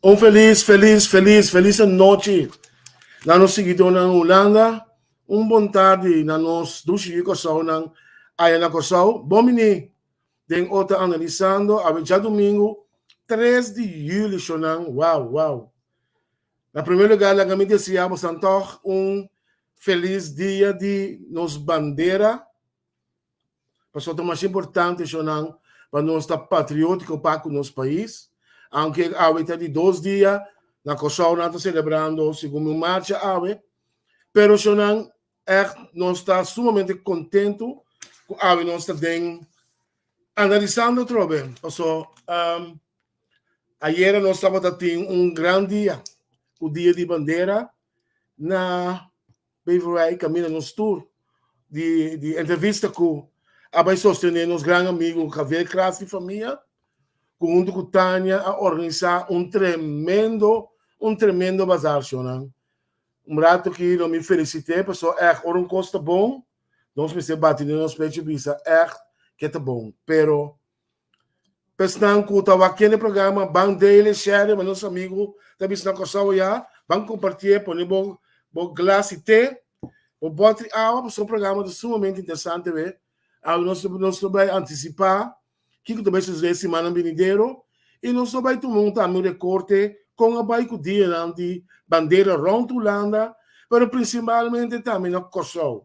Un felis, felis, felis, felis anochi na nos siguidónan Hulanda. Un bon tardi na nos dushi yu Kòrsounan aya na Kòrsou. Bon bini den otro Analisando awe djadumingu 3 di juli shonnan. Wow, wow. Na primer lugar laga mi deseá bosan tòg un felis dia di nos bandera. Pasobra ta masha importante shonnan pa nos ta patriótiko pa ku nos pais. Aunke awe ta di dos dia, na Kòrsou nan ta selebrando segun mi un marcha awe. Pero shonnan ègt nos ta sumamente kontentu ku awe nos ta den analisando atrobe. Paso ayera nos tabata tin un gran dia ku dia di bandera na Beverwijk kaminda nos tur di di entrevista ku a bai sostené nos gran amigu Javier Kras i famia ku huntu ku Tania a organisá un tremendo un tremendo bazar shownan. Un rato ki lo mi felisit'é pasobra ègt ora un kos ta bon nos mester bati den nos pecho i bisa ègt ke ta bon pero Pesnan ku ta wak kende programa ban dele share ma nos amigu ta bisa na Kòrsou ya ban kompartié pone bo bo glas di te bo bòt di awa pasobra programa ta sumamente interesante we awe nos nos ta bai antisipá kiko ta bai sosodé simannan binidero i nos ta bai tuma un tambe un rekorte kon a bai ku dianan di bandera rònt Hulanda pero prinsipalmente tambe na Kòrsou.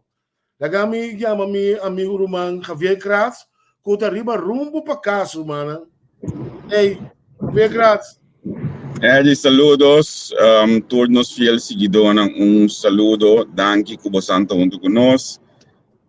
Laga mi yama mi amigo ruman Javier Kratz ku ta riba rumbo pa kas rumannan. Hey, Javier Kratz. Eddie, saludos. Tur nos fiel siguidónan un saludo. Danki ku bosan ta huntu ku nos.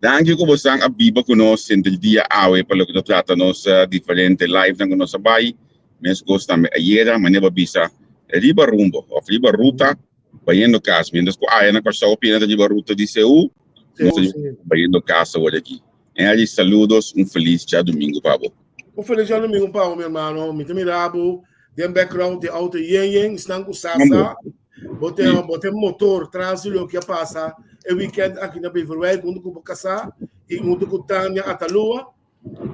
Danki ku bosan a biba ku nos henter dia awe pa loke ta trata nos diferente livenan ku nos a bai. Meskos tambe ayera, manera bo a bisa riba rumbo òf riba ruta. Bayendo kas, mientras ku aya na Kòrsou pina ta riba ruta di Seú, nos ta bayendo kas awor aki. Henry, saludos, un felis djadumingu pa bo. Un felis djadumingu pa bo, mi hermano. Mi ta mira bo den background di auto yen yen, esnan ku sa sa. Bo ten, bo ten motor tras di loke a pasa e weekend aki na Beverwijk huntu ku bo kasá i huntu ku Tania Atalua.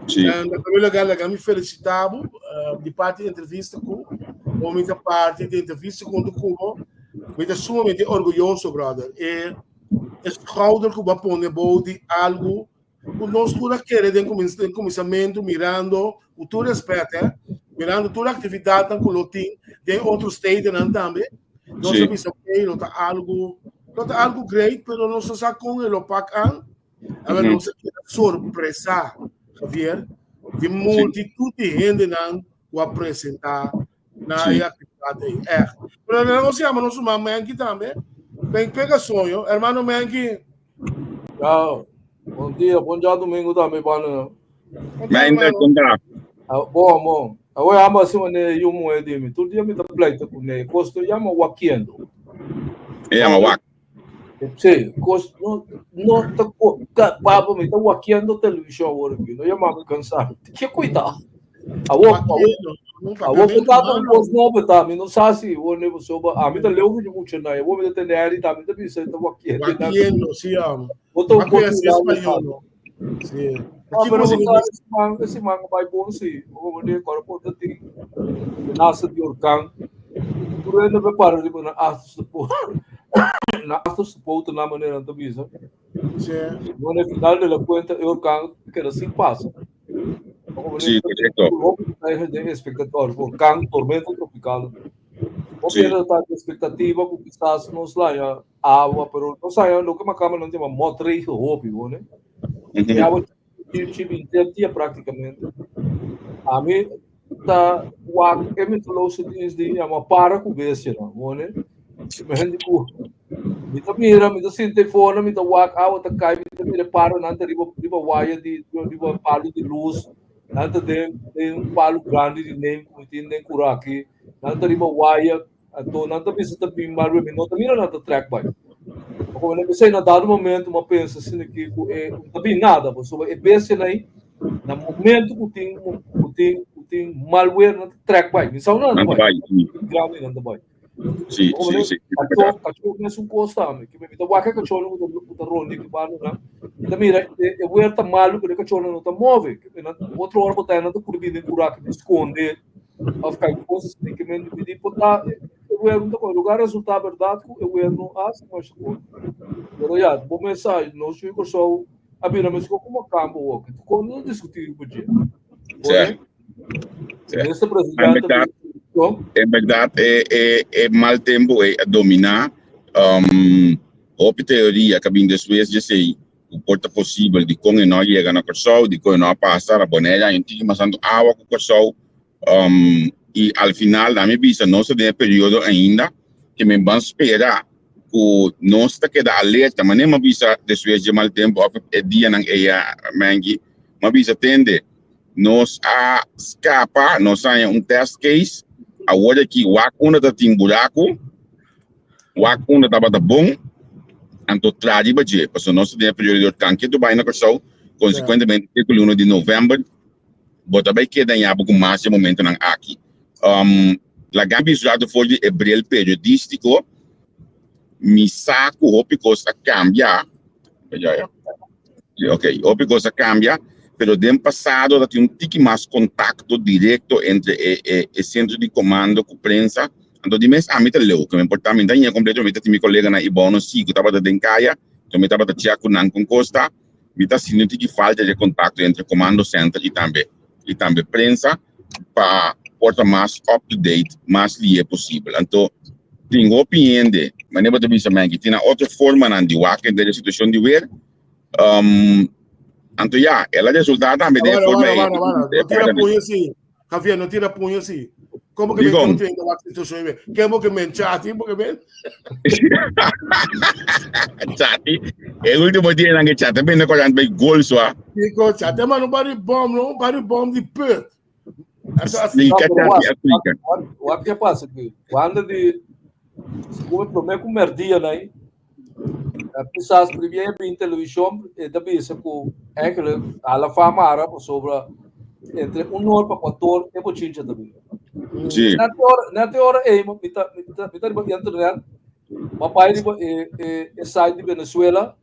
Sí. Na primer lugar, laga mi felicita bo di parti di entrevista ku bo mi ta parti di entrevista huntu ku bo. Mi ta sumamente orguyoso, brother. E e schouder ku bo a pone bou di algu ku nos tur a kere den den kuminsamentu mirando ku tur respet, eh, mirando tur aktividatnan ku lo tin den otro statenan tambe. Nos a bisa, okay, lo ta algu, lo ta algu great, pero nos no sa kon e lo pak an. A nos a keda sorpresá, Javier, di multitud di hendenan ku a presentá na e aktividat ei. Ègt. Pero nos yama nos ruman Menki tambe. Ben pega soño. Hermano Menki. Ya, bon dia, bon djadumingu tambe pa nan. Mende, kon ta? Bon, bon. Awor amo asina manera yu muhé di mi. Tur dia mi ta pleita kuné. Kos ta yama wakiendo. E yama wak. Sí, cos no no ta ka papa mi ta wakiendo televishon awor aki, no yama mi kansa. Ke kuita? Awor awor awor ku ta un kos nobo ta mi no sa si awor ne pasobra ami ta leu ku mucha nan awor mi ta tende Harry tambe ta bisa ta wakiendo. Wakiendo, sí amo. Bo ta un kos español no. Sí. No, pero bo sa e siman e siman a bai bon sí. Bo como di kòrda por ta tin menasa di orkan. Tur hende prepara riba nan achterste nan achterste poten na manera nan ta bisa. Sí. Bueno, al final de la cuenta e orkan keda sin pasa. Bo como di Sí, korekto. hopi detaye den espectador, orkan, tormenta tropical. Hopi hende ta den expectativa ku kisas nos laña awa, pero nos haya loke makamba nan yama motregen hopi, bo ne? E awa chibi henter dia práktikamente. Ami ta wak e meteorologische dienst di yama para ku bestianan, bo ne? Mi hende ku mi ta mira, mi ta sinta ei for, mi ta wak awa ta kai, mi ta mira e paranan ta riba riba waya di riba palu di lus, nan ta den den un palu grandi di neem ku mi tin den Kuraki, nan ta riba waya. Anto nan ta bisa ta bin mal mi no ta mira nan ta trek bai. Como nan bisa na dado momento m'a pensa asina ki ku e no ta bin nada pasobra e bestianan ei na momento ku tin ku tin ku tin mal weer nan ta trek bai. Mi sa unda nan ta bai. Grandi nan ta bai. Sí, sí, sí. Kacho, kacho mesun kos tambe. Ki mi ta wak e kachonan ku ta ku ta rondia ki banda nan. Mi ta mira e e weer ta malu pero e kachonan no ta move. Otro ora bo ta nan ta puru bin den kura ki skonde. òf kai kos asina ke men di por ta e gobièrnu ta kore. Loke a resultá bèrdat ku e gobièrnu a hasi masha kos. Pero ya, bo mes sa, nos yu di Kòrsou a bira meskos komo kampo awor. Kon nos ta diskutí riba dje? Sí. Minister presidente. En berdad, en berdad e, e, e mal tempo e a dominá. Um, hopi teoria que bin después de sei ku por ta posibel di kon e no a yega na Kòrsou, di kon e no a pasa na Bonaire, hay un tiki mas tantu awa ku Kòrsou. Um, i al final, na mi bisa, nos ta den e periodo ainda ke men ban spera ku nos ta keda alerta. Manera mi a bisa despues dje mal tempu òf e dianan eya, Mengi, mi a bisa, tende, Nos a skapa, nos a haña un test case. Awor aki wak unda ta tin buraku, wak unda tabata bon, anto tra riba dje. Pasobra nos ta den e periodo di orkan ketu bai na Kòrsou, konsekuentemente te ku luna di novèmber bo ta bai keda ña bo ku mas di e momentonan aki. Um, laga mi bisa for di e bril periodístiko, mi sa ku hopi kos a kambia. Ja, ja. Ok, hopi kos a kambia, pero den pasado ta tin un tiki mas kontakto direkto entre e e e sentro di komando ku prensa. Anto di mes ami ta leu, ke me importá mi ta ña kompleto, mi ta tin mi koleganan i bono si ku tabata den kaya, anto mi tabata chèk ku nan kon kos ta. Mi ta sinti un tiki falta di e kontakto entre komando center i tambe i tambe prensa pa por ta mas up to date mas lihe posibel. Anto tin hopi hende, manera bo ta bisa Maggie, tin nan otro formanan di wak henter e situashon di wer. Um, anto ya, el a resultá tambe den e Wara, forma wara, ei. wara, wara. No tira puño así. Javier, no tira puño así. Como que me Dikon? quiero tiene la situación? Kemo que men chati, porque men. Chati, e último dia nan ke chati bende korant bij gol swa. Kiko chati, maar no bari bom, no bari bom di put. Explica, chati, explica. Wat ke pasa ki? Wanda di segun e prome ku merdia nai, Pisas primeer bin television e ta bisa ku eigenlijk hala fama ara pasobra entre un or pa kuator e bochincha ta bin. Sí. Net e ora, net e ora ei mi ta mi ta mi ta riba internet, mi bai riba e e e site di Venezuela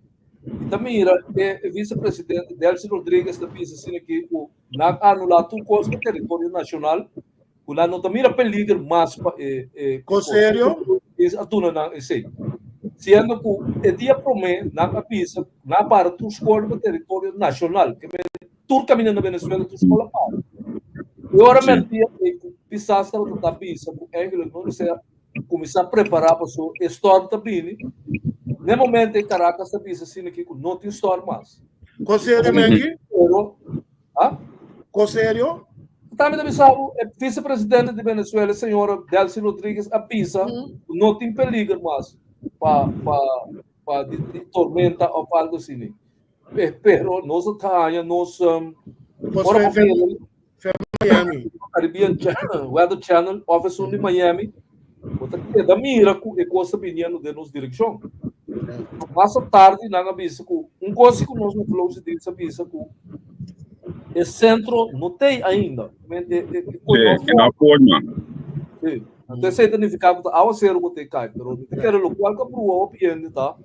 i ta mira e e vicepresidente Delcy Rodriguez ta bisa asina aki ku nan anula tur kos pa teritorio nashonal Ku nan no ta mira peliger mas pa e e Ko serio? Es a duna nan esei. Siendo ku e dia promé nan a bisa nan a para tur skol riba teritorio nashonal, ke men tur kaminda na Venezuela tur skol a para. E ora mèrdia ei ku Pisas tabata ta bisa ku eigenlijk no mester a kuminsá prepará paso e storm ta bini, n'e momento ei Caracas ta bisa asina aki ku no tin storm mas. Ko serio, Menki? Pero Ha? Ko serio? Tambe ta bisa bo, e vicepresidente di Venezuela, señora Delcy Rodriguez, a bisa ku no tin peliger mas pa pa pa di, di tormenta of algo asina. Pero nos ta haña nos um, ora bo mira Miami. Caribbean Channel, Weather Channel, of esun di Miami, bo ta keda mira ku e kos ta biniendo den nos direkshon. Mas tardi nan a bisa ku un kos ku nos meteorologist a bisa ku e sentro no tei ainda. Sí, e no forma. Sí. Anto esei ta nifiká ku ta awaseru ku ta e kai, pero mi ta kere lokual ku a brua hopi hende ta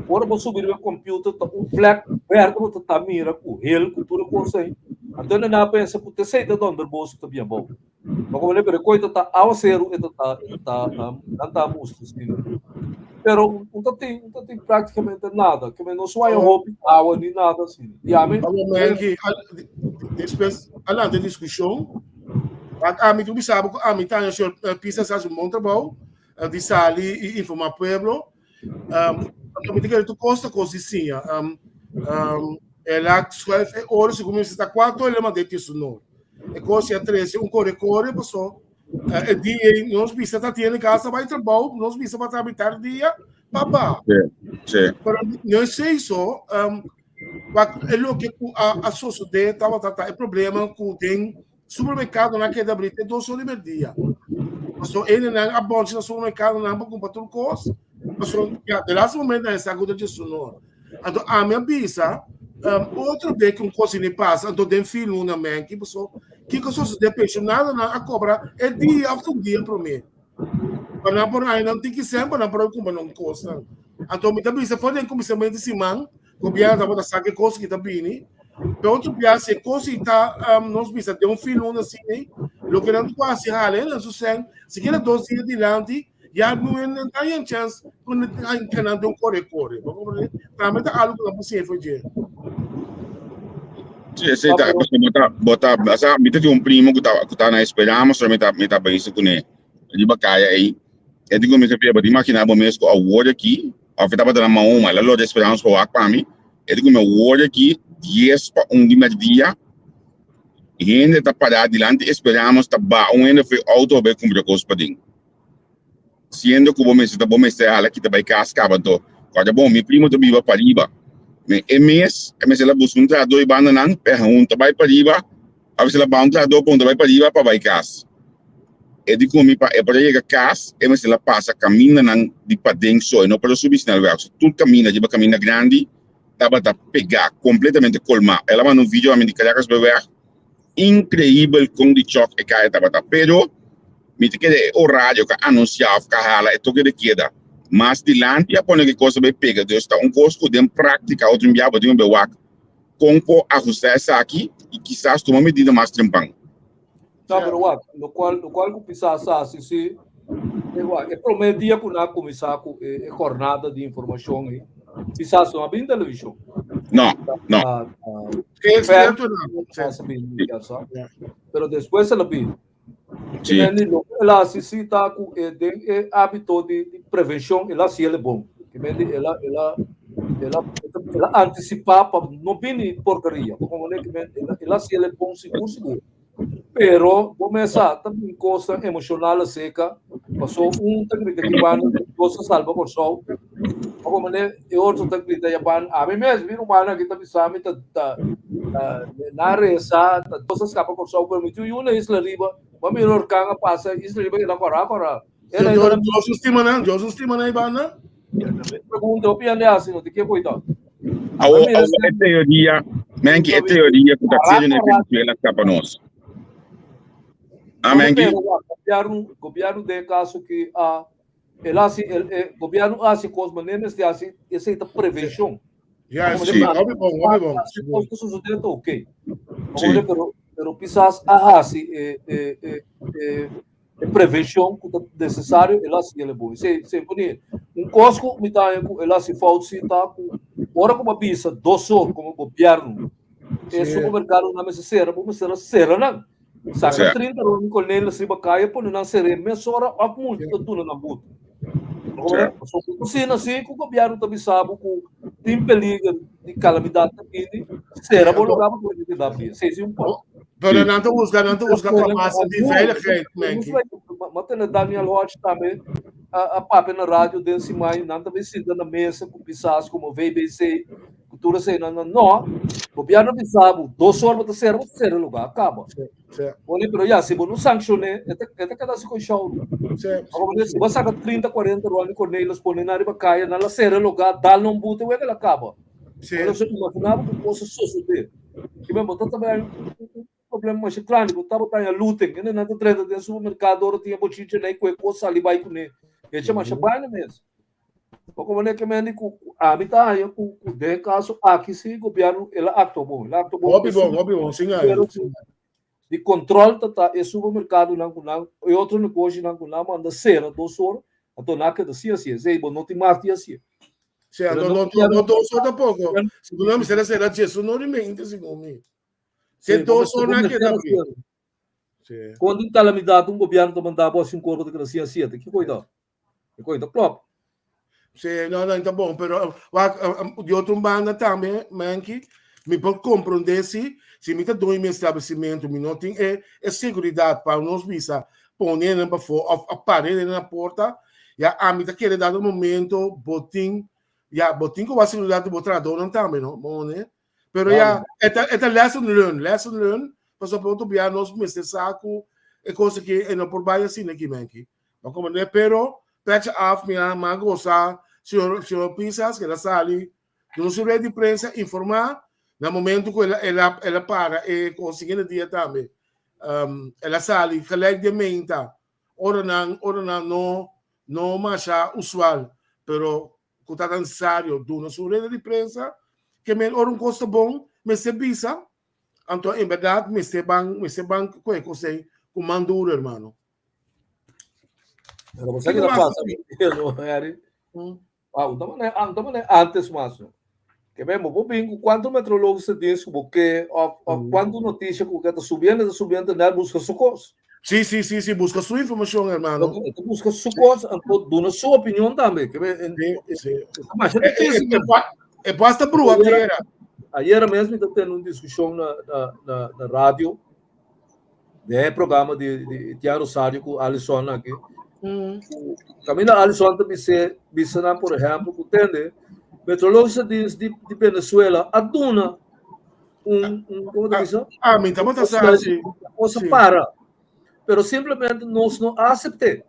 ora bo subi riba e computer ta un vlek berde bo ta ta mira ku hel ku tur e kos ei. Anto nan a pensa ku ta esei ta donderboos ku ta bien bou. Ma komo pero e koi ta ta awaseru e ta ta e ta ta nan ta mustra asina. Pero un ta tin un ta tin praktikamente nada. Ke men no swaya hopi awa ni nada asina. I ami Awor Menki, despues a lanta e diskushon. Wak ami tu bisa bo ku ami ta haña señor Pisas hasi un bon trabou di sali i informá pueblo. Anto mi ta kere tur kos ta kos di siña. El a schuif e oro segun mi ta kuato el a mand'é tin su nor. E kos ya trese un kore kore paso e dia ei nos bisa ta tiene kasa bai trabou nos bisa pa traha mitar dia pa baha. Pero no esei so Wak e loke ku a a sosodé tabata ta e problema ku den supermerkadonan keda abrí te dos or di merdia. Pasobra hendenan a bònchi na supermerkadonan pa kumpra tur kos. Pasobra ya de laatste momento nan sa ku ta djes un or. Anto ami a bisa otro be ku un kos asina pasa anto den fin luna menki pasobra kiko sosodé penshonadonan a kobra e dia òf un dia promé. Pa nan por haña nan tiki sèn pa nan por a kumpra nan kosnan. Anto mi ta bisa for den kuminsamentu di siman gobièrnu tabata sa ke kos ki ta bini. Pero otro bia si e kos i ta nos bisa den un fin luna asina ei, Loke nan ku hasi hala nan su sèn, sikiera dos dia dilanti, ya no nan ta haña chèns ku nan ta hinka nan den un kore kore. Bo komprendé? Tambe ta algu ku nan por siña for dje. Sí, esei ta, pasobra bo ta, bo ta, o sea, mi ta tin un primo ku ta, ku ta na Esperamos, so mi ta, mi ta bezig kuné riba kaya ei. E di ku mi ta bo ta imaginá bo mes ku awor aki, òf e tabata na Mahoma, el a lora Esperamos pa wak pa mi, e di ku mi awor aki, dies pa un di mèrdia, Hende ta pará dilanti Esperamos ta baha un hende fo'i auto pa bai kumpra kos paden. Siendo ku bo mester ta bo mester hala kita bai kas kaba anto. Kòrda bon, mi primo ta biba pariba. Me e mes e mester la buska un trahadó i banda nan pa e hunta bai pariba, a mester la baha un trahadó pa hunta bai pariba pa bai kas. E di ku mi pa e por a yega kas e mester la pasa kamindanan di paden so, e no por a subi snelweg. So tur kaminda riba kaminda grandi tabata pegá, kompletamente kolmá. El a manda un video a mi di Caracas Beweg, inkreibel kon di chòk e kaya tabata. Pero mi ta kere e orario ku a anunsiá òf ku a hala e toke de keda mas dilanti a pone ku e kos a bai pega. Dus ta un kos ku den práktika otro biaha bo tin ku bai wak kon por ahustá esaki i kisas tuma medida mas trempan. No, pero wak, lokual lokual ku pisas hasi si e wak, e promé dia ku nan a kuminsá ku e e jornada di informashon ei, pisas no a bin televishon. No, no. Ah, ah, E Fer expertonan. Sí. a bin, Ja. Pero despues el a bin. Sí. Kemendi loke el a hasi si ta ku e den e ámbito di di prevenshon el a hasi el bon. Kemendi el a el a el a el a antisipá pa no bini porkeria. Bo komprendé? Kemendi el a el a hasi el bon sigur sigur. Pero bo mes sa ta bin kosnan emoshonal aserka paso un ta grita ki banda Dios a salba Kòrsou. Bo komprendé? E otro ta grita ya banda ami mes mi rumannan aki ta bisa mi ta ta nan resa ta Dios a skapa Kòrsou pero mi tin un yu na Isla Riba bo a mira orkan a pasa Isla Riba keda kòrá kòrá. Dios Dios su stima nan Dios su stima nan e banda. Pregunta hopi hende hasi no te ke koita. Awo awo e teoria menki e teoria ku ta serio na Venezuela skapa nos. Ah menki. Gobierno gobierno den kaso ki a el hasi el e gobierno hasi kos manera mester hasi esei ta prevenshon. Ja, sí, hopi bon, hopi bon. Kos ta sosode ta ok. Pero pero kisas a hasi e e e e E prevenshon ku ta nesesario el a hasi el e bon. Esei esei por di un kos ku mi ta haña ku el a hasi fout si ta ku ora ku bo a bisa dos or komo gobièrnu e supermerkadonan mester sera bo mester a sera nan. Saka 30 ron Cornelius riba kaya pone nan ser'é mesora òf multa ta duna nan but. Pasobra bo asina si ku gobièrnu ta bisa bo ku tin peliger di kalamidat ta bini, sera bo lugá pasobra bo keda abrí. Esei si un punto. Pero nan ta busca, nan ta busca pa base di veiligheid, Menki. Ma tene Daniel Hodge tambe a papia na radio den siman, nan ta bay sinta na mesa ku Pisas komo VBC, ku tur esei nan, no, gobièrnu a bisa bo dos or bo ta sera, bo ta sera e lugá, kaba. Pone, pero ya, si bo no sanccion'é, e ta, e ta keda si con shouru. Awor, si bo a saca 30, 40 Ronnie Cornelius, pone nan riba caya, nan la cera e lugar, dal nan un bute, wega la caba. Ora, so imagina bo cu cos a sosode. Kimen, bo ta tabata un problema masha grandi, bo tabata haña looting, hende nan ta drenta den supermercado ora tin e bochincha nei cu e cos sali bai cune. Echa masha baina mes. Bo como ke men di ku ami ta haña ku ku den kaso aki si gobierno el a actua bon. El a actua bon. Hopi bon, hopi bon, sin Pero ku di control ta ta e supermercadonan ku nan e otro negoshinan ku nan manda sera dos ora, anto nan a keda sin hasié. Esei bo no tin mas di hasié. Sí, anto no no dos ora tampoco. Segun nan mester a sera diesun ora y meinte segun mi. Si dos ora nan a keda abri. Sí. Cuando tin calamidad un gobierno ta manda bo hasi un cuerpo ta keda sin hasié, ta ki koita? E koe ta klop. Sí, no, no, ta bon, pero wak, di otro banda tambe, Menki, mi por comprende si, si mi ta doño mi establecimento, mi no tin e, e seguridad pa nos bisa pone nan pafó of a pare na porta, ya a mi ta kere dado momento bo tin, ya bo tin ku wak seguridad di bo trahadónan tambe, no? Bo ne? Pero ya, e ta, e ta lesson learn, lesson learn, pasobra otro bia nos mester sa ku e kos aki e no por bai asina aki, Menki. Bo comprende? Pero petje af mi a ma goza señor señor Pisas que la sali duna su red di prensa informa na momento cu el a el a el a para e con siguiente dia tambe. Um, el a sali gelijk den meinta ora nan ora nan no no masha usual pero cu ta necesario duna su red di prensa ke men ora un cos ta bon mester bisa. Anto en berdad mester ban mester ban cu e cos ey. Ku man duro, hermano. Pero bo sa ki ta pasa, no, Harry? Ah, un ta mane, un ta mane antes mas, no. Ke men, bo por bin ku kuantu meteorologische dienst ku bo ke, òf, òf kuantu notisia ku bo ke, ta subiendo, ta subiendo, internet buska su kos. Sí, sí, sí, sí, buska su informashon, hermano. E ta buska su kos, anto duna su opinion tambe. Ke men, Sí, sí. ta masha difícil, man. E por hasta brua tera. Ayera mes mi ta tene un diskushon na, na, na, na radio. Den e programa di, di Tia Rosario ku Alison aki. Kaminda Alison ta bis'é, bisa nan por ehèmpel ku tende, Meteorologische Dienst di, di Venezuela a duna un, un komo ta bisa? Ah, mi tabata sa, si. Cosa para. Pero simplemente nos no a asept'é.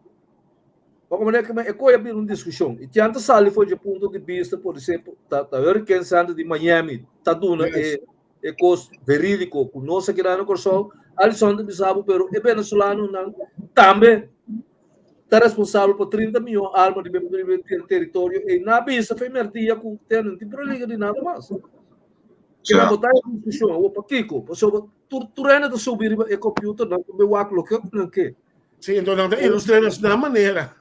Pasobra manera ku e koe a bira un diskushon. I tian ta sali for dje punto di bista por esei ta, ta Hurricane Center di Miami ta duna e E kos verídiko ku nos a keda na Kòrsou, Alison ta bisa bo, pero e venezolanonan tambe ta responsabel pa 30 miyon alma di riba e teritorio ei. Nan a bisa primer dia ku te no tin peligro di nada mas. Keda bo ta e diskushon awor pakiko? Pasobra tur tur hende ta subi riba e computer nan ta wak loke ku nan ke. Sí, enton nan ta ilustr'é na nan manera.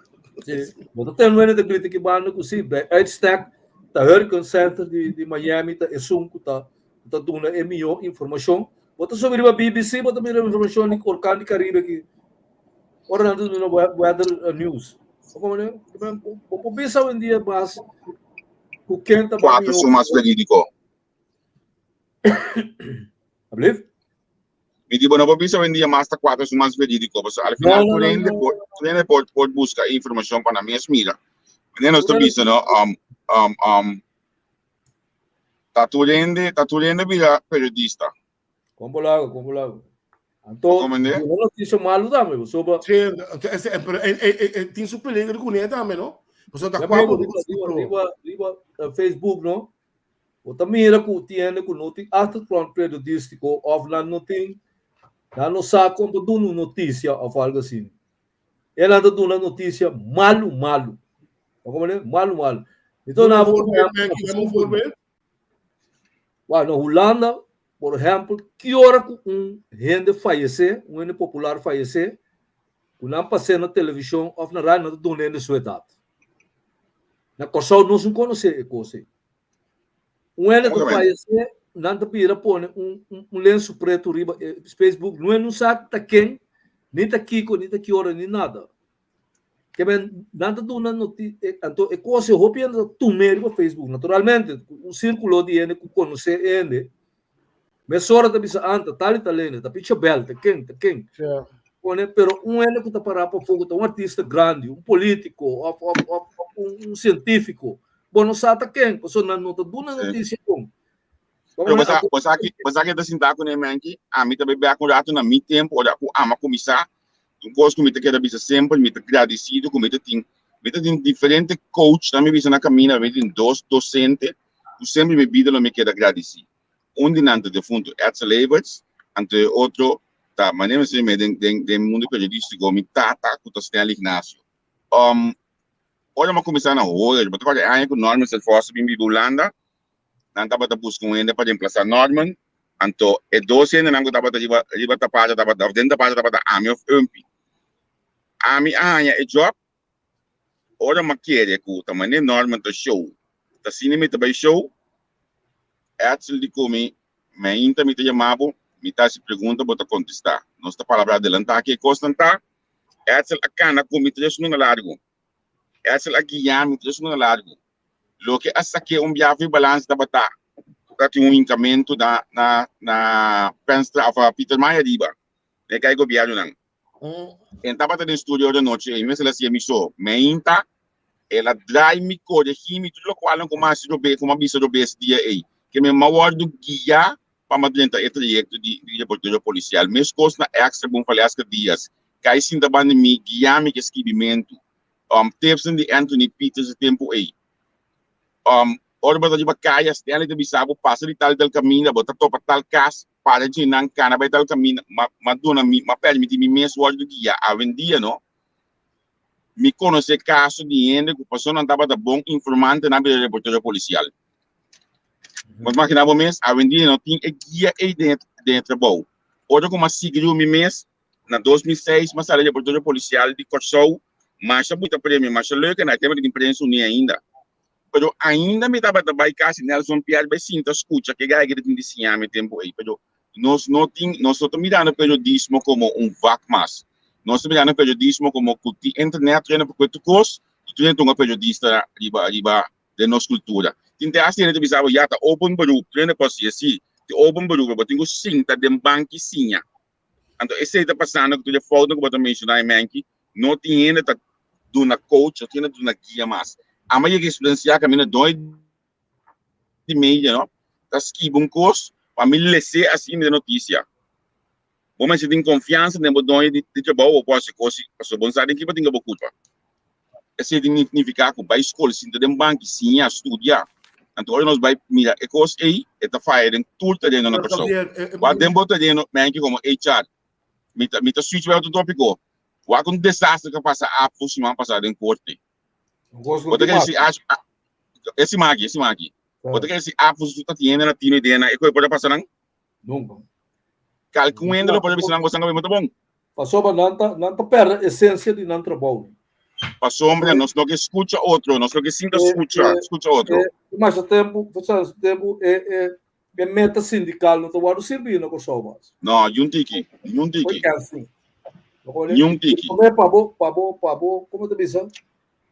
Sí, bo ta tende hende ta grita ki banda ku sí, bij uitstek ta Hurricane Center di di Miami ta esun ku ta ku ta duna e mihó informashon. Bo ta subi riba BBC bo ta mira informashon di orkan di Karibe aki. Ora nan ta duna weather news. Bo komprende? Bo por bisa awendia mas ku ken ta Kua ta mihó. esun mas verídiko? Alblief? Mi di bo no por bisa hoy-en-dia mas ta kua ta esun mas verídiko, pasobra al final No, no, tur no, hende no. por, tur hende por, por buska e informashon pa nan mes mira. Manera nos ta bisa no, um, um, um, ta tur hende, ta tur hende bira periodista. Kon bo lago, kon bo lago. Anto, Bo komprendé? duna notisia malu tambe, pasobra Sí, pero tin su peligro kuné tambe, no? Pasobra ta Ya kua amigo, bo riba, riba, riba, riba eh, Facebook, no? Bo ta mira ku tin hende ku no tin achtergrond periodístiko òf nan no tin, nan no sa kon pa duna un notisia òf algu asina. E nan ta duna notisia malu malu. Bo komprende? Malu malu. Mi ta Duna duna un bo un voorbeeld, ehèmpel. Menki, dame un voorbeeld. Wak, na Hulanda, por ehèmpel, ki ora ku un hende fayesé, un hende popular fayesé, ku nan pas'é na televishon òf na radio, nan ta duna hende su edat. Na Kòrsou nos no konosé e kos ei. Un hende ta fayesé, nan ta bira pone un un lensu pretu riba e Facebook, no no sa ta ken, ni ta kiko, ni ta ki ora, ni nada. Ke men nan ta duna noti anto e kos ei hopi hende ta tum'é riba Facebook, naturalmente un sirkulo di hende ku konosé e hende, Mesora ta bisa anta tal i tal hende, ta picha bel, ta ken, ta ken. Pone, pero un hende ku ta pará pafó ku ta un artista grandi, un polítiko òf òf òf òf un un sientífiko, bo no sa ta ken, pasobra nan no ta duna notisia kon. Pero bo sa, bo sa ki, bo sa ke ta sinta kuné Menki? Ami ta bai bèk un ratu na mi tempu ora ku ami a kuminsá, un kos ku mi ta keda bisa semper, mi ta gradisido ku mi ta tin, mi ta tin diferente coach nan mi bisa na kaminda, mi tin dos dosente ku semper mi bida lo mi keda gradisí. Un di nan ta defunto Edsel Everts, anto e otro ta, manera mi a siña den, den, den mundo periodístico, mi tata cu ta Stanley Ignacio. Um, ora mi a cuminsa na hoger, bo ta corda e aña cu Norman Serfoss a bin biba Hulanda, nan tabata busca un hende pa reemplaza Norman, anto e dos hendenan cu tabata riba, riba tapata tabata, of den tapata tabata ami of Umpy. Ami a haña e job, Ora m'a kere ku ta manera Norman ta show, ta asina mi ta bai show. Edsel di ku mi, Mainta mi ta yama bo, mi ta hasi pregunta, bo ta kontestá. Nos ta palabrá adelantá ke kosnan ta. Edsel a kana ku mi tres luna largu. Edsel a guia mi tres luna largu. Loke a sak'é un biaha fo'i balansa tabata ku ta tin un hinkamentu na na na Penstraat òf Pietermaai ariba, na e kai gobièrnunan. En tabata den studio ora nochi ei, mester hasié mi so. Meinta, el a drai mi, koregí mi, tur lokualnan ku mi a hasi robes, ku mi a bisa robes dia ei. Ke mi a wòrdu guiá pa mi a drenta e trayekto di di reportero polisial. Meskos na Extra Bonfalesca Diaz, kai sinta banda mi, guiá mi ku e skibimentu. Tipsnan di Anthony Peters e tempu ei. Ora bo ta riba kaya, Stanley ta bisa bo, pasa di tal i tal kaminda, bo ta topa tal kas, para dje nan kana bai tal kaminda. Ma, ma duna mi, ma permiti mi mes wòrdu guiá. Awendia no, mi konosé kaso di hende ku pasobra nan tabata bon informante nan bira reportero polisial. Bo ta imaginá bo mes, awendia no tin e guia ei den e, den e trabou. Ora ku mi a sigui riba mi mes, Na 2006 m'a sali reportorio polisial di Kòrsou, masha buta premio, masha leuk, en a tema di tin prensa uní ainda. Pero ainda mi tabata bai kasi Nelson Pierre bai sinta skucha ke gai ke tin di siña mi tempu ei. Pero nos no tin, nos no ta mirando periodismo komo un vak mas. Nos ta mirando periodismo komo ku tin internet rende por kue tur kos, i tur hende ta un periodista riba riba den nos kultura. Tin te hasta hende ta bisa bo ya ta open beroep, tur hende por hasi si, tin open beroep, pero bo tin ku sinta den banki siña. Anto esei ta pasando ku tur e foutnan ku bo ta menshoná e menki, no tin hende ta duna coach, no tin hende ta duna guia mas. Amo yega eksperensiá kaminda doño di media no ta skibi un kos pa mi les'é asina den notisia. Bo mester tin konfiansa den bo doño di trabou, bo por hasi kos pasobra bo no sa den ki bo tin ku bo kulpa. Esei tin nifiká ku bai skol, sinta den banki, siña, studia. Anto ora nos bai mira e kos ei, e ta faya den tur tereno na Kòrsou. Wak den bo tereno, menki komo HR. Mi ta mi ta switch bai otro topiko. Wak un desaster ku a pasa afo siman pasá den korte. Bo ta kere si e siman aki, e siman aki. Bo ta kere si afo su ta tin hende na tino idea nan e kos por a pasa nan? Nunca. Kalkun hende lo por a bisa nan bosan gobierno ta bon. Pasobra nan ta nan ta perde esencia di nan trabou. Pasobra nos no ke skucha otro, nos no ke sinta skucha, skucha otro. Masha tempu, masha tempu e e e meta sindical no ta wòrdu sirbi na Kòrsou mas. No, niun tiki, niun tiki. Niun tiki. Pa bo, pa bo, pa bo, komo ta bisa?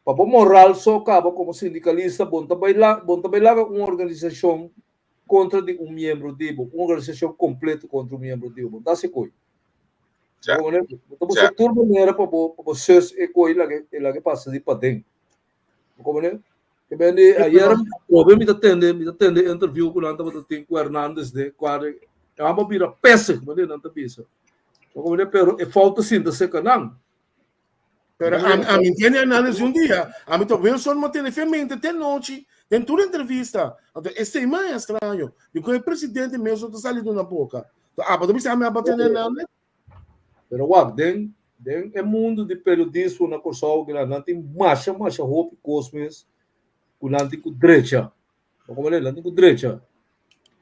Pa bo moral so kaba komo sindikalista, bo no ta bai la, bo no ta bai laga un organisashon kontra di un miembro di bo, un organisashon kompleto kontra un miembro di bo. Bo no ta hasi koi. Bo ta buska tur manera pa bo pa bo sus e koi laga e laga e pasa di paden. Bo komprende? Ke ben di ayer atrobe mi ta tende mi ta tende interview ku nan tabata tin ku Hernandez de kua e amo a bira pesig manera nan ta bisa. Bo komprende? Pero e fout ta sinta serka nan. Pero a, a mi entiende Hernandez un dia. A mi to Wilson mo tene fiamente te nochi den tur entrevista. Anto esei mas extraño. Di con e presidente mes ta sali na boca. To abo ta bisa mi abo tene Hernandez? Pero wak, den den e mundo di periodismo na Kòrsou kila nan tin masha masha hopi kos mes ku nan tin ku drecha. Bo komprende? Nan tin ku drecha.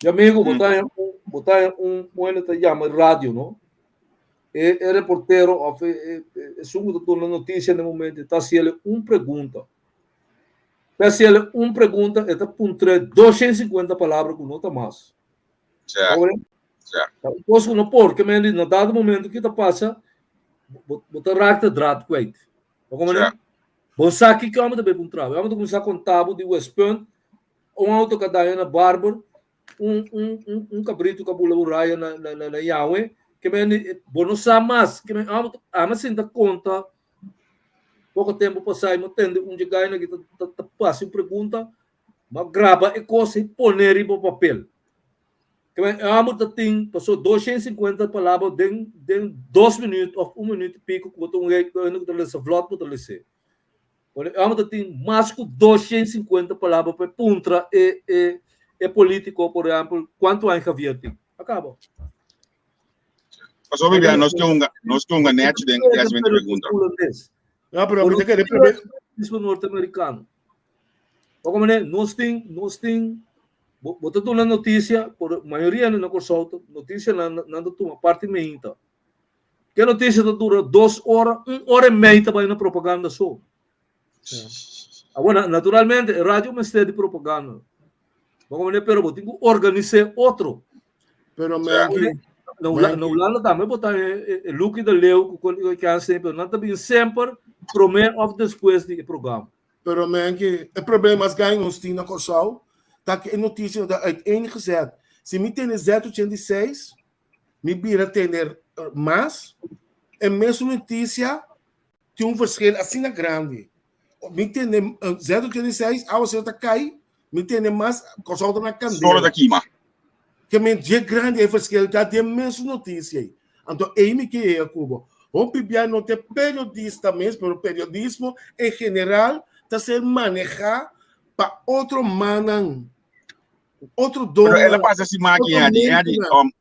Mi amigo, bo ta un bo ta un un hende ta yama radio, no? E e reportero of e e esun ku ta duna notisia na e momento e ta hasi el un pregunta. Ta hasi el un pregunta, e ta puntr'é 250 palabra ku no ta mas. Bo Ta un kos ku no por, ke men di na dado momento ki ta pasa, bo bo ta raak de draad kwijt. Bo komprende? Bo sa kiko amo ta bay puntra bo. Amo ta kuminsá konta bo di Westpunt, un auto ka daña na Barber, un un un un kabritu ka bula un raya na na na na Yahwe. Ke men di bo no sa mas. Ke men amo amo sinta konta poko tempu pasá i mi tende un dje gaina ki ta ta ta hasi un pregunta, mi a graba e kos i pone riba papel. Ke men amo ta tin paso 250 palabra den den dos minuut of un minuut i piko ku bo ta un hende ku ta lesa vlot bo ta les'é. Bueno, amo ta tin mas ku 250 palabra pa e puntra e e e politiko por ehèmpel kuantu aña Javier tin. A kaba. Pasobra bia nos ke hunga nos ke hunga nèchi den e siguiente pregunta. No, pero mi ta kere Periodismo norteamerikano. Poko manera nos tin nos tin bo bo ta duna notisia por mayoria na Kòrsou ta notisia nan nan ta tuma parti meinta. Ke notisia ta dura dos ora un ora i mei ta bai na propaganda so. Awor naturalmente e radio mester di propaganda. Poko manera pero bo tin ku organis'é otro. Pero Menki, Na Hulanda, na Hulanda tambe bo ta e e Lucky de Leeuw ku ku Jansen pero nan ta bin semper promé òf despues di e programa. Pero Menki, e problema mas grandi nos tin na Kòrsou ta ku e notisia no ta uiteengezet. Si mi tene Z86, mi bira tene mas, e mesun notisia tin un verschil asina grandi. Mi tene Z86, awasero ta kai, mi tene mas, Kòrsou ta na kandela. Solo ta kima. Ke men dje grandi e verschil ta den mesun notisia ei. Anto ei mi ke yega ku bo. Hopi bia no ta e periodista mes, pero periodismo en general ta ser manehá pa otro mannan, otro Pero el a donnan, pasa siman aki, otro Henry, Henry, mentenan.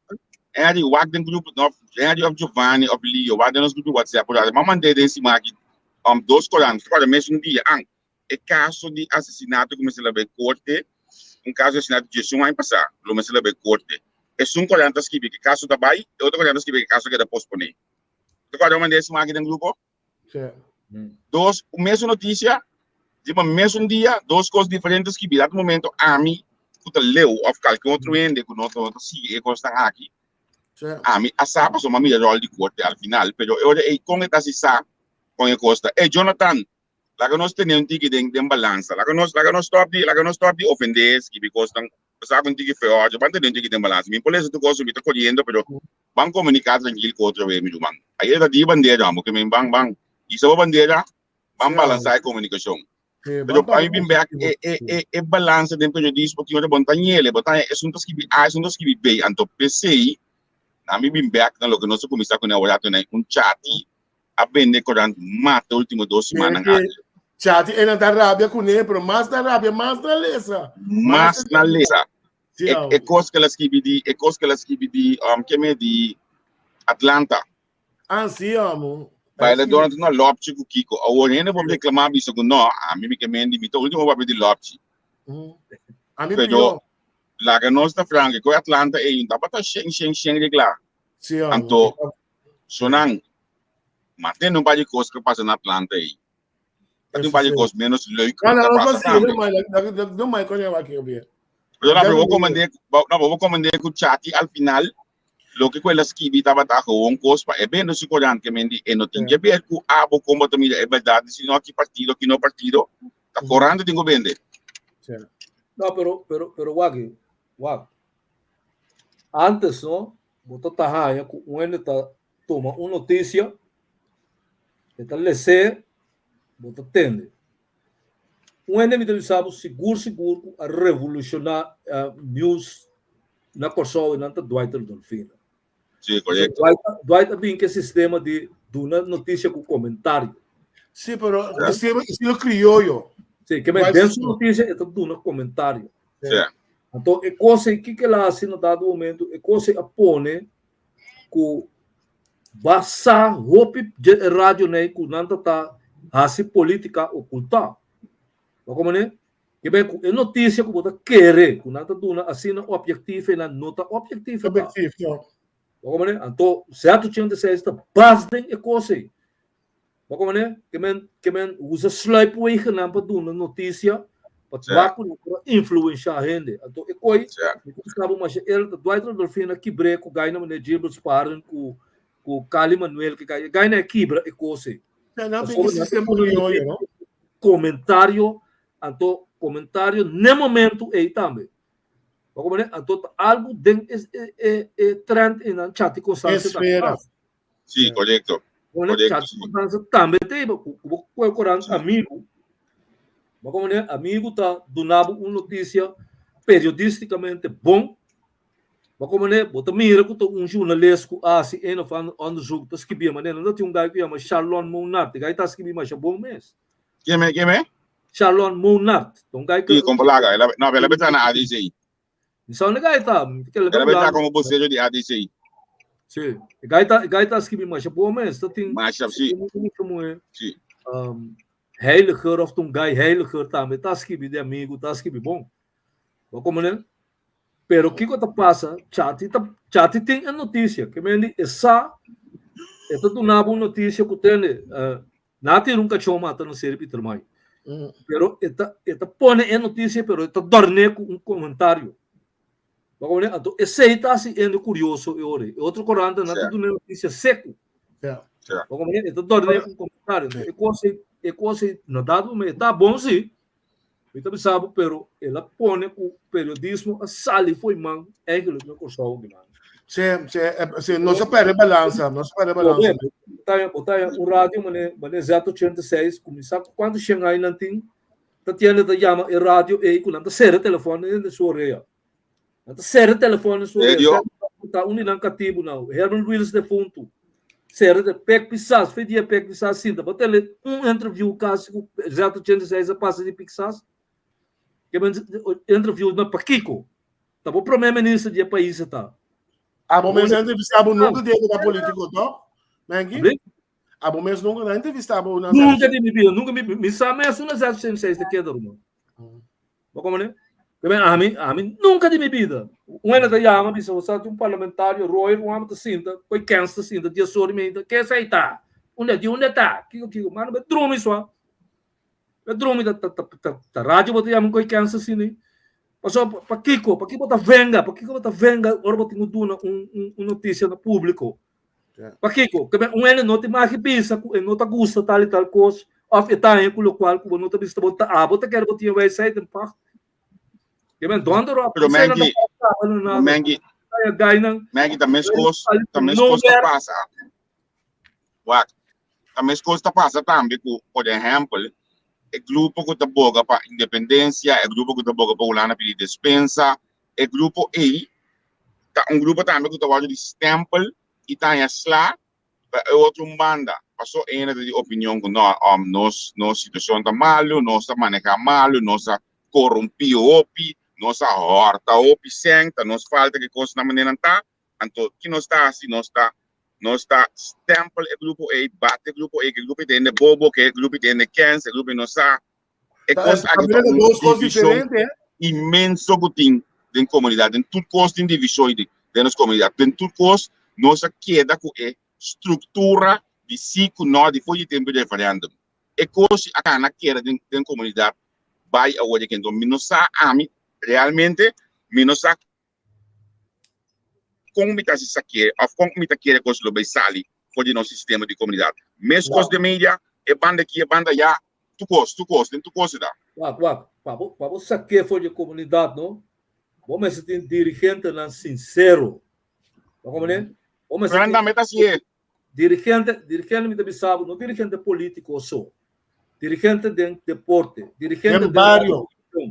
Henry, wak den grupo, no, Henry of Giovanni of Leo, wak den nos grupo di WhatsApp, por m'a mand'é den siman aki, dos korant, kòrda mesun dia, an, e kaso di asesinato ku mester labai korte, un kaso di asesinato 11 aña pasá, lo mester labai korte. Esun korant ta skibi ku e kaso ta bai, e otro korant ta skibi ku e kaso a keda posponé. Te kòrda manda e smak den grupo? Dos, mesun notisia, riba mesun dia, dos kos diferente skibi. Dat momento ami ku ta leu òf kalke otro hende ku no ta sigui e kosnan aki, ami a sa pasobra mi a mira ròl di korte al final, pero e ora ei kon e ta hasi sa kon e kos ta? Ey Jonathan, laga nos tene un tiki den den balansa, laga nos laga nos stòp di laga nos stòp di ofendé, skibi kosnan, sa ku un tiki feo, ban tene un tiki den balansa. Mi por lesa tur kos, mi ta koriendo, pero Ban komuniká trankil ku otro wei, mi ruman. Ayer ta di bandera, bo ke men ban, ban. Hisa bo bandera, ban balansá e komunikashon. Pero pa mi bin bèk, e, e, e, e balansa den periodismo tin ora bo no ta ñele, bo ta haña esun ta skibi A, esun ta skibi B. Anto p'esei, na mi bin bèk na loke nos a kuminsá kuné awor ato na un chati a bende korant mata último dos simannan aki. Chati e nan ta rabia kuné, pero mas nan rabia, mas nan lesa. Mas nan lesa. E, e kos ke la skibi di, e kos ke la skibi di, um, ke me di Atlanta. Ah, sí, amo. Bailador na lopchi ku Kiko. Awor hende por reklamá bisa ku no, a mi mi ke mendi, mi ta último papia di lopchi. A mi Pero pió. laga nos ta franke, ku Atlanta ei tabata shen shen shen reglá. Sí, amo. Anto, sonan, ma tende un par di kos ke pasa na Atlanta ei. Ta tin un par di kos menos leuk No, no, ta no, pasa sí, tambe. no, no, no, no, no, no, no, Pero na, pero bo komandé, no, bo komandé ku Chati al final, loke ku el a skibi tabata gewoon kos pa e bende su korant ke men di e no tin ke ber ku abo kon bo ta mira e bèrdat di si no ki partido ki no partido, ta korant tin ku bende. No, pero, pero, pero wak, wak. Antes, no, bo ta ta haña ku un hende ta tuma un notisia, e ta les'é, bo ta tende. Un hende mi ta bisa bo sigur sigur ku a revolushoná news na Kòrsou i nan ta Dwight Dolfina. Sí, korekto. Dwight, Dwight a bin ku e sistema di duna notisia ku komentario. Sí, pero sistema estilo krioyo. Sí, ke men den su notisia e ta duna komentario. Sí. Anto e kos ei kiko el a hasi na dado momento, e kos ei a pone ku ba sa hopi dje e radionan ku nan ta ta hasi politica oculta. Bo komprende? Ke ben ku e notisia ku bo ta kere ku nan ta duna asina objektief e nan no ta objektief ta. Objektief, no. Bo komprende? Anto Z86 ta bas den e kos ei. Bo komprende? Ke men ke men usa sluipwegennan pa duna notisia pa wak ku nan por a influensha hende. Anto e koi mi ta bisa bo masha el ta Dwight Rodolfina a kibr'é ku gaina manera Gilbert Sparen ku ku Cali Manuel ke gai e gaina a kibra e kos ei. Ja, nan bin sistema krioyo, no? Komentario, anto komentario n'e momento ei tambe. Bo komprende? Anto ta algu den e e e trend einan Chati Constancia ta Esfera. Sí, korekto. Bueno, Chati Constanza tambe te iba ku bo ku e korant Amigu. Bo komprende? Amigu ta duna bo un notisia periodistikamente bon. Bo komprende? Bo ta mira ku ta un journalist ku a hasi een of ander onderzoek ta skibi e manera. Nan ta tin un guy ku yama Sharlon Monart. E guy ta skibi masha bon mes. Ken me? Ken me? Sharlon Monart. Ta un guy ku. Sí, kompalaga. No, el a beta na ADC. Mi sa unda gai ta. Mi ta El a beta komo bosero di ADC. Sí. E gai ta, e gai ta skibi masha bon mes. Ta tin. Masha, sí. Mucha muhé. Sí. Um, Heiliger of un gai Heiliger tambe ta skibi di amigo, ta skibi bon. Bo komprende? Pero kiko ta pasa? Chati ta, Chati tin e notisia. Ke men di e sa, e ta duna bo un notisia ku tende, uh, Na tira un kachó mata na seri Pietermaai. Pero e ta e ta pone e notisia pero e ta dorné ku un komentario. Bo komprende? Anto esei ta hasi hende kurioso e ora ei. E otro korant nan ta duna e notisia seku. Bo komprende? E ta dorné ku un komentario. Anto e kos ei e kos ei na dado momento e ta bon si, mi ta bisa bo, pero el a pone ku periodismo a sali fo'i man eigenlijk na Kòrsou akinan. Sí, sí, sí, no se perde balansa, no se perde balansa. Bo ta un radio mane mane Z86 kuminsá ku kuantu shen aña nan tin ta tiende ta yama e radio ei ku nan ta sera telefòn den su orea. Nan ta sera telefòn den su orea. Ta un di nan katibu nau, Herman Wills defuntu. Sera de Pek Pisas, fe dia Pek Pisas sinta pa tele un interview kasi ku Z86 a pasa di Pixas. Ke men interview na pakiko? Ta bo prome minister di e pais ta. Abo mes a entrevistá bo nunka dia ku ta polítiko to? Menki? Abo mes nunka na entrevistá bo na Nunka di mi bida, nunka mi mi sa mes una 086 ta keda ruman. Bo komprende? Pero ami, ami nunca di mi bida. Un hende ta yama bisa bo sa un parlamentario Roy un hòmber ta sinta, koi kens ta sinta dies ora i media, ke esei ta? Unda di unda ta? Kiko kiko? Mano bo drumi sua. Bo drumi ta ta ta ta radio bo ta yama koi kens asina. Pasobra pakiko? Pakiko bo ta venga? Pakiko bo ta venga ora bo tin ku duna un un notisia na públiko? Pakiko? Ke un hende no tin mag bisa ku e no ta gusta tal i tal kos òf e ta haña ku lokual ku bo no ta bisa ta bon ta abo ta kere bo tin e wijsheid en pacht. Ke men donder op. Pero Mengi, Mengi, Mengi ta meskos, ta meskos ta pasa. Wak, ta meskos ta pasa tambe ku, por ehèmpel, e grupo ku ta boga pa independensia, e grupo ku ta boga pa Hulanda pidi despensa, e grupo ei ta un grupo tambe ku ta wòrdu di stèmpel i ta haña sla pa e otro un banda. Paso e hende ta di opinion ku no, nos nos situashon ta malu, nos ta manehá malu, nos a korumpí hopi, nos a hòrta hopi sèn, ta nos falta ku e kosnan manera nan ta. Anto ki nos ta hasi? Nos ta nos ta stèmpel e grupo ei, bati e grupo ei, ku e grupo ei ta hende bobo, ku e grupo ei ta hende kèns, e grupo ei no sa. E kos aki ta un divishon inmenso ku tin den komunidat. Den tur kos tin divishon den nos komunidat. Den tur kos nos a keda ku e struktura di si ku no di for di tempu di referèndum. E kos a kana keda den komunidat bai awor di aki. Enton mi no sa ami realmente mi no sa kon mi ta hasi saké òf kon mi ta kere kos lo bai sali for di nos sistema di komunidat. Meskos den media, e banda aki, e banda ayá, tur kos, tur kos, den tur kos e ta. Wak, wak, pa bo, pa bo saké for di e komunidat no, bo mester tin dirigentenan sinsero. Bo komprendé? Bo mester Pero nan tin tambe ta hasié. dirigente, dirigente mi ta bisa bo, no dirigente polítiko so, dirigente den deporte, dirigente Den den bario. radio,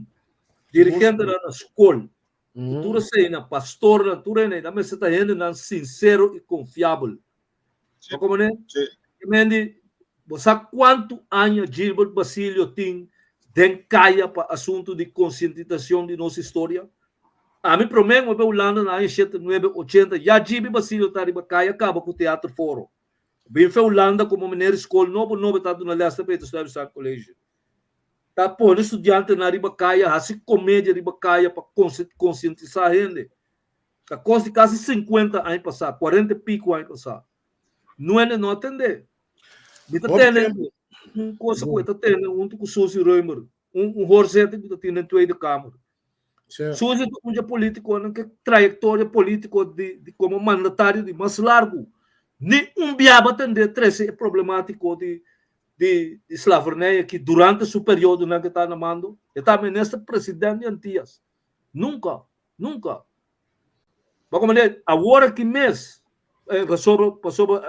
dirigentenan na skol, Tur eseinan, pastornan, tur hendenan mester ta hendenan sinsero i konfiabel. Bo komprendé? Ke men di, bo sa kuantu aña Gilbert Basilio tin den kaya pa asuntu di konsientitashon di nos historia? Ami promé ku mi bai Hulanda na aña shete nuebe ochenta, ya Gibi Basilio ta riba kaya kaba ku Teater Foro. Bin fe Hulanda komo meneer di skol nobo nobo e ta duna lès na Peter Stuyvesant College. Ta pone studiantenan riba kaya, hasi komedia riba kaya pa konsientisá hende. Ta kos di kasi sinkuenta aña pasá, kuarenta i piku aña pasá. Nuende no a tendé. Mi ta tende un kosa ku e ta tende huntu ku Suzy Römer, un un hoorzitting ku ta tin den Tweede Kamer. Suzy ta un dje politikonan ku trayektoria politiko di di komo mandatario di mas largu. Ni un biaba a tendé trese e problemátiko di di di slavernij aki durante su periodonan ke ta na mando. E ta minister president di Antias. Nunka, nunka. Bo komprende? Awor aki mes, pasobra, pasobra,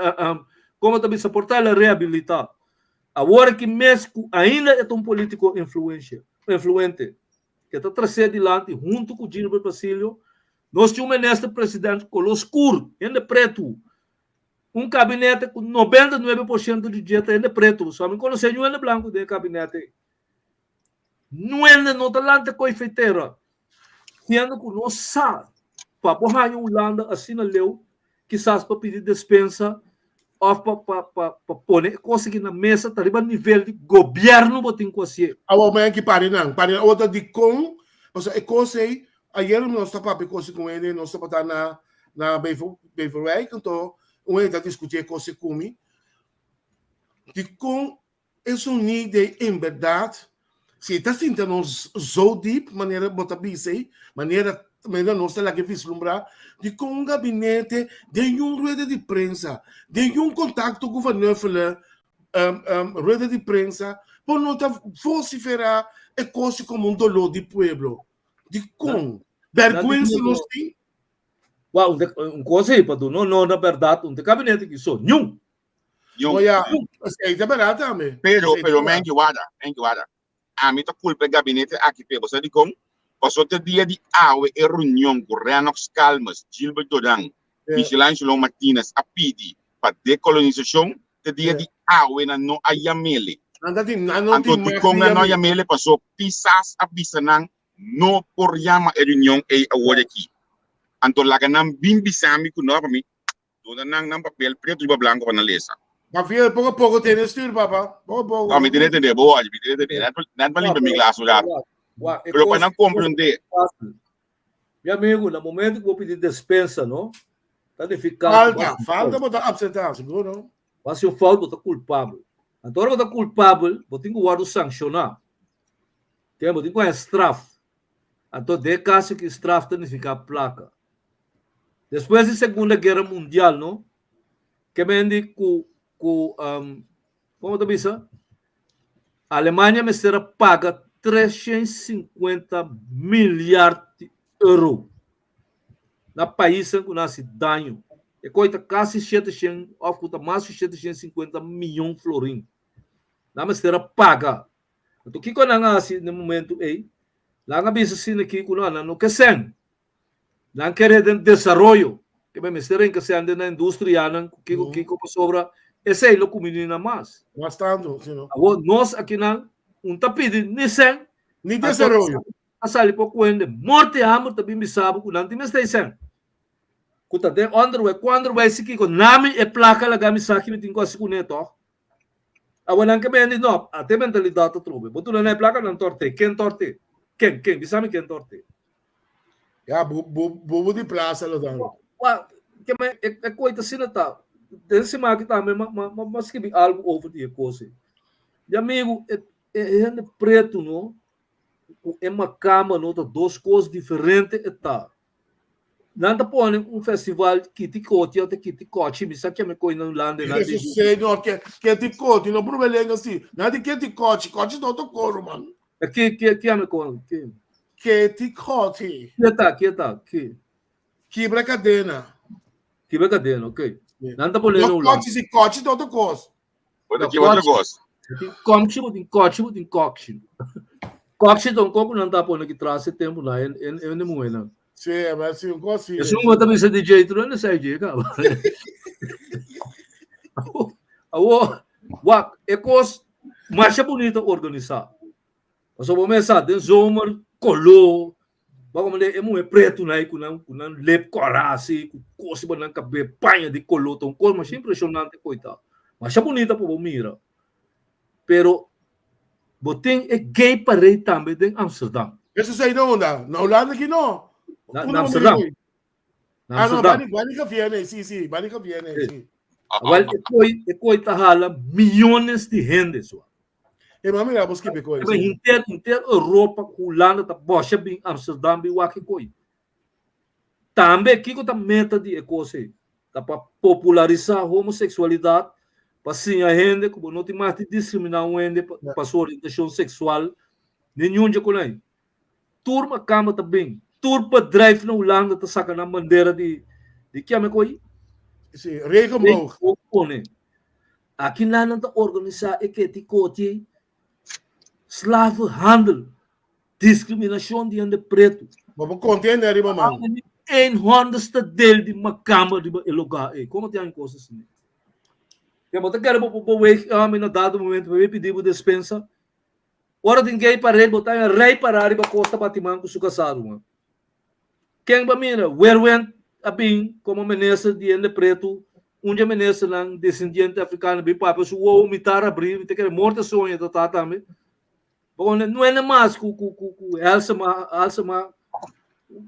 komo ta bisa por ta el a rehabilita. Awor aki mes ku ainda e ta un politiko influensia, influente, ke ta trasé dilanti huntu ku Gilbert Basilio, nos tin un minister president koló skur, hende pretu, Un kabinete ku 99% di dje ta hende pretu. So mi konosé niun hende blanku den e kabinete ei. Niun hende no ta lanta koi fetera. Siendo ku nos sa pa bo haña Hulanda asina leu, kisas pa pidi despensa òf pa pa pa pa pone e kos aki na mesa ta riba nivel di gobièrnu bo tin ku hasié. Awor mañana ki pari nan, pari nan. Awor ta dikon? Pasobra e kos ei, ayer nos ta papia kos ku hende, nos tabata na na Beverwijk, anto un hende ta diskutí e kos ei ku mi, dikon e sunida ei en bèrdat, si e ta sinta nos zo diep, manera bo ta bisa ei, manera manera nos ta laga e vislumbrá, dikon un gabinete den un rueda di prensa, den un kontakto ku Van Nuffelen, rueda di prensa, por no ta vosiferá e kos ei komo un doló di pueblo? Dikon? Bèrgwensa nos tin? Wou, un, un kos ei pa duna honor na bèrdat, un te kabinete ki so, niun. Niun. O ya, esei ta bèrdat tambe. Pero, Esei ta pero bèrdat. Menki wada, Menki wada. Ami ta kulpa e gabinete aki p'e. Bo sa dikon? Pasobra te dia di awe e reunion ku Rennox Calmes, Gilbert Doran, Ja. Michelangelo Martinez a pidi pa dekolonisashon, te dia Ja. di awe nan no a yam'ele. Nan ta tin, nan no Anto tin mag dikon di nan no a yam'é. yam'ele? Pasobra Pisas a bisa nan No por yama e reunion ei awor aki. Anto laga nan bin bisa mi ku no pa mi duna nan nan papel pretu riba blanko pa nan lesa. Javier, poko poko tene stuur, papa. Poko poko. No, mi tene tende, bo oye, mi tene tende. Net, net pa limpia mi glas un rato. Wa, e Pero pa kos nan komprondé. fásil. Mi amigo, na momento ku bo pidi despensa, no? Ta nifiká ku Falta, bo hasi falta fout. bo ta absentá, sigur no? Bo hasi un fout, bo ta kulpabel. Anto ora bo ta kulpabel, bo tin ku wòrdu sankshoná. Te, bo tin ku haña straf. Anto den e kaso ki straf ta nifiká plaka. Despues di Segunda Guera Mundial, no? Ke men di ku ku um, Komo ta bisa? Alemania mester a paga 350 milyard di euro na paisnan ku nan hasi daño. E koi ta kasi 700 òf ku ta mas ku 750 miyon florin. Nan mester a paga. Anto kiko nan a hasi na e momento ei? Nan a bisa asina aki ku nan no ke sèn. Nan kere den desaroyo, ke men mester rinka sean den nan industrianan ku kiko kiko pasobra esei lo kumini nan mas. Mas tantu, si no. Awor nos akinan un ta pidi ni sen, Ni anto desaroyo. a sali por kuende morti hamber ta bin bisa bo ku nan tin mester sen. Ku ta den onderwijs, ku onderwijs si kiko? Nami e plaka laga mi sa ki mi tin ku hasi kuné tòg. Awor nan ke bende no, ate mentalidat atrobe. Bo duna nan e plaka nan torte. Ken torte? Ken, ken? Bisa mi ken torte. Ya, bu, bu, bubu di plaza lo dan. Wa, ke me, e, e koita asina ta. Den siman aki tambe ma, ma, ma, ma skibi algu over di e kos ei. Mi amigu, e, e hende pretu no, ku e makamba no ta dos kos diferente e ta. Nan ta pone un festival kiti koti ota kiti kochi, mi sa keme koi nan lande nan Eso sei no ke kiti koti no pruebe lenga si. Nan di kiti kochi, kochi ta otro koro man. Ki ki ki ame kon ki. Kiti koti. Kieta kieta ki. Kibra kadena. Kibra kadena, okay. Nan ta pone No kochi si kochi ta otro kos. Bo ta kiba otro kos. Tin komchi, bo tin kochi, bo tin kokchi. Kokchi ta un kos ku nan ta pone ki tras e tempu nan, e e e hende muhénan. Sí, ma sí, un kos sí. Esun bo ta bisa DJ tur hende sa dje kaba. Awor, wak, e kos masha bunita organisá. Pasobra bo mester sa den zomer koló, bo a komprende e muhé pretu nan ku nan ku nan lep kòrá asi ku kos riba nan kabes paña di koló ta un kos masha impreshonante koitá. Masha bunita pa bo mira. Pero bo tin e gay parade tambe den Amsterdam. Eso sa na unda? Na Hulanda ki no? Na, na Amsterdam. Na ah, no, Amsterdam. Bani, bani viene, sí, sí, bani viene, sí. Wel, e koi, e koi ta hala millones di hende, so. E mami mira bos kipe koi. Pero hinter, hinter Europa, Hulanda ta bosha bin Amsterdam bin wak e koi. Tambe kiko ta meta di e kos ei? Ta pa popularisá homoseksualidat, pa siña hende ku bo no tin mas di diskriminá un hende pa su orientashon seksual, ni niun dje kon ei. Tur makamba ta bin, tur bedrijf na Hulanda ta saka nan bandera di di kiame koi? Sí, regenboog. Pone. Aki nan nan ta organisá e keti koti ei, slavenhandel. Discriminacion di hende pretu. Bo por conta hende ariba man. Een honderdste deel di makamba riba e lugar ei. Como tin cos asina? Ke bo ta kere bo por beweeg e homber na dado momento pa pidi bo despensa? Ora tin gay parade bo ta rei para riba costa bati man cu su casado man. Ken ba mira? Werwent a bin como minister di hende pretu, un dje ministernan descendiente africano bin papia su wowo mitar abri, mi ta kere morto soña ta ta tambe. Bo no ene mas ku ku ku ku Halsema Halsema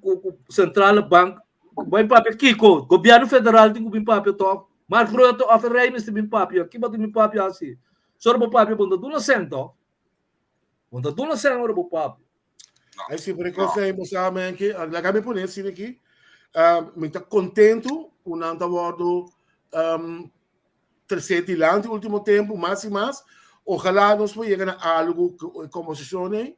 ku ku Centrale Bank bai papia kiko gobierno federal tin ku bin papia tok Mark Rutte of rei mester bin papia kiba tin bin papia asi sor bo papia bo no ta duna sen tok bo no ta duna sen ora bo papia. Ai si pero kos ei bo sa men ki laga mi pone asina aki mi ta kontentu ku nan ta wordu Tresé dilanti último tempu mas i mas. Ojalá nos por yega na algu ku e kombersashon ei.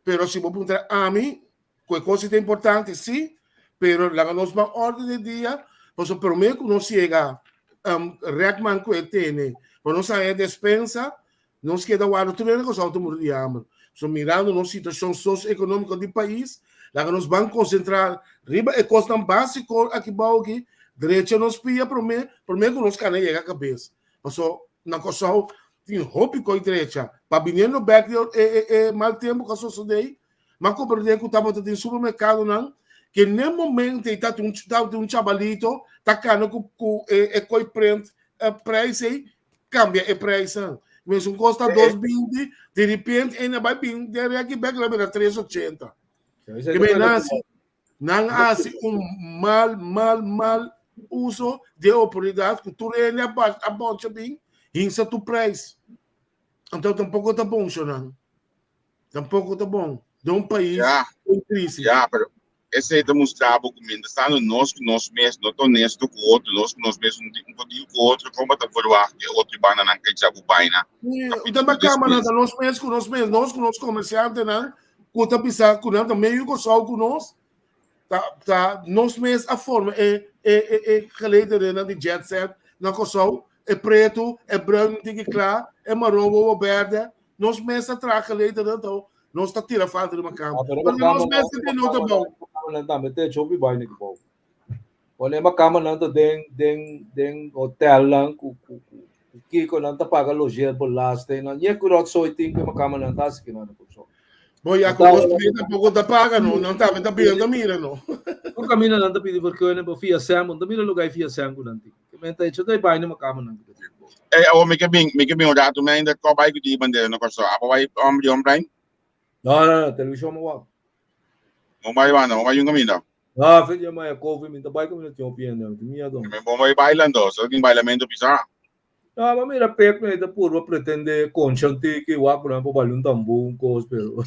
Pero si bo puntra ami, ku e kos ei ta importante, sí, pero laga nos ban orde di dia, pasobra promé ku nos yega rèkman ku e tene pa nos haña despensa, nos keda warda tur hende ku sa ta muri di hamber. So mirando nos situashon sosioekonómiko di pais, laga nos ban konsentrá riba e kosnan básiko aki bou aki, drecha nos pia promé, promé ku nos kana yega kabes. Paso na Kòrsou tin hopi kos drecha. Pa biniendo bèk di e e e mal tempu ku a sosodé ei, m'a komprendé ku tabata tin supermerkadonan ke n'e momento ei ta un tabatin un chabalito ta kana ku ku e e koi prent preis ei kambia e preisnan. Mesun kos ta 2.20, di repente e na bai bin den reki bek la bira 3.80. Ke men nan hasi, nan hasi un mal, mal, mal uso di e oportunidat ku tur hende a a boncha bin hinsa tur prijs. Anto tampoko ta bon, shonan. Tampoko ta bon den un pais Ya, den crisis. ya, pero Esei ta mustra bo ku mientras tantu nos ku nos mes no ta honesto ku otro, nos ku nos mes no tin un deal ku otro, kon bo ta verwagt e otro bandanan ka echa bo baina Sí, ta bacán, ma ta nos mes ku nos mes, nos ku nos komersiantenan ku ta bisa ku nan ta medio Kòrsou ku nos, ta ta nos mes a forma e e e e gelederennan di jet set na Kòrsou, e pretu, e bruin tin ki kla, e maron wowo bèrdè, nos mes a traha geledernan to Nos ta tira falta riba kama. Ah, pero Pero nos mester tin nota bou. Nan tambe te chopi bai na bou. Pone ma kama nan ta den den den hotel nan ku ku ku kiko nan ta paga logeer belasting nan. Nye ku rotzooi tin ku ma kama nan ta hasi kinan na Kòrsou. Bo ya ku nos pidi tampoko ta paga no. Nan tambe ta bira ta mira no. Tur kaminda nan ta pidi vergunning pa fia sèn, bo no ta mira lugá e fia sèn ku nan tin. Ke men ta hecho ta e bai na ma kama nan ku ta tin. Ey, awor mi ke bin, mi ke bin un ratu, mi ainda ko bai ku di bandera na Kòrsou. Abo bai um Brionplein? No, no, no, televishon mi wak. Bon bai banda, bon bai un kaminda. No, fin di maya kofi, mi ta bai kaminda tin hopi hende, mi tin miedo. Mi bon bai bailando, so tin bailamento pisá. No, ma mira pek mi ta purba pretende koncha un tiki, wak ku nan por baila un tambú, un kos, pero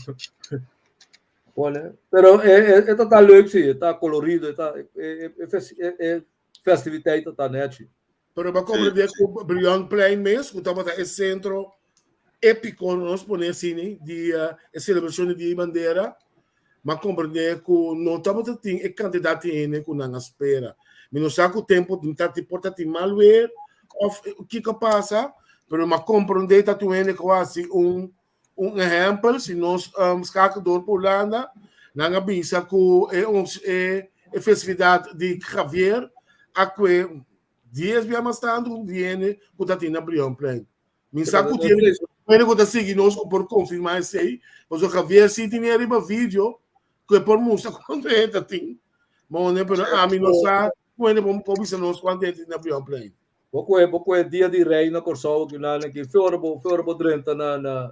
Pone, pero e e e ta ta leuk si, e ta kolorido, e ta e e e e festiviteit ta ta nechi. Pero ba comprende sí, ku Brionplein mes, ku tabata e sentro épiko, nos pone asina, di uh, e selebrashon di Dia di Bandera, ma comprende ku no tabata tin e kantidat di hende ku nan a spera. Mi no sa ku tempo ta ti por ta tin mal weer of kiko pasa, pero ma comprende ta tin hende ku hasi un Un ehèmpel, si nos um, skakel door pa Hulanda, nan a bisa ku e, ons, e, e festividat di Javier a kue 10 bia mas tantu di hende ku ta tin na Brionplein. Mi sa ku tin hende ku ta sigui nos ku por konfirmá esei, pasobra Javier sí tin riba video ku e por mustra kuantu hende ta tin. Mone, pero ami no sa ku hende por bisa nos kuantu hende tin na Brionplein. Bo kohe bo kohe dia di rei na Kòrsou aki nan aki fe ora bo fe ora bo drenta na na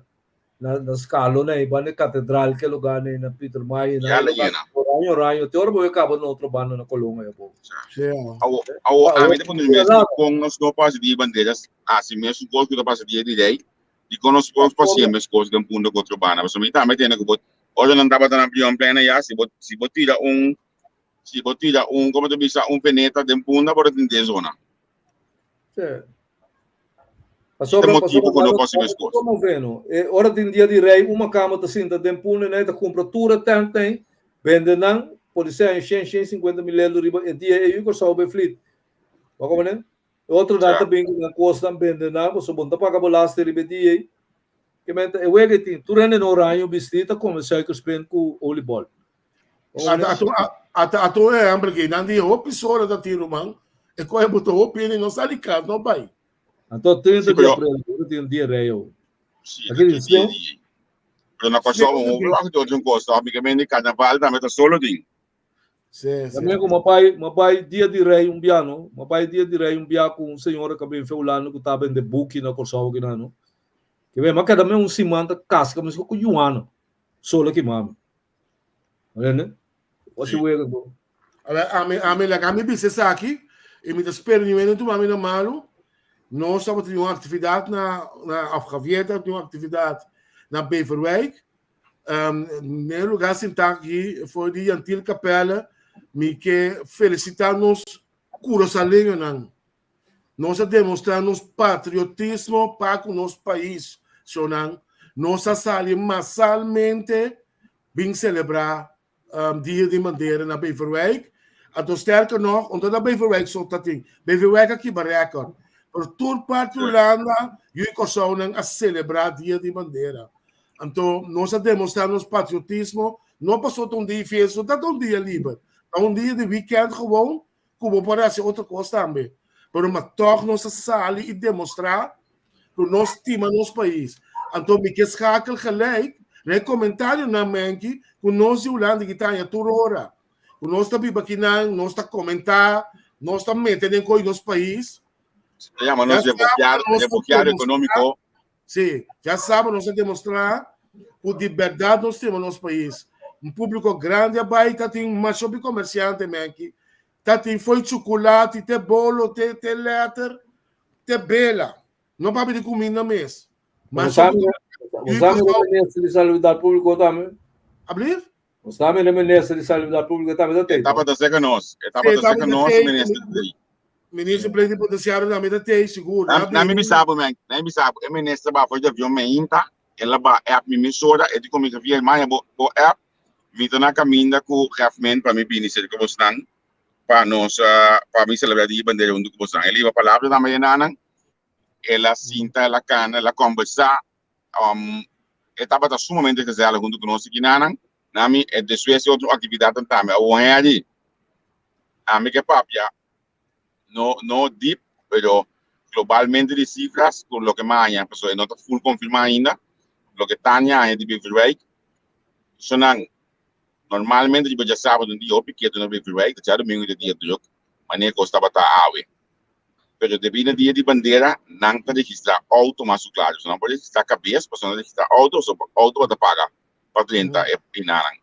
na na Skalo nei banda e katedral ke lugá nei na Pietermaai na Ya la lugá yena. oraño oraño te ora bo e kaba na otro banda na Colón aya bo. Sí. Awo, awo, Ah, ami ta puntra mi mes, dikon nos no por hasi dia di bandera hasi mesun kos ku ta pasa dia di rei? Dikon nos por hasi e mes kos den punto ku otro banda? Pasobra mi tambe tende ku bo ora nan tabata na Brionplein aya si bo si bo tira un Si bo tira un, como ta bisa, un veneta den punda, bo ta tin den zona. Sí. Pasobra, Kita motibo pasobra, ku no no, pasa mes kos. Como veno? E ora tin dia di rei, uma kama ta sinta den punda, ne, ta kumpra tur e tent nei, bende nan, polisía en 100, 150 mil euro riba e dia e yu Kòrsou bay flit. Bo como ne? E otro nan ta bin ku nan kosnan bende nan, pasobra bo no ta paga belasting riba e dia ei. Ke men ta e wega ei tin tur hende na oraño bistí ta kome suikerspin ku oliebol. Ata ata un ehempel ke nan di hopi sola ta tin ruman e kohe bo ta hopi hende no sali kas no bai. Anto 30 Sí, di pero april ora tin un dia rei awo. sí, Aki ta tin tin dia sneeuw. di. Pero na Kòrsou un hopi wak di otro kos, tòg mi ke mende karnaval tambe ta solo tin. Sí, sí. También ku mapai mapai dia di rei un bia no, mapai dia di rei un bia ku un señora ka bin fe Hulanda ku ta bende buki na Kòrsou aki nan no. Ke ben, m'a keda me un siman ta kaska mi ku yuana solo ki mami. Entende? Wasi wega go. Ala, ami, ami, laga mi bisa esaki, i mi ta spera niun hende tuma mi na malu. Nos tabata tin un aktividat na, na, of Javier tabatin un aktividat na Beverwijk. Um, na e lugá sintá aki for di Yantil Capelle, mi ke felisitá nos kurasaleñonan. Nos a demostrá nos patriotismo pa ku nos pais, shownan. Nos a sali masalmente bin selebrá Dia di Bandera na Beverwijk. Anto sterker nog, no ta na Beverwijk so ta tin. Beverwijk a kiba rèkòrt. Pero tur parti Hulanda yu i Kòrsounan a selebrá Dia di Bandera. Anto nos a demostrá nos patriotismo, no pasobra ta un dia di fiesta, no ta un dia liber. Ta un dia di wikènt gewoon ku bo por hasi otro kos tambe. Pero ma tòg nos a sali i demostrá ku nos stima nos pais. Anto mi ke schakel gelijk na e komentarionan menki ku nos di Hulanda ki ta haña tur ora. Ku nos ta biba akinan, nos ta komentá, nos ta mete den ko'i nos pais. Ta yama nos Ya sa refugiado, ku nos por refugiado demostrá ekonómiko. Sí, djasabra nos a demostrá ku di bèrdat nos stima nos pais. Un públiko grandi a bai, ta tin masha hopi komersiante mènki, ta tin fo'i chukulati te bolo te te lèter te bela. No papia di kuminda mes. Masha hopi Bo sa mi minister di Salubridat Públiko tambe? Ablief? Bo sa mi minister di Salubridat Públiko tambe ta tei? E tabata serka nos. E tabata serka nos minister tei. Minister plenipotenciario tambe ta tei, sigur. Na mi bisa bo men, na mi bisa bo, e minister ba for di avion meinta, el a ba app mi mesora, e di ku mi Javier, maya bo bo app, mi ta na kaminda ku Hefman pa mi bini serka bosnan pa nos pa mi selebrá dia di bandera huntu ku bosnan. El a hiba palabra tambe enanan, el a sinta, el a kana, el a kombersá, e tabata sumamente gezellig huntu ku nos ekinanan. Na mi e despues e otro aktividatnan tambe. Awor Henry, ami ke papia no no deep, pero globalmente di cifras ku loke mi a haña, pasobra e no ta full konfirmá ainda, loke Tania a haña di Beverwijk, sonan normalmente riba djasabado un dia hopi ketu na Beverwijk, ta djadomingo ta dia druk, manera kos tabata awe. Pero debí na dia di bandera, nan ta registrá outo mas ku klaru. So nan por registrá kabes, pasobra nan registrá outo, so outo bo ta paga pa drenta e pinanan.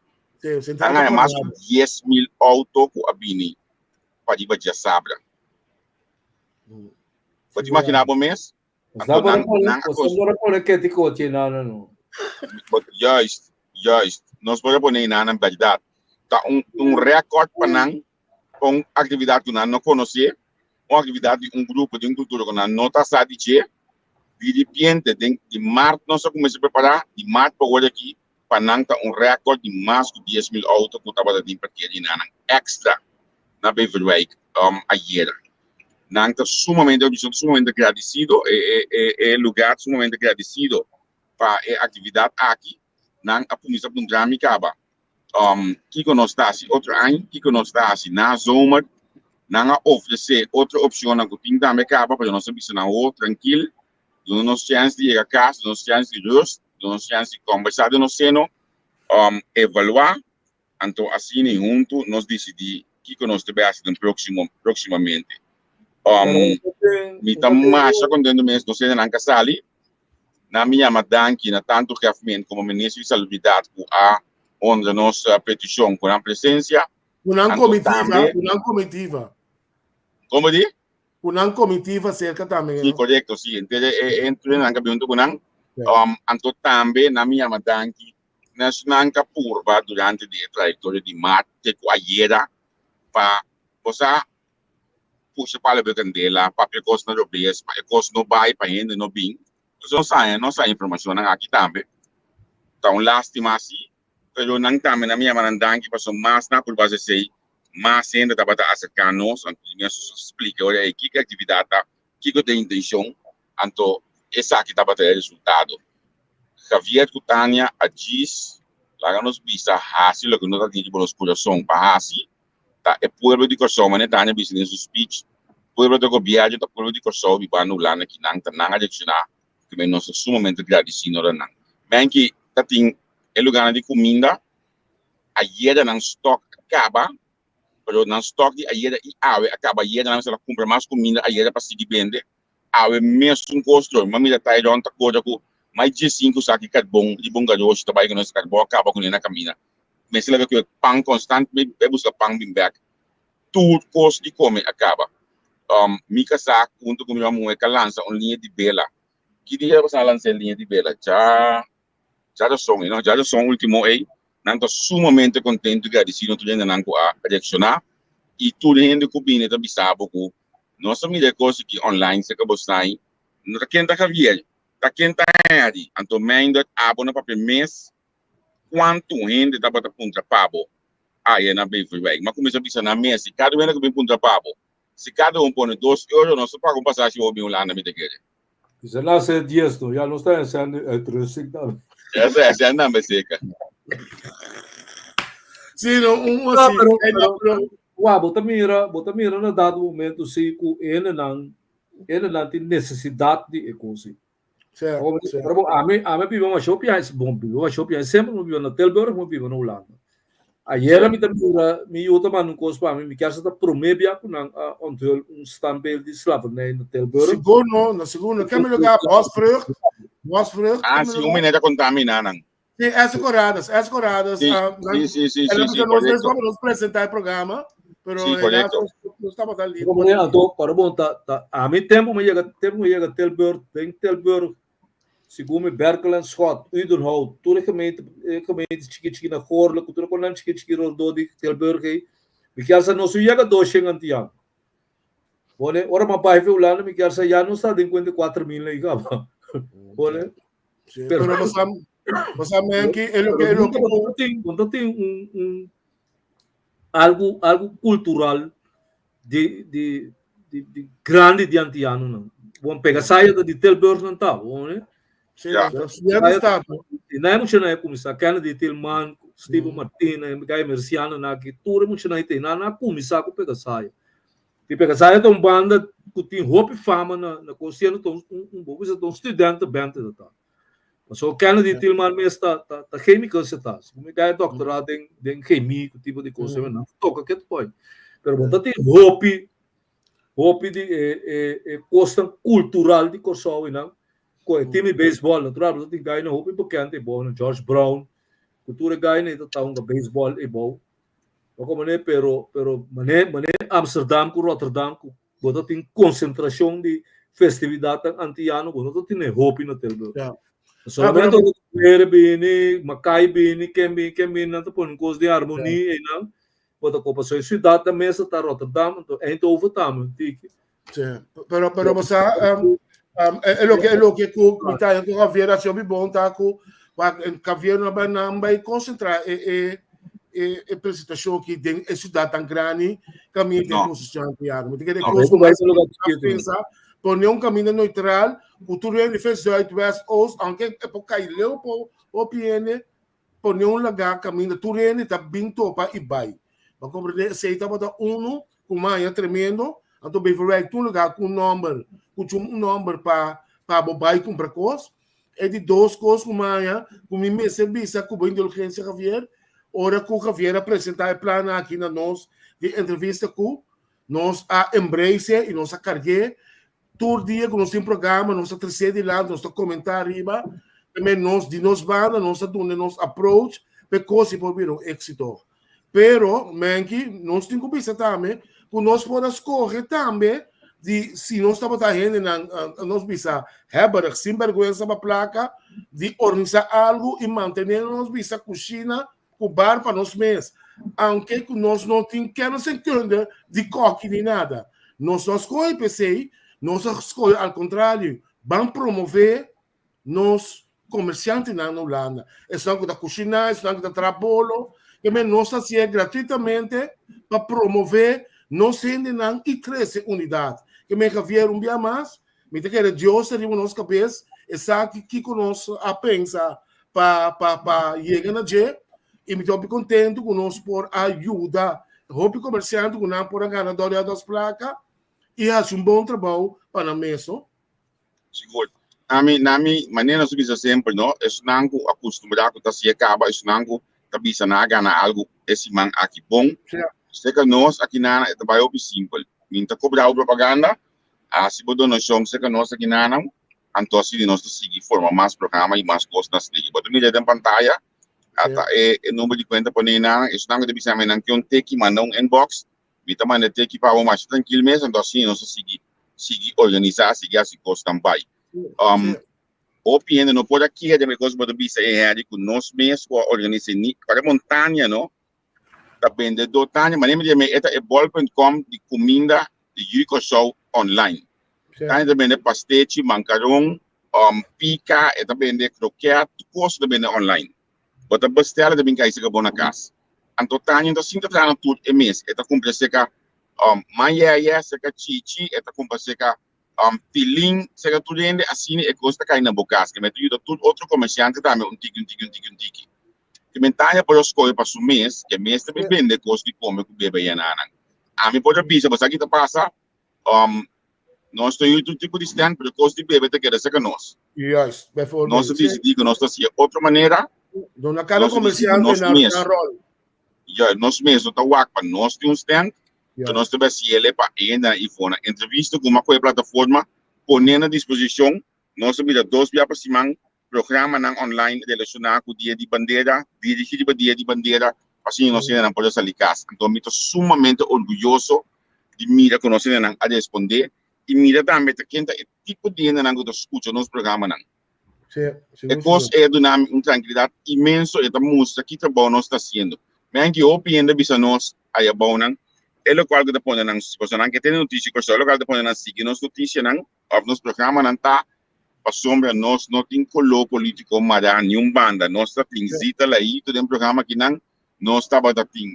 Nan haña mas ku 10,000 outo ku a bini pa riba djasabra. Bo ta imaginá bo mes? Anto nan, nan a kos. Nos por a pone keti kochi einan no. Juist, juist. Nos por a pone einan bèrdat. Ta un, un rèkòrt pa nan, pa un aktividat ku nan no konosé, un aktividat di un grupo, di un kultura ku nan no ta sa di dje. Di ripiente, den di mart nos a kuminsá prepará, di mart pa ora aki, pa nan ta un rèkòrt di mas ku 10,000 outo ku tabata tin parker di nan èkstra na Beverwijk ayera. Nan ta sumamente, mi ta sumamente gradisido, e e e e lugar sumamente gradisido pa e aktividat aki. Nan a kuminsá puntra mi kaba kiko nos ta hasi otro aña, kiko nos ta hasi na zomer. Nan a ofresé otro opshonnan ku tin tambe kaba, pero nos a bisa nan, ho, trankil, duna nos chèns di yega kas, duna nos chèns di rust, duna nos chèns di kòmbersá den nos seno, evaluá, anto asina i huntu nos disidí kiko nos ta bai hasi den próksimo, próksimamente. Mi ta masha kontentu mes, nos hendenan ka sali, nan mi yama danki na tantu Hefmen komo Minister di Salubridat ku a honra nos petishon ku nan presensia. Ku nan komitiva, ku nan komitiva. Komo di? Ku nan komitiva serka tambe. Sí, korekto, sí. Enter e entre nan ka bin huntu ku nan. Anto tambe nan mi yama danki na esnan ka purba durante di e trayektoria di mart te ku ayera pa bo sa pusha palo be kandela, papia kos na robes pa e kos no bai, pa hende no bin. Nos sa nos sa informashonnan aki tambe. Ta un lastima si, pero nan tambe nan mi yama nan danki pasobra mas nan a purba hasi esei, mas hende tabata aserká nos, anto di mes nos a splika ora ei kiko e aktividat ta, kiko ta e intenshon, anto esaki tabata e resultado. Javier ku Tania a djis laga nos bisa hasi loke nos a tin riba nos kurason pa hasi, ta e pueblo di Kòrsou, manera Tania bisa den su speech, pueblo ta gobièrnu, ta pueblo di Kòrsou bibá na Hulanda ki nan ta nan a reakshoná ku men nos ta sumamente gradisí nora nan. Menki ta tin e lugánan di kuminda, ayera nan stòk a kaba, pero nan stòk di ayera i awe a kaba, ayera nan mester a kumpra mas kuminda ayera pa sigui bende, Awe mesun kos trobe. M'a mira Tyron ta kore ku mai diesinku saki karbon riba un garoshi ta bai ku nos karbon a kaba kuné na kamina. Mester laga ku e pan konstant mi bai buska pan bin bèk. Tur kos di kome a kaba. Mi kasá huntu ku mi muhé ka lansa un liña di bela. Ki dia boso a lansa e liña di bela? Dja djarason ei no? Djarason ultimo ei. Nan ta sumamente kontentu i gradisido tur hendenan ku a reakshoná i tur hende ku bini ta bisa bo ku Nos a mira e kos aki online serka bo sai, no ta ken ta Javier, ta ken ta Henry. Anto Meindert abo na papia mes kuantu hende tabata puntra pa bo aya na Beverwijk. Mi a kuminsá bisa nan mes, si kada hende ku bin puntra pa bo, si kada un pone 2 euro, nos ta paga un pasashi pa bo bin Hulanda, mi ta kere. Bisa na se dies no, ya nos ta encende uitrusting tambe. Ya sa encende tambe seca. Sí, no, un así. Pero, pero, wa, bo ta mira, bo ta mira na dado momento sí ku hendenan, hendenan tin nesesidat di e kos ei. Certo, certo. Pero bo, ami, ami biba masha hopi aña, bon, biba masha hopi aña, semper mi biba na Tilburg, mi biba na Hulanda. Ayera mi ta mira, mi yu ta manda un kos pa mi, mi kier sa ta promé bia ku nan a onthul un standbeeld di slavernij na Tilburg. Sigur no, no sigur no. Kende lugá Bosvreugd? Bosvrucht. Ah, si, un meneer ta konta mi nanan. Sí, S. Coradas, S. Coradas. Sí, ah, sí, sí, sí, ela sí, sí, nos correcto. nos presentá e programa, pero Sí, helaas correcto. nos tabata listo. Como ne anto, para bon, ta, ta, a mi tempo me llega, tempo me llega Tilburg, den Tilburg, segun mi Berkel en Schot, Udenhout, tur e gemeente, e gemeente chiki chiki na Goorlen, ku tur e konan chiki chiki rondó di Tilburg ei, mi kier sa nos no yega 200 antian. Bone, ora mi a bai fi Hulanda mi kier sa ya nos ta den kuenta 4000 ei kaba. Bone. Sí, pero pero basta, basta menki, e lo que, e lo que, Pero tin, no tin un, un algo, algo cultural di, di, di, di grandi di antiano nan. Bon, pega saia da di Tilburg nan ta, bon, eh? Sí, Ja. ja, está. E na mucha na kumisa Kennedy Tilman, Steven Martina, Guy Merciano na ki tur mucha na ite na na kumisa ku pega saia. Di pega saia ta un banda ku tin hopi fama na na kosiendo ta un un bo bisa ta un studente band ta ta. Paso Kennedy Tilman mes ta ta ta chemical se ta. Si mi guy doctorado den den chemie ku tipo di cosa mm. na toka ket poi. Pero bo ta tin hopi hopi di e e e kosnan kultural di Kòrsou einan ku e team di beisbòl natural bo ta tin gainan hopi bekend eibou nan George Brown ku tur e gainan ei ta ta hunga beisbòl eibou bo komprende pero pero mane mane Amsterdam ku Rotterdam ku bo ta tin konsentrashon di festividatnan antiano bo no ta tene hopi na Tilburg. Ja. Solamente ora ku Mere bini, Makai bini, ken bini, ken bini, nan ta pone un kos di harmonia einan. Bo ta kopa so e siudat ta mester ta Rotterdam, anto Eindhoven tambe un tiki. Sí, pero pero bo sa um, um, e, e loke e loke ku mi ta ku Javier a hopi bon ta ku pa Javier no bai nan bai konsentrá e e e e presentashon aki den e siudat tan grandi kaminda den No. Concepcion Santiago. Mi ta kere No. kos Eso bai mas sa lugar chikitu. pensa pone un kaminda neutral ku tur hende fe zuid, west, oost, aunke e por kai leu po hopi hende Pone un lagá kaminda tur hende ta bin topa i bai. Bo a komprendé? Esei tabata unu ku maña tremendo. Anto Beverwijk tur lugá ku un nòmber, ku chum un nòmber pa pa bo bai kumpra kos. E di dos kos ku maña ku mi mester bisa ku bo indulgensia Javier, ora ku Javier a presentá e plan aki na nos di entrevista ku nos a embrace i nos a karg'é Tur dia ku nos tin programa, nos ta tresé dilanti, nos ta komentá ariba. Tambe nos, di nos banda, nos ta duna nos approach pa e kos ei por bira un éksito. Pero, Menki, nos tin ku bisa tambe ku nos por a skohe tambe di si nos tabata hendenan, nos bisa, hebberig, sinbèrgwensa pa plaka, di organisá algu i mantené nos bisa kushina ku bar pa nos mes, aunke ku nos no tin kennis en kunde di koki ni nada. Nos no a skohe p'esei, nos a skohe al kontrario, ban promové nos komersiantenan na Hulanda, esnan ku ta kushiná, esnan ku ta traha bolo, ke men nos ta hasié gratuitamente pa promové nos hendenan i trese unidat. Ke men Javier, un bia mas, Mi ta kere Dios ta riba nos kabes, e sa ki kiko nos a pensa pa pa pa yega na dje i mi ta hopi kontentu ku nos por a yuda hopi komersiante ku nan por a gana dor di dos plaka i hasi un bon trabou pa nan mes no. Sigur. Nami, nami, manera nos ta bisa semper, no, esnan ku a kustumbrá ku ta hasié kaba, esnan ku ta bisa nan a gana algu e siman aki bon. Serka nos aki nan e ta bai hopi simpel. Mi no ta kobra bo propaganda, Hasi bo donashon serka nos aki nanan, anto asina nos ta sigui forma mas programa i mas kosnan asina aki. Bo ta mira den pantaya, ata e e number di kuenta pone nanan. Esnan ku ta bisa mi nan ke un teki, manda un inbox, mi ta manda e teki pa bo masha trankil mes, anto asina nos ta sigui sigui organisá, sigui hasi kosnan bai. Um, hopi hende no por a kere mi kos bo ta bisa e hende ku nos mes ku a organisá ni para Montania no, ta bende do tania manera mi di mi e ta e bol punt com di kuminda di Yu Kòrsou online. Tania ta bende pastechi, mankaron, um, pika, e ta bende kroket, tur kos ta bende online. Bo ta bestèl e ta bin kai seka bo na kas. Anto Tania no ta sinta traha na tur e mes, e ta kumpra seka um, Man Yeye, seka Chichi, e ta kumpra seka um, Pilin, seka tur hende, asina e kos ta kai na bo kas. Ke mi ta yuda tur otro komersiante tambe un tiki, un tiki, un tiki, un tiki. Ke Mentaña por a skohe pa su mes, ke mes ta bin bende kos di kome ku bebe yenanan. Ami por a bisa, bo sa ki ta pasa? Um, nos ta yu tur tipo di stand, pero kos di bebe ta keda serka nos. Juist, bijvoorbeeld. Nos a disidí ku nos ta hasié otro manera. Duna kada Nos a disidí komersiante nos na, mes. na rol. Ja, nos mes no ta wak pa nos tin un stand, pero Juist. nos ta bai hasié pa hende na Ivona. Entrevista ku mi a kohe plataforma, pone na disposishon. Nos a mira dos bia pa siman programanan online relashoná ku Dia di Bandera, dirigí riba Dia di Bandera, pa asina nos hendenan por a sali kas. Anto mi ta sumamente orguyoso di mira ku nos hendenan a respondé i mira tambe ta ken ta e tipo di hendenan ku ta skucha nos programanan. E kos ei a duna mi un trankilidat inmenso, e ta mustra ki trabou nos ta hasiendo. Mi a ki hopi hende a bisa nos ayabounan, e lokual ku ta pone nan, pasobra nan ke tene notisia Kòrsou, e lokual ta pone nan sigui nos notisianan òf nos programanan ta pasobra nos no tin koló polítiko mará niun banda. Nos ta tin Zita Laito den programa akinan, nos tabata tin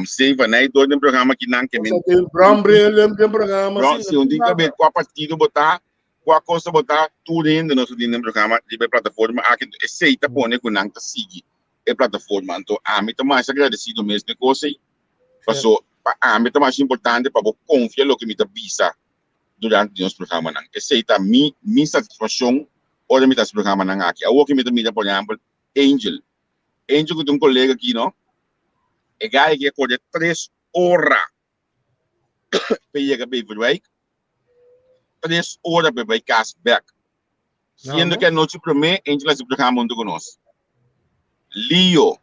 Sevaney door den programa akinan. Nos ta tin Bron Bril den programa. Bron, si un tin kabet kua partido bo ta, kua cosa bo ta, tur hende nos ta tin den programa riba e plataforma aki. Esei ta pone ku nan ta sigui e plataforma. Anto ami ta masha agradesido mes den kos ei, paso pa ami ta masha importante pa bo konfia loke mi ta bisa durante di nos programanan. Esei ta mi mi satisfakshon ora mi ta hasi programanan aki. Awor ke mi ta mira por ehèmpel Angel. Angel ku ta un kolega aki no, e gai aki a kore tres ora pa e yega Beverwijk, tres ora pa e bai kas bèk. Siendo ke anochi promé Angel a hasi programa huntu ku nos. Leo,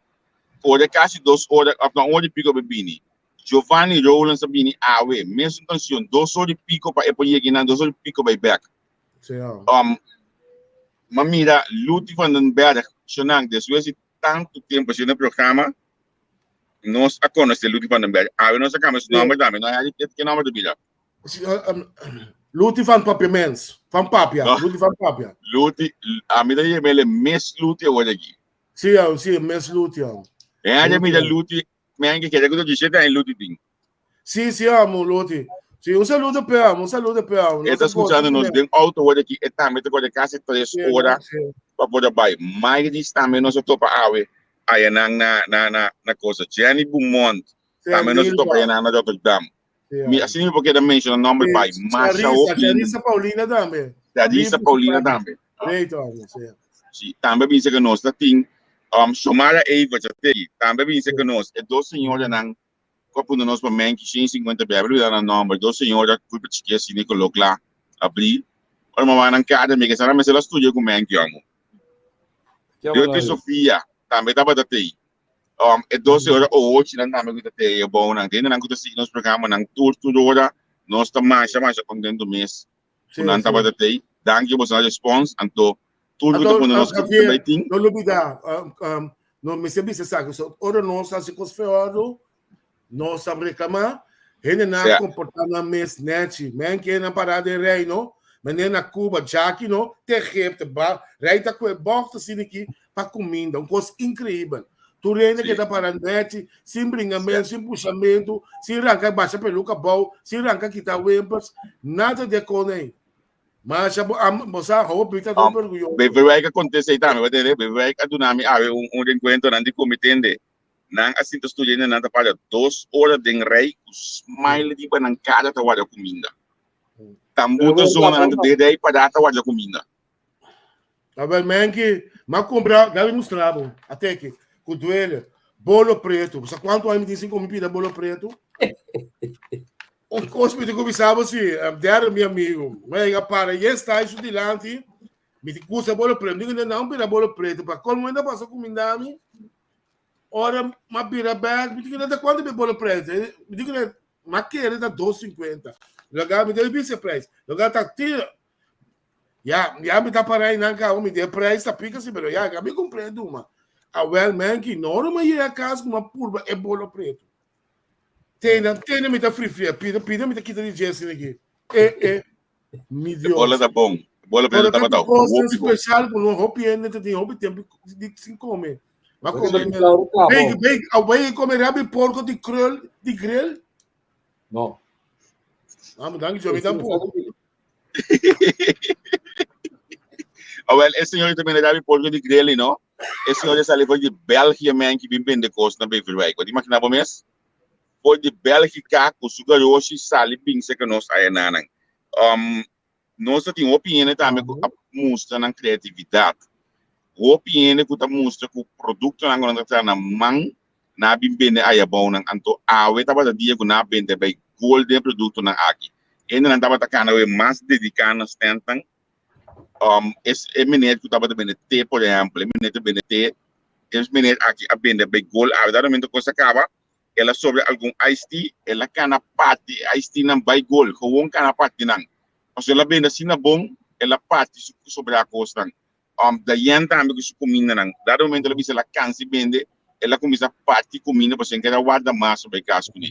kore kasi dos ora òf no un ora i piko pa e bini. Giovanni Rowlands a bini awe, mesun kansion, dos ora i piko pa e por yega einan, dos ora i piko bai bèk. Um, m'a mira Luti van den Berg, shonan, despues di tantu tempu haciendo e programa, nos a conoce Luti van den Berg. Awe nos a cambia su nomber tambe, no? Ke nomber ta bira? Luti van Papiaments, van Papia, no. Luti van Papia. Luti, ami ta yemele mes Luti awor aki. Sí, sí, mes Luti. Ja, mira Luti, Mi a kere ku ta 17 aña Luti tin. Sí, sí, amo, Luti. Sí, un saludo pe amo, un saludo pe amo. E ta escuchando nos den auto awor aki, e tambe ta kore casi tres ora pa por a bai. Mayris tambe nos a topa awe ayanan na na na na cosa. Jenny Beaumont tambe nos a topa ayanan na Rotterdam. Mi asina mi por keda menciona nomber bai. Masha hopi. Charissa Paulina tambe. Charissa Paulina tambe. Great, amo, sí. Sí, tambe bisa que nos ta tin um, Shomara Evers a tei, tambe bisa que nos, e dos señoranan ku a pone nos pa menki 150 bia, a nan nomber, dos señora kulpa chikia sine ku lokla abri, ora mama nan kada mi ke sana mester la studia ku menki amo. Dirty Sofia tambe tabata tei. Um, e dos señora ohochi nan tambe ku ta tei e bounan, dende nan ku ta sigui nos programa nan tur tur ora, nos ta masha masha contento mes. Ku nan tabata tei. Danki boso na respons. Anto tur ku ta pone nos ku ta bai tin. No lubida, no mester bisa esaki. So, ora nos hasi kos feordo, nos ta reklamá, hende nan a komportá nan mes nèchi. Men ke nan pará den rei no, meneer na Cuba, djaki no, te Egipto, ba, rei ta kue bògt asina aki pa kuminda, un kos inkreibel. Tur hende ke ta para nèchi, sin bringamentu, sin pushamentu, sin ranka basha peluka abou, sin ranka kita wimpers, nada di e kon ei. Masha bo am, bo sa hopi ta hopi orguyoso. Beverwijk a kontesta ei tambe, bo tende? Beverwijk a duna mi awe un un reenkuentro nan di ku mi tende. Nan a sinta studia hende nan ta para dos ora den rei ku smile riba nan kara ta warda kuminda. Tambu ta zona nan ta den rei para ta warda kuminda. Abel Menki, m'a kumpra, gabi mustra bo, ateki, ku duele, bolo pretu. Sa kuantu aña mi tin sin komi pida bolo pretu? Un kos mi tin ku bisa bo si, derde mi amigu, mi a yega para i e sta su dilanti, mi tin gusta bolo pretu, mi di nan pida bolo pretu, pa kol momento a pasa kuminda mi, ora m'a bira bek, mi di ku ta kuantu be bolo pretu? Mi di ku m'a kere ta dos sinkuenta, loga mi debe bisa e prijs, loga ta tira. Ya, ya mi ta para einan cabo, mi de prijs ta pica si, pero ya, mi compré duma. A wel, man, ki no ma llega a casa kuma purba e bolo preto. Tena, tena mi ta fri fri, pida, pida mi ta kita di jesse aquí. Eh, eh, mi Dios. Bola ta bon. Bola preto ta batao. Cosa especial ku no hopi hende ta tin hopi tempo di sin come. Ma come. Bake, bake, away come rabi porco di krul, di grill. No. Vamos, danki, yo mi tampoco. Awel, e señor ta bende rabi porco di greli, no? E señor a sali for di België, man, ki bin bende kos na Beverwijk. Bo ta imagina bo mes? For di Belgica, ku su garoshi sali bin serka nos ayananan. Um, nos ta tin hopi hende tambe ku a mustra nan kreatividat. Hopi hende ku ta mustra ku produktonan ku nan ta traha na man, nan a bin bende ayabounan. Anto awe tabata dia ku nan a bende bai gol den e produktonan aki. Hendenan tabata kana awe mas dediká na stèntnan. Um, es, e meneer ku tabata bende te, por ehèmpel, e meneer ta bende te, es meneer aki a bende bij gol awe. Dado momento kos a kaba, el a sobra algun iced tea, el a kana parti e iced tea nan bij gol, gewoon kana parti nan. Pasobra el a bende asina bon, el a parti su sobrá kosnan. Um, Diane tambe ku su kumindanan. Dado momento el a bisa el a kansa di bende, el a kuminsá parti kuminda pasobra el keda warda mas pa bai kas kuné.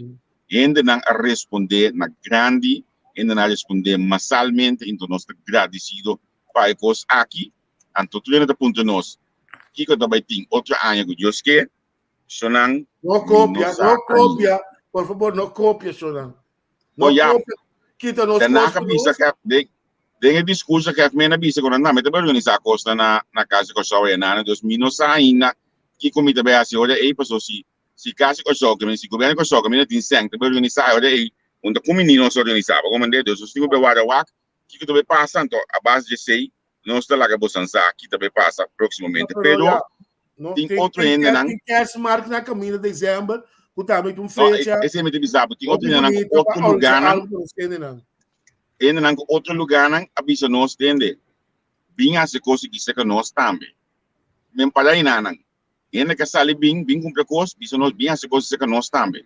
Hendenan a respondé na grandi, hendenan a respondé masalmente, anto nos ta gradisido pa e kos aki. Anto tur hende ta puntra nos, kiko ta bai tin otro aña ku Dios ke? Shonnan, No mi no kopia, sa no ainda. kopia. Por fabor, no kopia, shonnan. No Oh ya, kopia. Kita nos Den kos Haag a ku bisa nos. ke den den e diskurso ke men a bisa ku nan tambe ta bai organisá kosnan na na Kas di Kòrsou e nana. Dus mi no sa ainda kiko mi ta bai hasi ora ei paso si si Kas di Kòrsou ke men si gobièrnu di Kòrsou ke mi no tin sèn ta bai organisá e ora ei un ta kumini nos organisá. Bo komprendé? Dus nos tin ku bai wara wak kiko ta bai pasa anto a base di esei nos ta laga bosan sa ki ta bai pasa No, próksimamente. pero Pero ya, no, tin tin, otro tin, hendenan tin kerstmarkt na kaminda december, ku tambe tin un No, e- fecha esei mi ta bisa bo, tin hopi otro hendenan ku bonita pa otro organisa lugánan, algo pa nos hendenan. hendenan ku otro lugánan a bisa nos, tende, bin hasi kos aki serka nos tambe. Men para enanan. Hende ka sali bin, bin kumpra kos, bisa nos bin hasi kos serka nos tambe.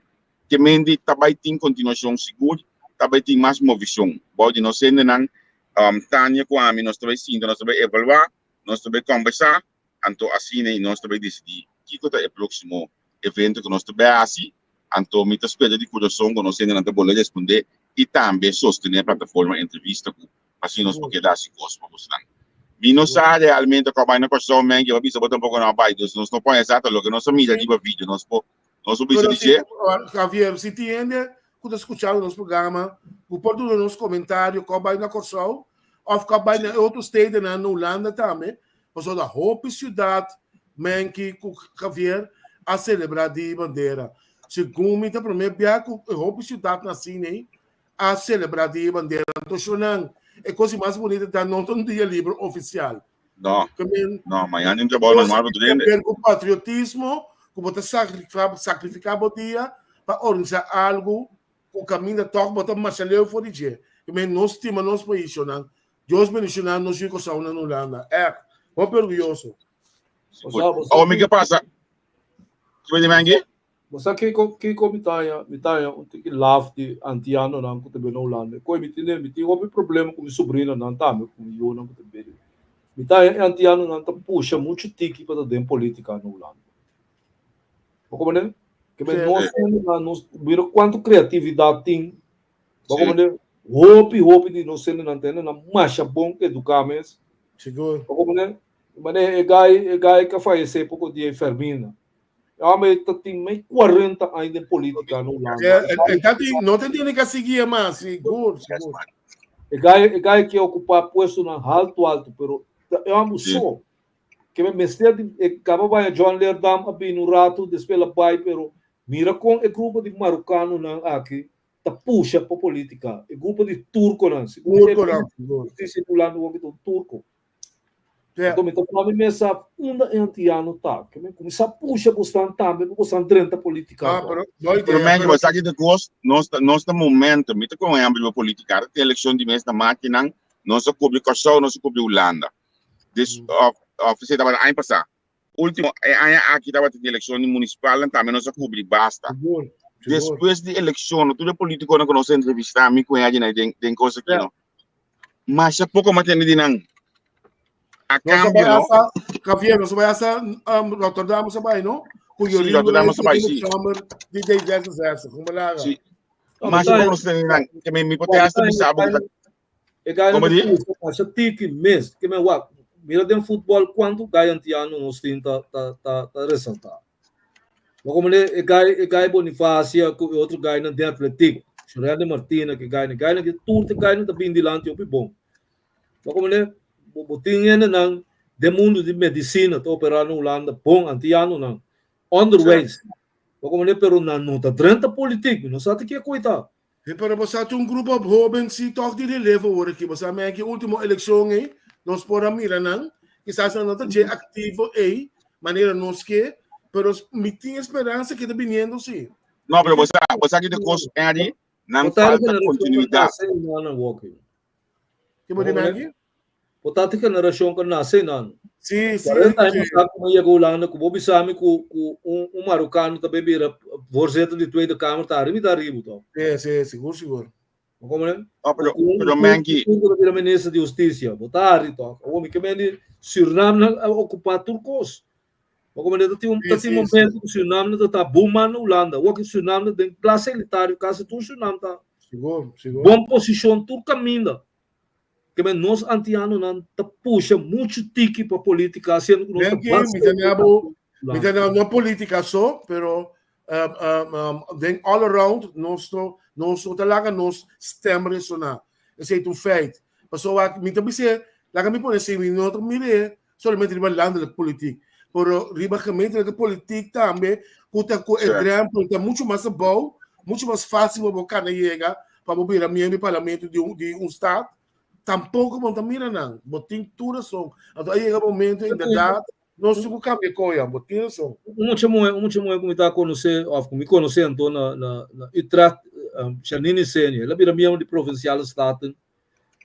Ke men di ta bai tin kontinuashon sigur, ta bai tin mas movishon bou di nos hendenan. Um, Tania ku ami nos ta bai sinta, nos ta bai evaluá, nos ta bai kòmbersá, anto asina i nos ta bai disidí kiko ta e próksimo evento ku nos ta bai hasi. Anto mi ta spera di kurason ku nos hendenan ta bolbe respondé i tambe sostené plataforma Entrevista ku asina nos por keda hasi kos pa bosnan. Mi no sa realmente ku a bai na Kòrsou men ke bo a bisa bo tampoko no a bai dus nos no por exacto loke nos a mira riba video nos por nos por bisa Pero di si, dje. Javier, si tin hende ku ta skuchando nos programa ku por duna nos komentario ku a bai na Kòrsou òf ku a bai na e otro stedennan na Hulanda tambe, pasobra hopi siudat Menki ku Javier a selebrá Dia di Bandera. Segun mi ta promé bia ku e hopi siudatnan asina ei a selebrá Dia di Bandera. Anto shonnan, e kos di mas bunita ta no ta un dia liber ofisial. No, Ke men no, mañana tin trabou kos normal pa ki tur tin hende. aber ku patriotismo, ku bo ta sakrifiká sakrifiká bo dia pa organisá algu ku kaminda tòg bo ta masha leu for di dje. Ke men nos stima nos pais, shonnan. Dios bendiciona nos yu Kòrsou na Hulanda. Ègt, hopi orguyoso. Awo mi ke pasa? Kiko di Mengi? Bo sa kiko kiko mi ta haña? Mi ta haña un tiki laf di antianonan ku ta bini na Hulanda. Koe mi tene mi tin hopi problema ku mi sobrinonan tambe ku mi yunan ku ta bini. Mi ta haña e antianonan ta pusha muchu tiki pa ta den politika na Hulanda. Bo komprende? Ke men nos hendenan nos mira kuantu kreatividat tin. Bo komprende? Hopi hopi di nos hendenan ta hendenan masha bon eduká mes. Sigur. Bo komprende? Manera e gai e gai ku a fayesé poko dia e Fermina. E hòmber ta tin mei 40 aña den polítika na Hulanda. E ta tin, no ta tene ka sigui e mas, sigur, sigur. E gai e gai ke okupá puestonan haltu haltu, pero ta e hòmber so. Ke men mester di e kaba baña John Leerdam a bini un ratu, despues el a bai, pero mira kon e grupo di marokanonan aki ta pusha pa politica. E grupo di turconan, segun e Turconan, sigur. justicia di Hulanda wou ta un turco. Ja. Anto mi ta fala mi mes sa unda e antiano ta. Ke men kuminsá pusha bosnan tambe pa bosnan drenta politica. Ah, pero, boa Pero idea, men, pero bo sa ki de kos, nos ta, nos ta momento, mi ta con ehempel riba politica, ta tin eleccion di mes na makinan, nos a cubri Kòrsou, nos a cubri Hulanda. Dus, of, of esei tabata aña pasá. Último, e aña aki tabata tin eleccion di municipalnan, tambe nos a cubri basta. Sigur, sigur. Despues di eleccion, no tur e politiconan cu nos a entrevista, mi cu Eddy den, den cos aki, Ja. no. Masha poco m'a tende di nan. A Nos a cambio, bai no. hasta, Javier, nos a bai hasta um, Rotterdam, nos a bai, no? Cu Sí, Jorien Rotterdam nos a bai, de sí. Kamer di D66, como laga. Sí. No, Masha mi poco ta- nos tende di nan. Ke mi, mi por te hasta bisa bo cu ta E gai Como nan di? ta pusa masha tiki mes. Ke men wak, mira den futbol kuantu gai antiano nos tin ta ta ta ta resaltá. Bo komprende e gai e gai Bonifacia ku e otro gainan den atletiek. Shurende Martina ke gainan gainan ke tur te gainan ta bin dilanti hopi bon. Bo komprende bo bo tin hendenan den mundu di medisina ta operá na Hulanda bon antianonan. Onderwijs. Bo komprende pero nan no ta drenta politiek. Mi no sa ta ke koe ta. He pero bo sa tin un grupo hoben si tog di relevo awor aki. Bo sa men aki ultimo eleccion ei nos por a mira nan. Kisas nan no ta dje activo ei manera nos ke, pero mi tin esperansa ke ta biniendo si. No, pero bo sa, bo sa ki ta cos, Henry, nan Bo ta falta continuidad. Ke bo di men aki? Bo ta di generashon ku nase einan. Sí, sí. 40 aña pasá ku mi yega Hulanda ku bo bisa mi ku ku un un marokano ta bay bira voorzitter di Tweede Kamer ta ariba i ta ariba to. Sí, sí, sigur, sigur. Bo komprende? Oh, pero, Ku un pero ku Menki, un ku ta bira minister di hustisia. Bo ta ari to. Awor mi ke men di Surinam nan a okupá tur kos. Bo komprende? Ta tin un Sí, ta tin sí, sí. momento ku Surinam nan ta ta boomando na Hulanda. Awor ki Surinam nan den klase elitario kasi tur Surinam ta Sigur, sigur. bon posishon tur kaminda. Ke men nos antianonan ta pusha muchu tiki pa politica siendo ku nos ta Benki, mi basta ta nabo, mi ta Hulanda. na no politica so, pero um, um, um, den all around nos no nos no ta laga nos stem resona. Esei ta un feit. Pasobra mi ta bis'é, laga mi pone así, mi no ta mir'é solamente riba landelijk politiek, pero riba gemeentelijke politiek tambe, ku ta ku e Sure. drempel ta muchu mas abou, muchu mas fácil pa bo kana yega pa bo bira miembro di parlamento di un di un stad, tampoko bo no ta mira nan. Bo tin tur rason. Anto a yega momento inderdaad nos tin ku kambia koya, bo tin rason. Un mucha muhé, un mucha muhé ku mi ta konosé òf ku mi konosé anto na na na Utrecht, Janine Senia, el a bira miembro di Provinciale Staten,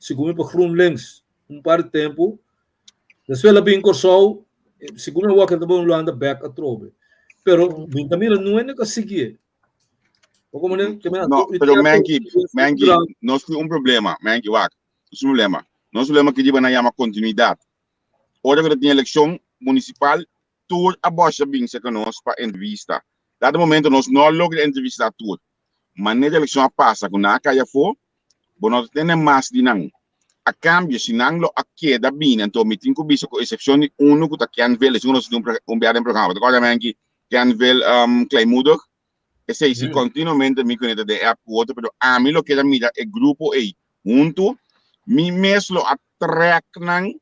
segun mi pa GroenLinks un par di tempu. Despues el a bin Kòrsou, segun mi a wak el ta bai Hulanda bèk atrobe. Pero mi ta mira nuende ku a siguié. No, pero Menki, Menki, nos tin un problema, Menki, wak, nos tin un problema. Nos problema ki riba nan yama kontinuidat. Ora ku ta tin elekshon munisipal, tur a bòsha bin serka nos pa entrevista. Dado momento nos no a logra entrevistá tur. Manera elekshon a pasa ku nan a kai afó, bo no ta tene mas di nan. A kambio, si nan lo a keda bini, anto mi tin ku bisa ku eksepshon di unu ku ta Kenville, esun ku nos tin un bia den programa. Bo ta kòrda, Menki? Kenville Kleinmoedig? Esei si kontinuamente mi kuné ta den app ku otro, pero ami lo keda mira e grupo ei huntu. Mi mes lo a trèk nan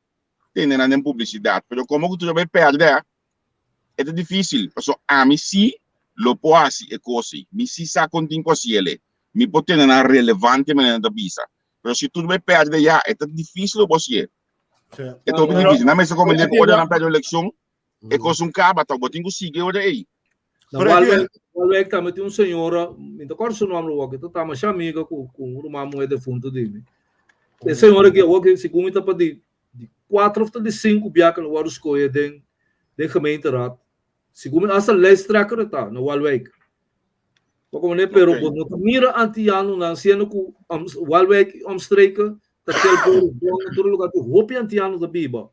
tene nan den publisidat, pero komo ku tur a bai pèrdè, e ta difísil, pasobra ami sí lo por hasi e kos ei. Mi sí sa kon tin ku hasi el ei. Mi por tene nan relevante manera nan ta bisa. Pero si tur bai pèrdè ya, e ta difísil pa bo hasié. E ta hopi difísil. Nan mester komprendé ku ora nan pèrdè un elekshon, e kos un kaba tok. Bo tin ku sigui ora ei. Na Waalwijk, Waalwijk tambe tin un señora, mi ta kòrda su nòmber awor, ku ta ta masha amiga ku ku un ruman muhé defuntu di mi. E señora aki awor ke segun mi ta pa di di kuater òf ta di sinku bia ku el a wòrdu skohe den den gemeenteraad. Segun mi asta lijsttrekker e ta na Waalwijk. Bo komprendé? Pero bo no ta mira antianonan siendo ku Waalwijk i omstreken ta Tilburg, Groningen, tur lugar tin hopi antiano ta biba.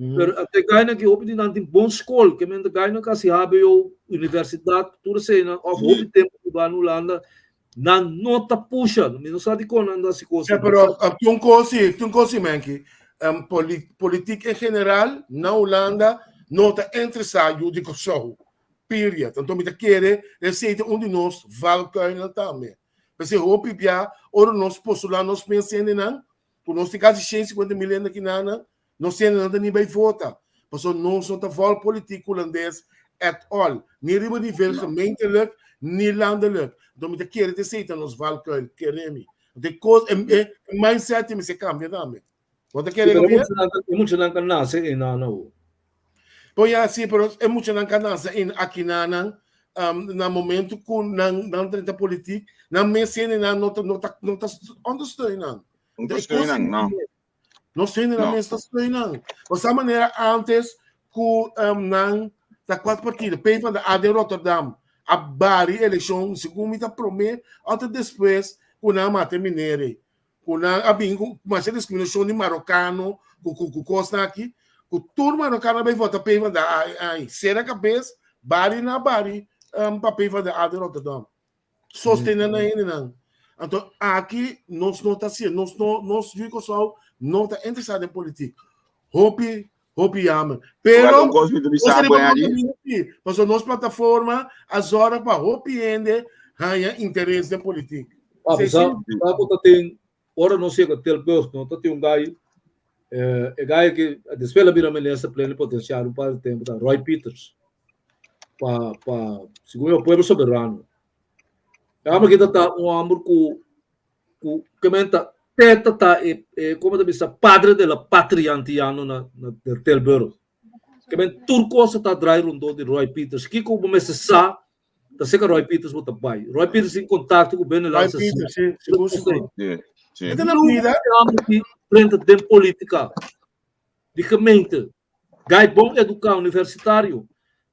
Pero te gainan ki hopi di nan tin bon skol, ke men te gainan kasi HBO, universidat, tur eseinan, òf hopi tempu biba na Hulanda, nan no ta pusha. Mi no sa dikon nan ta hasi kos Ja, pero tin un kos si, tin un kos si, Menki. Politiek en general na Hulanda no ta interesá yu di Kòrsou. Period. Anto mi ta kere esei ta un di nos valkuilnan tambe. P'esei hopi bia ora nos postulá nos mes hendenan, Ku nos tin kasi 150 mil hende aki nan, nos hende no ta ni bai vota. Pasobra nos no ta volg politiek hulandes at all. Ni riba nivel gemeentelijk, ni landelijk. Anto mi ta kere ta esei ta nos valkuil, kere mi. Anto e kos, e, e, e mindset tin mester kambia tambe. Bo ta kere, Pero e Gabriel? muchanan, e muchanan ka nase einan awo. Bo ya, sí, pero e muchanan ka nase ein aki nan, um, na momento ku nan nan drenta politiek, nan mes hende nan no ta no ta no ta ondersteun nan. No ta steun nan, no. No steun nan mes ta steun nan. Osea manera antes ku um, nan ta kwat partido, PvdA den Rotterdam a bari elekshon, segun mi ta promé òf ta despues ku nan a mata e meneer ei. Ku nan a bin ku masha diskriminashon di marokano ku ku ku kosnan aki, ku tur marokano a bai vota PvdA ai sera kabes bari na bari um, pa PvdA di Rotterdam. Sostené nan hendenan. Anto aki nos no ta hasié, nos no nos yu Kòrsou no ta interesá den politik. Hopi hopi jammer. Pero Pero un kos mi ta nos bisa ta bo, riba bon Henry. kaminda sí, pasobra nos plataforma a zòrg pa hopi hende haña interes den politik. Ah, Esei sa, sí. sa ku ta tin, ora nos yega Tilburg, no ta tin un gai, eh, e gai ki despues el a bira minister plenipotenciario un par di tempu ta Roy Pieters, pa, pa, segun yo, Pueblo Soberano. E homber aki ta ta un homber ku ku kementa teta ta e, e como ta bisa padre de la patria antiano na, na de Tilburg. Kemen tur cosa ta draai rondom di Roy Pieters. Kiko bo mester sa, ta seca Roy Pieters bo ta bai. Roy Pieters in contacto cu Roy Binnenlandse Pieters, sí, sigur, sigur. Sí, sí. E ta na vida. Frente den politica. Di gemeente. Guy bon eduká, universitario.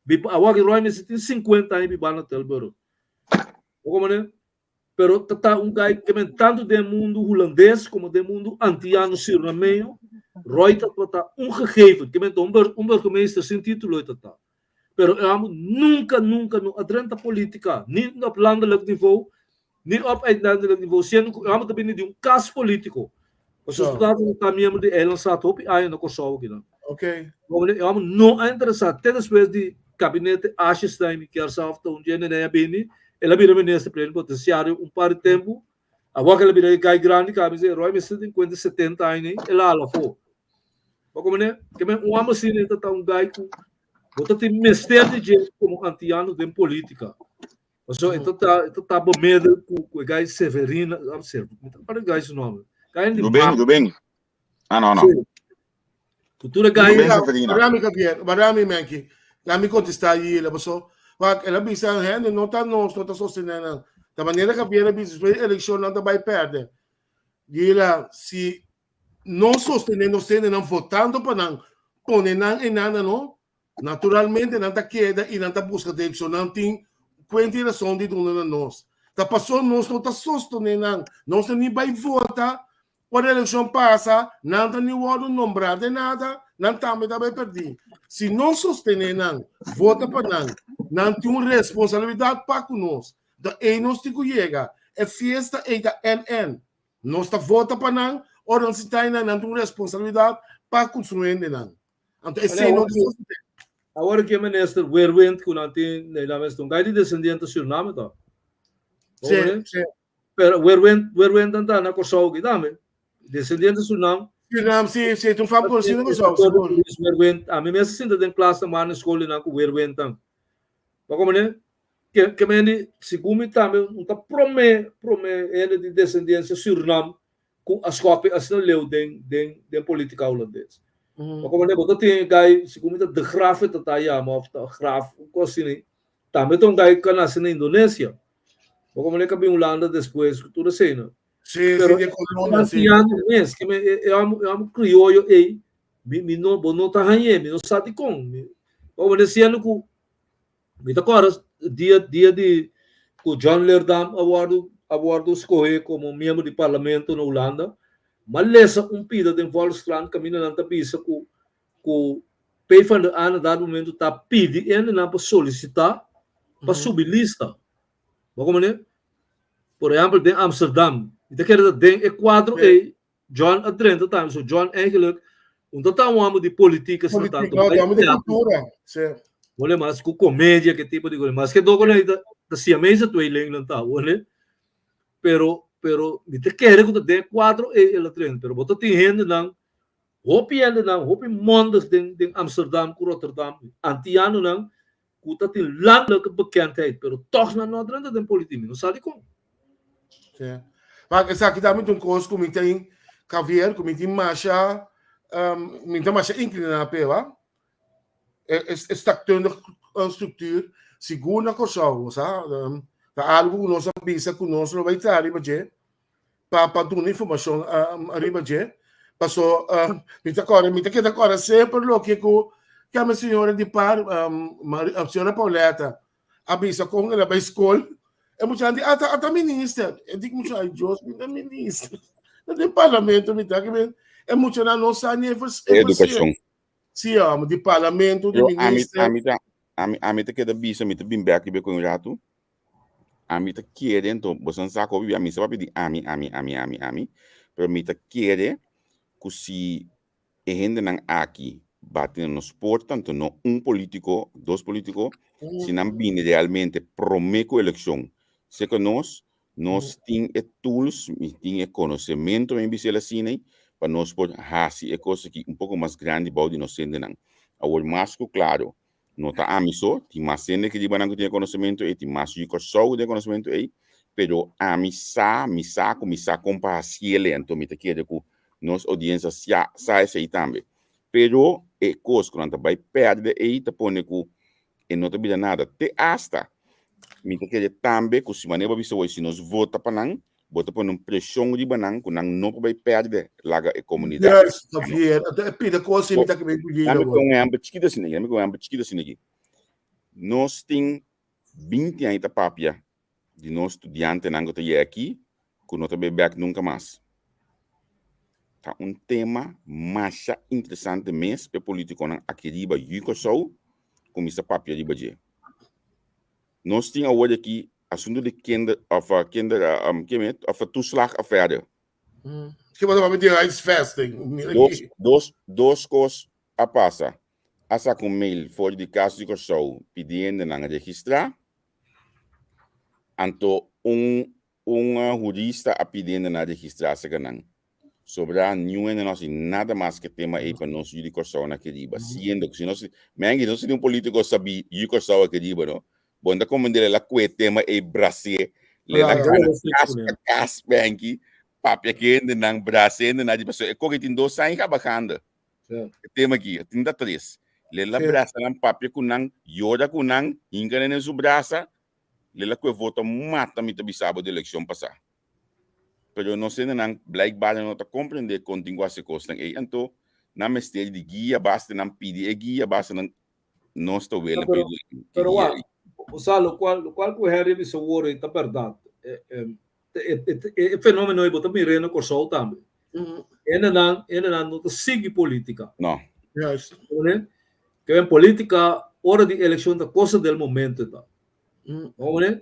Biba, awor ki Roy mester tin 50 aña biba na Tilburg. Bo komprende? Pero ta ta un guy ke men tantu den mundu hulandes komo den mundu antiano surinameño, Roy ta ta un gegeven. Ke men ta un un burgemeester sin título e ta ta. Pero e amo nunka, nunka no a drenta politika, ni op landelijk niveau, ni op eilandelijk niveau, siendo ku e amo ta bini di un kas politiko. Pasobra su tata ta miembro di Eilandsraad hopi aña na Kòrsou akinan. E amo no a interesá te despues di kabinete Asjestein, mi kier sa of ta un dje nenei a bini, el a bira minister plenipotensiario un par di tempu, awor ku el a bira e gai grandi kaba mi si, Roy mester tin kuenta 70 aña nei, el a hala afó. Bo komprende? Ke men un amo asina ta ta un gai ku bo ta tin mester di dje komo antiano den politika. Pasobra e ta ta e ta ta bemiddel ku ku e gai Severina, a ser, mi ta kòrda e gai su nòmber. Gai di Ruben, Map. Ruben. Ah, no, no. Sí. Ku tur e gai Ruben Severina. Warami Javier, warami Menki. La mi kontestá Yila, paso wak el a bisa hende no ta nos no ta sostené nan. Ta manera Javier a bisa despues di elekshon nan ta bai pèrdè. Yila, si nos sostené nos hendenan votando pa nan pone nan einan no, Naturalmente nan ta keda i nan ta buska derecho. Nan tin kuenta i rason di duna na nos. Ta paso nos no ta sostené nan. Nos ta ni bai vota. Ora elekshon pasa, nan ta ni wòrdu nombrá den nada, nan tambe ta bai pèrdí. Si nos sostené nan, vota pa nan, nan tin un responsabilidat pa ku nos. Ta ei nos tin ku yega. E fiesta ei ta NN. Nos ta vota pa nan, ora nan sinta einan, nan tin un responsabilidat pa ku su hendenan. Anto esei no ta sosodé. Awor ki e minister Weerwind ku nan tin na Ilha Mester un gai di desendiente Suriname ta. Sí, sí. Pero Weerwind, Weerwind nan ta na Kòrsou aki tambe. Desendiente Surinam. Surinam, sí, sí, ta un fam konosí na Kòrsou, sigur. Weerwind, ami mes a sinta den klas na manda skol di nan ku Weerwind tan. Bo komprende? Ke ke mende, segun mi tambe un ta promé, promé hende di desendiensia Surinam ku a skòpi asina leu den den den politika hulandes. Ma komo bo ta tin e gai, segun mi ta De Graaf e ta ta yama òf ta Graaf, un kos asina, tambe ta un gai ku a nase na Indonesia. Ma komo e ka bin Hulanda despues ku tur esei no. Sí, Pero sí, de Colombia, sí. antiano mes, ke me e e amo e amo krioyo ei, mi mi no bo no ta hañ'é, mi no sa dikon. Mi bo bo siendo ku Mi ta kòrda dia dia di ku John Leerdam a wòrdu a wòrdu skohé komo miembro di parlamento na Hulanda, m'a lesa un pida den Volkskrant kaminda nan ta bisa ku ku PvdA na dado momento ta pidi hendenan pa solisitá pa subi lista. Bo komprendé? Por ehèmpel den Amsterdam, mi ta kere ta den e kuadro ei John a drenta tambe, so John eigenlijk un ta ta un homber di politica asina Politica, tanto, no, maar homber di teatro. cultura. Sí. Wole mas ku comedia, ke tipo di cosa. Mas ke doko na ta ta siamese tweeling nan ta, wole. Pero pero mi ta kere ku ta den kuadro ei el a drenta, pero bo ta tin hendenan, hopi hendenan, hopi mondes den den Amsterdam ku Rotterdam, antianonan ku ta tin landelijke bekendheid, pero tòg nan no a drenta den politik, mi no sa dikon. Sí. Maar esaki tambe ta un kos ku mi tin, Javier, ku mi tin masha, um, mi ta masha inkliná p'e, wa. E, e, e staakkundig structuur, sigur na Kòrsou, sa, um, ta algu ku nos a bisa ku nos lo bai traha riba dje, pa pa duna informashon ariba dje paso mi ta kòrda mi ta keda kòrda semper loke ku keme señora di par señora Pauletta a bisa kon el a bai skol e muchanan di ata ata minister e di mucha ay Dios mi ta minister ta den parlamento mi ta e muchanan no sa ni e Edukashon. Si di parlamento di Yo, ami, minister ami ta, ami, ami ta keda bisa, mi ta bin bek riba ku un ratu. Ami ta kere, anto boso sa ku ami sa papia di ami, ami, ami, ami, ami, pero mi ta kere ku si e hendenan aki bati na nos porta, anto no un politiko, dos politiko, si nan bini realmente promé ku elekshon serka nos, nos tin e tools, mi tin e konosementu, mi bisa el asina, pa nos por hasi e kos aki un poko mas grandi bou di nos hendenan. Awor mas ku klaro, No ta ami so, tin mas hende ki riba nan ku tin e konosementu ei, tin mas yu Kòrsou ku tin e konosementu ei, pero ami sa, mi sa ku mi sa kon pa hasiel ei, anto mi ta kere ku nos oudiensia sia sa esei tambe. Pero e kos ku nan ta bai pèrdè ei ta pone ku e no ta bira nada. Te asta mi ta kere tambe ku si manera bo a bisa woi, si nos vota pa nan, Bo ta pone un preshon riba nan ku nan no por bai pèrdè laga e komunidat. Juist, Javier. Anto e pida kos mi ta kebe ku Dame ku un ehèmpel chikitu asina aki, dame ku un ehèmpel chikitu asina aki. Nos tin 20 aña ta papia di nos studiantenan ku ta yega aki ku no ta bai bèk nunka mas. Ta un tema masha interesante mes pa e politikonan aki riba yu Kòrsou kuminsá papia riba dje. Nos tin awor aki asuntu di kinder of kinder ke mi of toeslagaffaire. Ke bo ta papia di huisvesting? Dos dos dos kos a pasa. A saka un mail for di Kas di Kòrsou pidiendo nan registrá. Anto un un hurista a pidiendo nan registrá seka nan. Sobrá niun hende no hasi nada mas ke tema ei pa nos yu di Kòrsou na Keriba. Siendo ku si nos, men nos tin un polítiko sabí yu Kòrsou a Keriba no. Bo no ta komprendé el a kue tema ei bras'é, le la gana kas pa kas benki, papia ku hendenan, brasa hendenan di pasobra e koki tin dos aña kaba ganda. E tema aki, tin ta tres. Le la brasa nan, papia ku nan, yora ku nan, hinka nan den su brasa, le la kue voto mata mi ta bisa bo di elekshon pasá. Pero nos hendenan blijkbaar no ta comprende con tin cu haci cosnan ey. Anto nan mester di guia, basta nan pidi e guia, basta nan nos ta willing pa yuda e Pero guia wak, ey. bo sa locual locual cu Henry a bisa awor ey ta berdad. E fenomeno ey bo ta mir'e na Corsou tambe. Hendenan hendenan no ta sigui politica. No. Juist. Comprende? Ke men politica ora di eleccion ta cosa del momento ta. Hombre,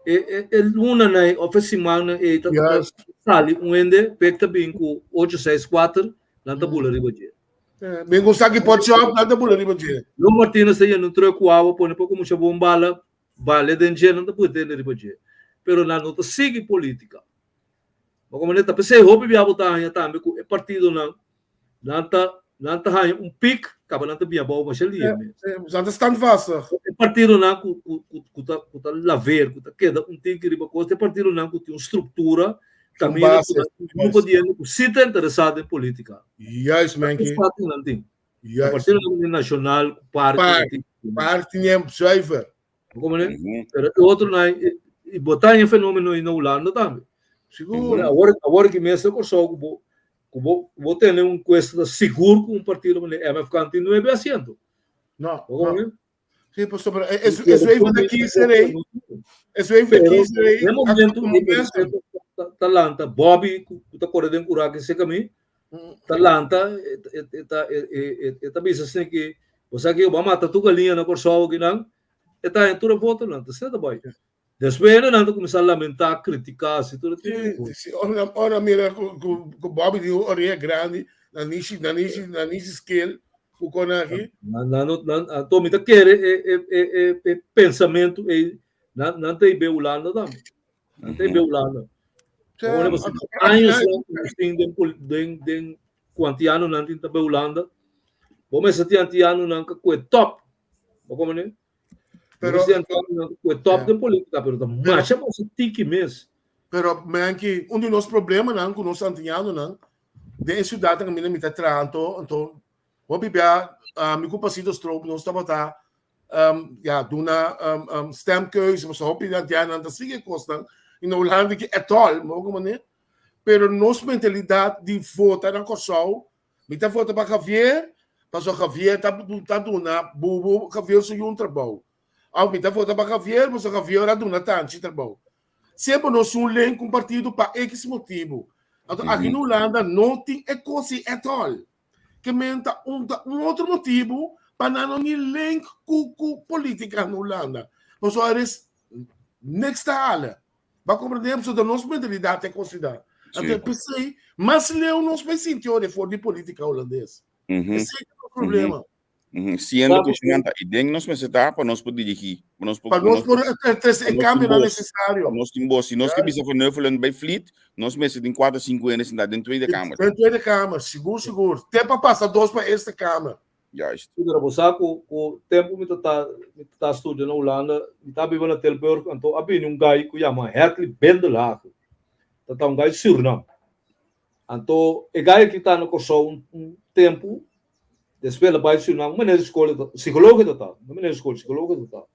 e, e, e luna nan of e siman nan e ta, ta sali un hende pek ta bin ku 8 6 4 nan ta bula riba dje. Ben ku saki pot shop nan ta bula riba dje. Lo Martinez ta yendo un truck ku awa pone poko mucha bon bala bale den dje nan ta pone tende riba dje. Pero nan no ta sigui politica. Bo komprende? Ta p'esei hopi bia bo ta haña tambe ku e partidonan nan ta nan ta haña un pik kaba nan ta bin abou masha lia mes. Nan ta standvastig. E partidonan ku ku ku ku ta ku ta laver, ku ta keda un tiki riba kos, ta e partidonan ku tin un struktura kaminda ku nan tin un grupo di hende ku si ta interesá den politika. Juist, Menki. Ta nan tin. E partidonan nashonal ku parti. Parti nem zuiver. Como ne? Pero e otro na e botar em fenômeno aí na Holanda também. Seguro. Agora, agora que mesmo com só que bo que bo bo tem um cuesta seguro com um partido como MFK tem nove assento. No. Como ne? Sí, pues sobre es es even de kiezer Es even de kiezer No momento ta lanta Bobby ku ta corre den cura que se kami ta lanta e ta e ta bisa asina ki bo sa ki bo a mata tur galiña na Kòrsou akinan e ta haña tur e votonan ta asina ta bai despues hendenan ta kuminsá lamentá kritiká asi tur e tipo di kos. Si ora ora mira ku ku ku Bobby di un oreha grandi na nishi na nishi na nishi skel ku kona aki. Nan nan no nan anto mi ta kere e e e e e pensamentu ei nan nan ta ibe Hulanda tambe. Nan ta ibe Hulanda. Ora bo años nos tin den den den ku antianonan tin ta be Hulanda. Bo mester tin antianonan ka ku e top. Bo komprende? Pero Bo mester tin antianonan ku e top den politika, pero ta masha masha tiki mes. Pero Menki, un di nos problemanan ku nos antianonan den e siudatnan kaminda mi ta traha anto anto hopi bia mi ku Pasito Stroop nos tabata ja, duna stemkeuze, pasobra hopi antianonan ta sigui e kosnan i na Hulanda ki at all, bo komprende? Pero nos mentalidat di vota na Kòrsou, mi ta vota pa Javier, pasobra Javier ta ta duna bubu Javier su yu un trabou. Òf mi ta vota pa Javier, pasobra Javier a duna tanchi trabou. Semper nos un len ku un partido pa X motibu. Anto aki na Hulanda no tin e kos ei at all. Ke men ta un ta un otro motibu pa nan no ni link ku ku politica na Hulanda. Pasobra er is niks ta hala. Bo a komprendé? Pasobra ta nos mentalidad ta konsiderá. Anto p'esei mas leu nos bai sinti ora for di politica hulandes. Esei ta nos problema. Siendo ku nan ta i den nos mester ta pa nos por dirigí, pa nos por Pa nos por trese e kambionan nesesario. Pa nos tin bos. Si nos ke bisa Van Neuvelen bai Fleet, nos mester tin kuater sinku hende sintá den Tweede Kamer. Den Tweede Kamer, sigur sigur. Te pa pasa dos pa Eerste Kamer. Juist. Pero bo sa ku ku tempu mi ta ta mi ta ta studia na Hulanda, mi ta biba na Tilburg, anto a bini un gai ku yama Hertli Bendelhage. Ta ta un gai Surinam. Anto e gai aki ta na Kòrsou un un tempu, despues el a bai Surinam, un manera di skol e ta, sikologo e ta ta, no manera di skol, sikologo e ta ta.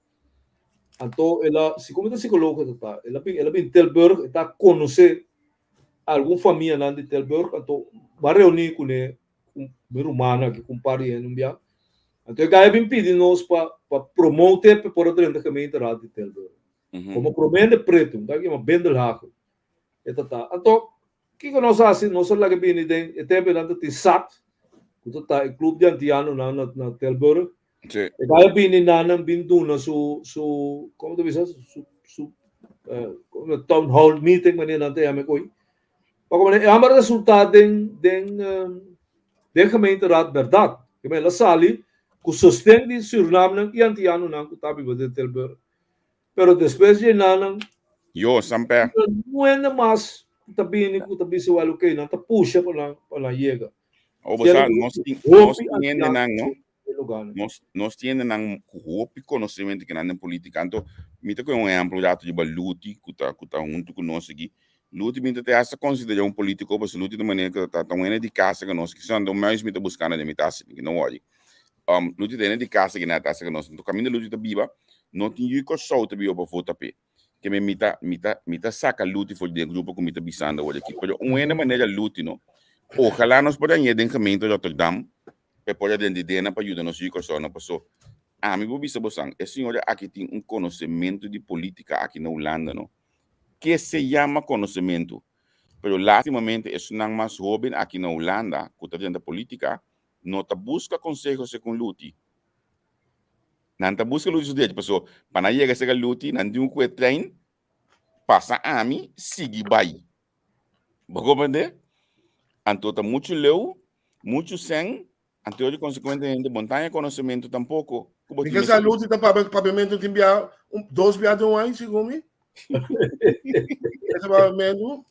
Anto el a, si komo ta sikologo e ta ta, el a bin el a bin Tilburg, e ta konosé. Algun famianan di Tilburg anto bo a reuni kuné ku mi rumannan aki ku un par di hende un bia. Anto e gai a bin pidi nos pa pa promote pa e por a drenta gemeenteraad di Tilburg. Komo promé hende pretu, un gai ku yama Bendelhage e ta ta. Anto kiko nos a hasi? Nos a laga bini den e tempu nan ta tin sat ku ta ta e club di antianonan na na Tilburg. E gai a bini nan bin duna su su komo ta bisa su su town hall meeting manera nan ta yama e koe. Pa komo e hòmber a resultá den den den gemeenteraad bèrdat. Ke men el a sali ku sosten di Surinamnan i antianonan ku ta biba den Tilburg. Pero despues di nan Yo, Samper. No hende mas ku ta bini ku ta bisa wèl oke nan ta pusha pa nan pa nan yega. O bo sa nos tin nos tin hendenan no nos nos tin hendenan ku hopi konosementu ku nan den politika anto mi ta kohe un ehèmpel rato riba Luti ku ta ku ta huntu ku nos aki Luti mi ta te hasta konsider'é un politiko pasobra Luti ta manera ku ta ta un hende di kasa ku nos kisa anto muis mi ta buskando den mi tas mi no wòri Luti ta hende di kasa ku nan ta hasta ku nos anto kaminda Luti ta biba no tin yu Kòrsou ta biba pa vota p'e ke mi ta mi ta mi ta saka Luti for di e grupo ku mi ta bisando awor aki pero un hende manera Luti no ojalá nos por hañ'é den gemeente Rotterdam pa e por a rende idea pa yuda nos yu Kòrsou no paso ami por bisa bosan e señora aki tin un konosementu di politika aki na Hulanda no ke se yama konosementu pero lastimamente esunnan mas hoben aki na Hulanda ku ta drenta politika no ta buska konseho segun Luti nan ta buska Luti su derecho paso pa nan yega serka Luti nan tin ku e trein pasa ami sigui bai Bo comprende? Anto ta mucho leu, mucho sen, anto di consecuentemente bo no ta haña conocimiento tampoco. Ku bo Mi tin ke sa mester. Luti ta papia papiamentu tin bia un dos bia den un aña segun mi. Esa papiamentu.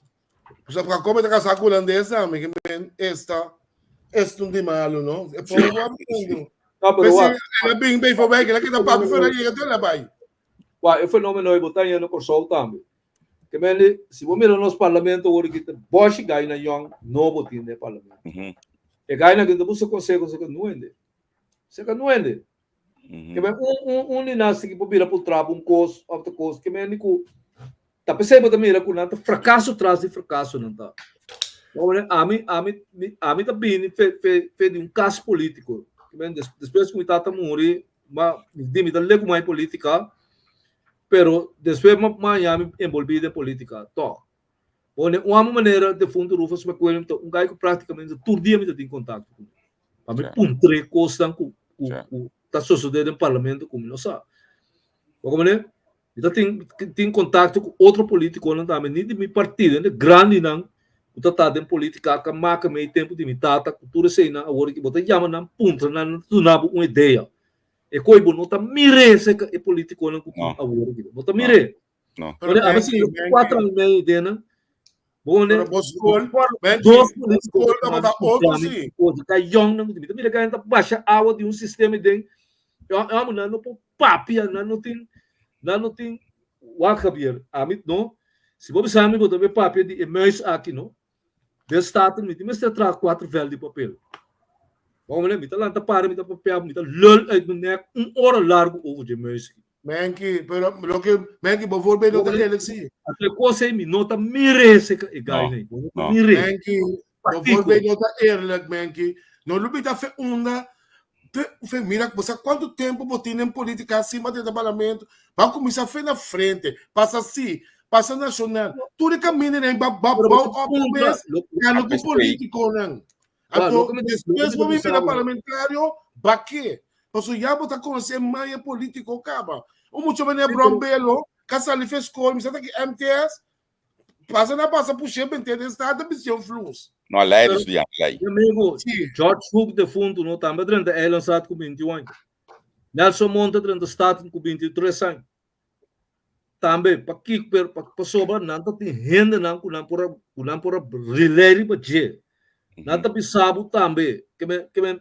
Sa pa como ta casá ku holandesa mi ke men esta esta un di malo no. E povo papiamentu. No, pero P'esei wak, el a bin bijvoorbeeld el a keda papia fuera yega te el a bai. wak, e fenomeno ei bo ta haña na Kòrsou tambe. Ke men di, si bo mira nos parlamento awor aki ta boshi gainan yòn nobo tin den e parlamento. E gainan aki ta buska konseho serka nuende. Serka nuende. Ke men un un un di nan si por bira por traba un kos òf ta kos. Ke men di ku ta p'esei bo ta mira ku nan ta frakaso tras di frakaso nan ta. Ami ami ami ta bini fe fe fe di un kas polítiko. Ke men despues ku mi tata muri ma mi di mi ta legumai politica pero despues ma ma haña mi envolvi den politica tog. Bo den un manera defunto Rufus McWilliam ta un guy ku practicamente tur dia mi ta tin contacto ku pa mi puntr'é kosnan ku ku ku ta sosode den parlamento ku mi no sa. Bo komprende? Mi ta tin tin contacto cu otro politiconan tambe, ni di mi partido, hende grandinan cu ta ta den politica ka maka mei tempo di mi tata cu tur eseinan awor ki bo ta yama nan puntra nan, nan ta duna bo un idea. E koe bo no ta mir'é cerca e politiconan cu tin awor aki, bo no ta mir'é. No. Pero Ora, Menki, a Menki. cuatro aña y medio dena, bo ne, Pero bo school, Menki, dos bo school tabata otro si. Ka yong nan, mi ta mira ka ta basha awa di un sistema den, amo nan no por papia, nan no tin, nan no tin, wak Javier, ami no, si bo bisa mi bo ta be papia di e muis aki no, den Staten mi tin mester traha cuatro vel di papel. Bo mi ta lanta para, mi ta papia, mi ta lul uit mi nek un ora largo over dje muis aki. Menki, pero loke Menki bo voorbeeld no ta eerlijk si. Ate kos ei mi no ta mire se e guy nei. No ta mire. Menki, bo voorbeeld no ta eerlijk Menki. No lubida fe unda fe mira bo sa cuanto tempo bo tin den politica sin bo den parlamento. Bo cuminsa fe na frente, pasa si, pasa nacional. Tur e caminda nei ba ba bou op bo mes gana cu politiconan. Anto despues bo bin bira parlamentario, ba ke? Pasobra ya bo ta konosé mai e polítiko kaba. Un mucha manera Bron Belo, ka sali fe skol, mi sa ta ki MTS, pasa na pasa push'é bent'é den stad ta bistié un flus. No, a lei di studiante, lei. Mi amigo, George Hook defuntu no tambe a drenta Eilandstraat ku binti un aña. Nelson Monte a drenta Staten ku binti tres aña. Tambe pakiko pero pasobra nan ta tin hendenan ku nan por a ku nan por a relay riba dje. Nan ta bisa bo tambe ke men ke men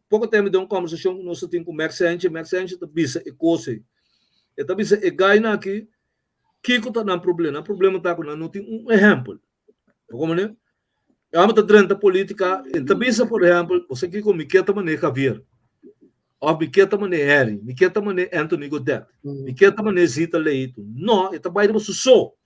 poko tempo den un kombersashon ku nos ta tin ku Max Sanchez, Max Sanchez ta bisa e kos ei. E ta bisa e gainan aki kiko ta nan problema? Nan problema ta ku nan no tin un ehèmpel. Bo komprende? E hòmber ta drenta polítika, e ta bisa por ehèmpel, bo sa kiko mi ke ta manera Javier, òf mi ke ta manera Harry, mi ke ta manera Anthony Godett, mi ke ta manera Zita Leito. No, e ta bai riba su so.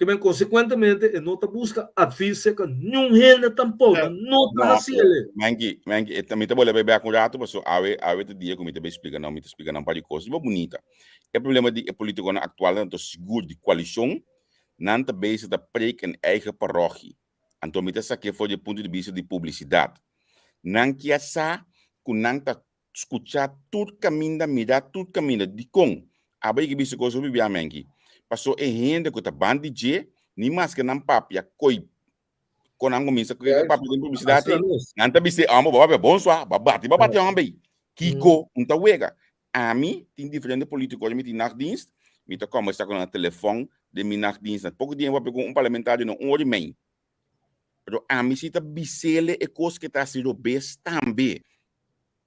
Ke men konsekuentemente e no ta buska advis serka niun hende tampou, nan no ta No, hasi ele. Menki, Menki, e ta, mi ta bolbe bai bek un rato, paso awe, awe ta dia ku mi ta bai splika nan, mi ta splika nan un par di kos riba bunita. E problema di e politikonan aktual nan ta sigur di koalishon, nan ta bezig ta preek in eigen parochie. Anto mi ta sak'é for di e punto di bista di publisidat. Nan kier sa ku nan ta skuchá tur kaminda, mirá tur kaminda. Dikon? Abo yega bisa kos hopi bia menki. Paso e hende ku ta ban di dje, ni maske nan papia koi kon nan kuminsa papia den publisidat ei, nan ta bis'é, Amo, bo papia bon sua, bo a bati, bo a bati hòmber ei. Kiko? Un ta wega. Ami tin diferente politico mi tin nachtdienst, mi ta conversa cu nan na telefon den mi nachtdienst. Na poco tiempo papia cu un parlamentario na un ora y mei. Pero ami si ta bisele e cos ke ta haci robes tambe.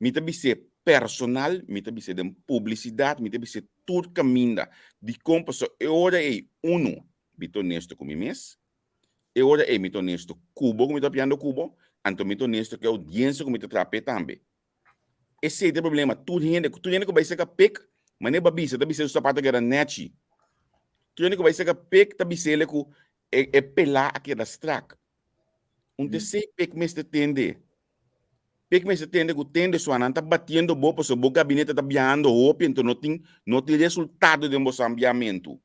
Mi ta bis'é personal, mi ta bis'é den publicidad, mi ta bis'é tur caminda. Dicon? Pasobra e ora ey, uno, mi ta honesto cu mi mes, e ora ey mi ta honesto cu bo cu mi ta papiando cu bo, anto mi ta honesto cu e audiencia cu mi ta traha p'e tambe. Esei ta e problema. Tur hende, tur hende ku bai seka pek, manera bo a bisa, ta bisa su sapato a keda nèchi. Tur hende ku bai seka pek ta bis'ele ku e e pelá a keda strak. Un ta esei pek mester tende. Pek mester tende ku tende sua nan ta batiendo bo pasobra bo gabinete ta biahando hopi enton no tin no tin resultado den bo sambiamentu.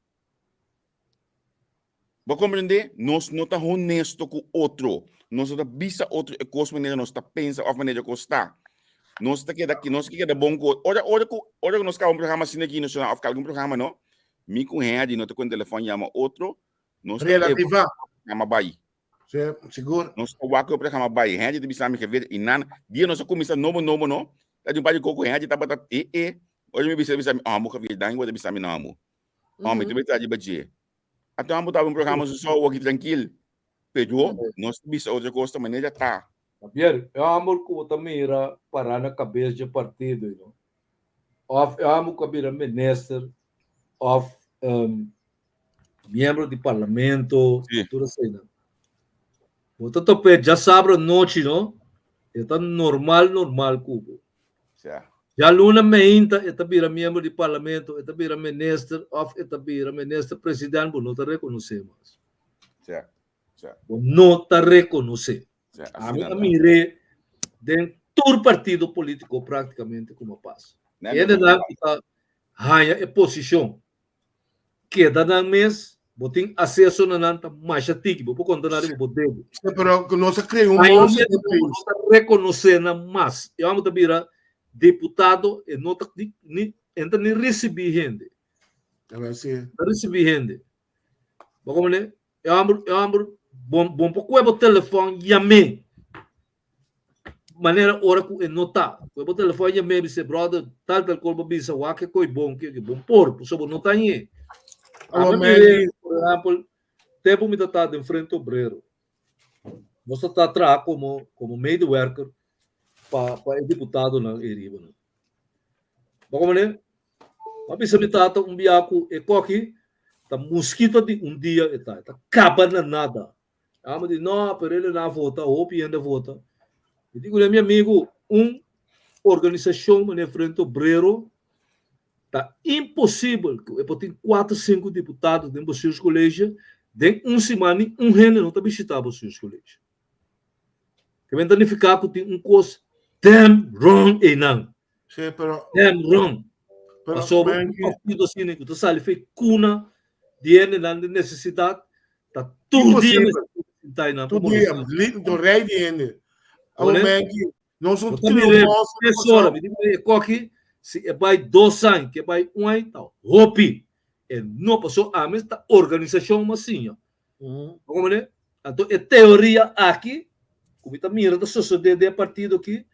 Bo comprende? Nos no ta honesto cu otro. Nos no ta bisa otro e cos manera nos ta pensa of manera cos ta. Nos ta keda, nos ke keda bon cu ora ora cu ora cu nos caba un programa asina aki nacional of algun programa no, mi cu Henry no ta con telefon yama otro, nos ta Relativa. programa bay. Sí, sigur. Nos ta wak e programa bay. Henry ta bisa mi gever y nan dia nos a cuminsa nobo nobo no, ta di un par di coco Henry tabata e e ora mi bisa bisa mi amo Javier danki bo ta bisa mi no amo. Oh, mi ta bisa riba dje. Anto amo taba un programa su so woki trankil. Pero nos ta bisa otro kos ta manera ta. Javier, e homber ku bo ta mira pará na kabes dje partido ei no, òf e homber ku a bira minister òf miembro di parlamento, tur eseinan. Bo ta top'é djasabra nochi no, e ta normal normal ku bo. Djaluna meinta e ta bira miembro di parlamento, e ta bira minister of e ta bira minister president, bo no ta reconoce mas. Bo no ta reconoce. Ami a mir'é den tur partido politico practicamente como a pasa. Hendenan cu ta haña e posicion Keda nan mes, bo tin aseso na nan ta masha tiki, bo por konta nan riba bo dedo. Sí, pero ku nos a krea un Ai monster hende den ku no país. ta rekonosé nan mas. E hòmber ta bira diputado, e no ta ni, ni, e no ta ni risibí hende. A sí. Ta risibí hende. Bo komprendé? E hòmber, e hòmber, bon, bon por kue bo telefòn yam'é. Manera ora ku e no ta. Ku e bo telefòn yam'é bis'é, bròder, tal tal kos bo bisa, wak e koi bon ke ke bon por, pasobra bo no ta ñe. Awa Ami a mir'é, Mandy. por ehèmpel, tempu mi ta ta den Frente Obrero, nos ta ta traha komo komo medewerker pa pa e diputadonan ei riba nan. Bo komprendé? M'a bisa mi tata un bia ku e koki ta muskito di un dia e ta, e ta kaba na nada. Amo di no, pero ele na vota, hopi hende vota. Mi di kuné mi amigu, un organisashon manera Frente Obrero ta imposibel ku e por tin kuater sinku diputado den Bestuurscollege, den un siman ni un hende no ta bishita Bestuurscollege. Ke men ta nifiká ku tin un kos damn wrong einan. Sí, pero Damn wrong. Pero Pasobra un Manky, partido asina ku ta sali fe kuna di hendenan den nesesidat ta tur dia Imposibel. mester sinta einan pa Tur dia, molestá. li, do rei di hende. Awor Pone? Manky, nos un Bo ta trio mir'é monster tres pasó. ora, mi di mir'é e koki, si e bai dos aña, ke bai un aña, ta hopi. E no paso ami ta organisashon mas siña. Bo comprende? Anto e teoria aki ku mi ta mira ta sosodé den e partido aki,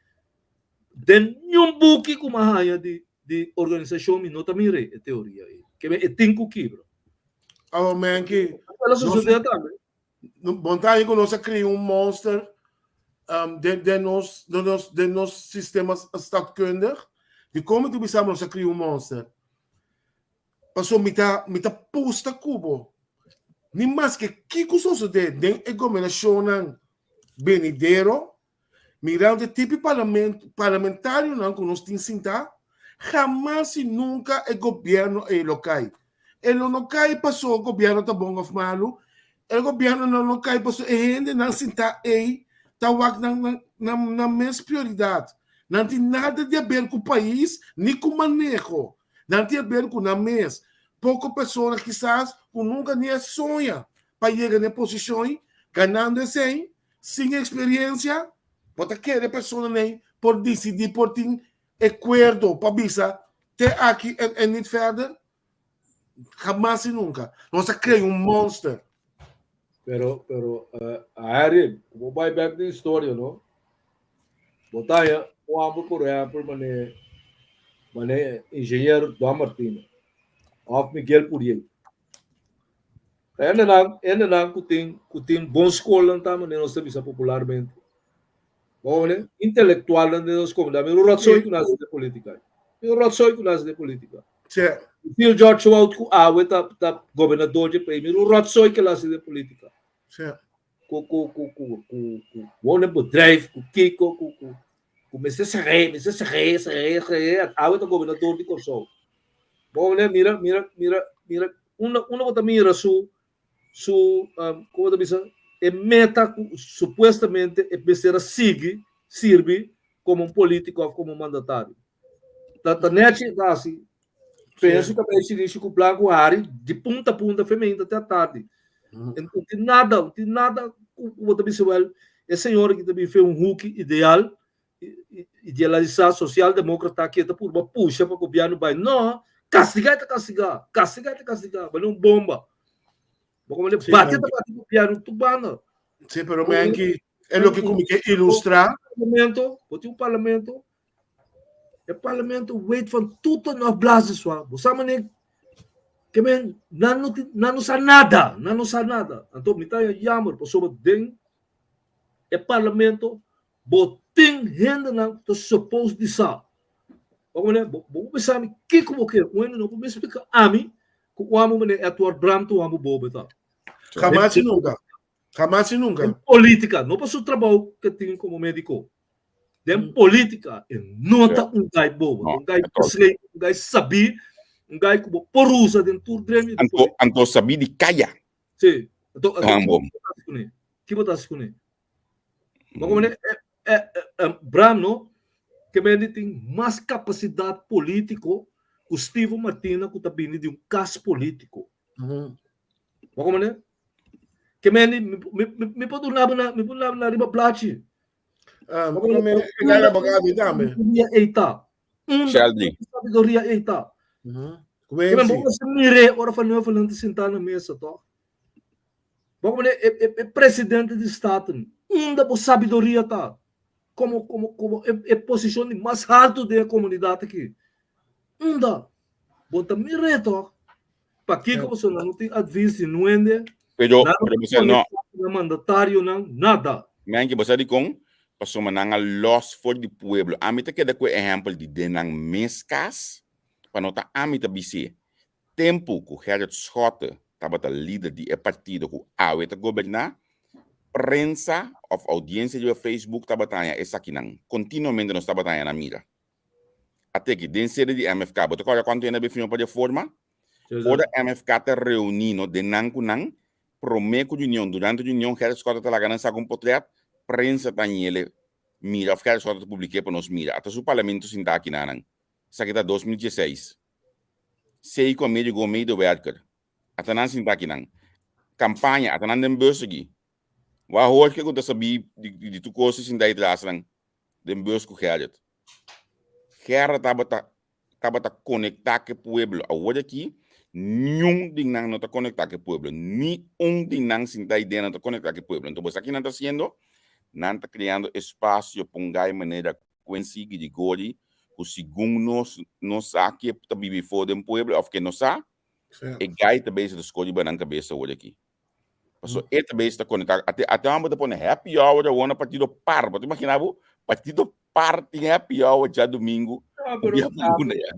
den niun buki ku mi a haña di di organisashon mi no ta mira e teoria ei. Ke men e tin ku kibra. Awor Menki, El a sosodé tambe. Bon ta ku nos a krea un monster den den nos den nos den nos sistema stadkundig. Dikon mi ta bisa nos a krea un monster? Pasobra mi ta mi ta pusta ku bo. Ni maske kiko sosodé den e gobernashonnan benidero, mirando e tipo di parlamentarionan ku nos tin sintá, hamas i nunka e gobièrnu ei lo kai. E lo no kai pasobra gobièrnu ta bon òf malu, E gobierno no lo kai pasobra e hendenan sintá ei ta wak nan nan nan nan mes prioridat. Nan tin nada di haber ku pais ni ku maneho. Nan tin haber ku nan mes. Poko persona kisas ku nunka ni a soña pa yega na e posishon ei, ganando esei sin eksperiensia, bo ta kere e personanan ei por disidí, por tin ekuerdo pa bisa te aki en en niet verder? Hamas y nunca. Nos a crea un monster. Pero, pero, uh, Harry, bo bai back de historia, no? Bo taya, un hombre, por ejemplo, mane, mane ingeniero Don Martino, of Miguel Puriel. Ende nan, ende nan ku tin, ku tin bon school ta mane nos ta bisa popularmente. Bo mane, intellectual den nos comunidad, mi rotzooi ku nase de politica. Mi rotzooi ku nase de politica. Sí. Phil George Wout ku awe ta ta gobernador dje país. Mi rotzooi ku nase de politica. Sí. Ku ku ku ku ku ku wonen bedrijf, ku kiko, ku ku ku mester seré, mester seré, seré, seré, awe ta gobernador di Kòrsou. Bo mira, mira, mira, mira, mira, unda, unda bo ta mira su, su, um, como ta bisa, e meta ku supuestamente e mester a sigui, sirbi como un político of como un mandatario. Ta, ta nechi ta hasi. Penso que bij Sinishi ku blanco hari di punta a punta fementa te a tardi. En no tin nada, no tin nada ku ku bo ta bisa wel, e señor aki ta bin fe un huki ideal, idealisá socialdemócrata aki e ta purba pusha pa gobierno bai. No, kastigá e ta kastigá, kastigá e ta kastigá, bale un bomba. Bo komo Sí, bate ta bate gobierno tur banda. Sí, pero Menki, e loke ku mi ke ilustrá. Parlamento, bo tin un parlamento E parlamento weet van toeten nog blazen zwa. Bo sa meneer, ke men, nan no, nan no sa nada, nan no sa nada. Anto mi ta jammer, pasobra den e parlamento bo tin hendenan ku ta suppose di sa. Bo meneer, bo bo bisa mi kiko bo ke, un hende no por splika ami ku un amo meneer Edward Bram ta un amo bobo ta. Jamás y nunca. Jamás y nunca. Den politica, no pa su trabou ke tin komo mediko. Den mm. politica, e no ta un guy bobo, no, un guy geslepen, un guy sabí, un guy ku bo por usa den tur gremio. Anto, anto sabí di kaya. Sí. Anto, anto, ki bo ta hasi kuné? Bo mm. eh, eh, eh, Bram, no? Ke men tin mas kapasidat polítiko ku Steven Martina ku ta bini di un kas polítiko. Mm -hmm. Bo komprende? Ke men mi, mi, mi, mi por duna bo na, mi por duna bo na riba plachi. Ah, mi me gana bagabi tambe. Sabiduria ei ta. Unda Sheldry. sabiduria ei ta. Mhm. Ke men Quincy. bo se mire ora van Huffelen te sentá na mesa, toch? Bo komprende? E, e, e presidente di Staten, unda bo sabiduria ta? Como, como, como e, e posishon di mas haltu den e komunidat aki. Unda? Bo ta mire, toch? Pakiko pasobra nan no tin advis di nuende, Pero, nan no pero tin bosa no. konekshon ku nan mandatarionan, nada. Menke, bosa dikon? Pasobra nan a lòs for di pueblo. Ami ta keda ku e ehèmpel di den nan mes kas, pa no ta ami ta bis'é. Tempu ku Gerrit Schotte tabata lider di e partido ku awe ta goberná, prensa òf oudiensia riba Facebook tabata haña esakinan. Kontinuamente nos tabata haña nan mira. A teki, den sede di MFK, bo ta kòrda kuantu hende a bin firma pa reforma? Ora MFK ta reuní no den nan ku nan, promé ku reunion, durante reunion, Gerrit Schotte ta laga nan saka un potrèt, prensa ta ñele mira òf Gerrit Schotte ta publik'é pa nos mira. Ata su parlamento sintá akinanan. Esaki ta 2016. Seiko a medio medewerker. Ata nan sintá akinan. Kampaña, ata nan den bus aki. Wak Jorge ku ta sabí di tur kos i sintá atras nan. den bus ku Gerrit. Gerrit tabata tabata konektá ku e pueblo. Awor aki niun di nan no ta konektá ku e pueblo. Ni un di nan sintá ei den no ta konektá ku e pueblo. Enton bo sa ki nan ta hasiendo? Nan ta kreando espasio pa un gai manera Quincy Girigori ku segun nos no sa ke ta bibi for den pueblo òf ke no sa, e gai ta bezig ta skor riba nan kabes awor aki. Paso e ta bezig ta konektá. Ate ate homber ta pone happy hour awor na partido par. Bo ta imaginá bo? Partido par tin happy hour djadumingu. Ah, Un pero bia pa ami, luna ya.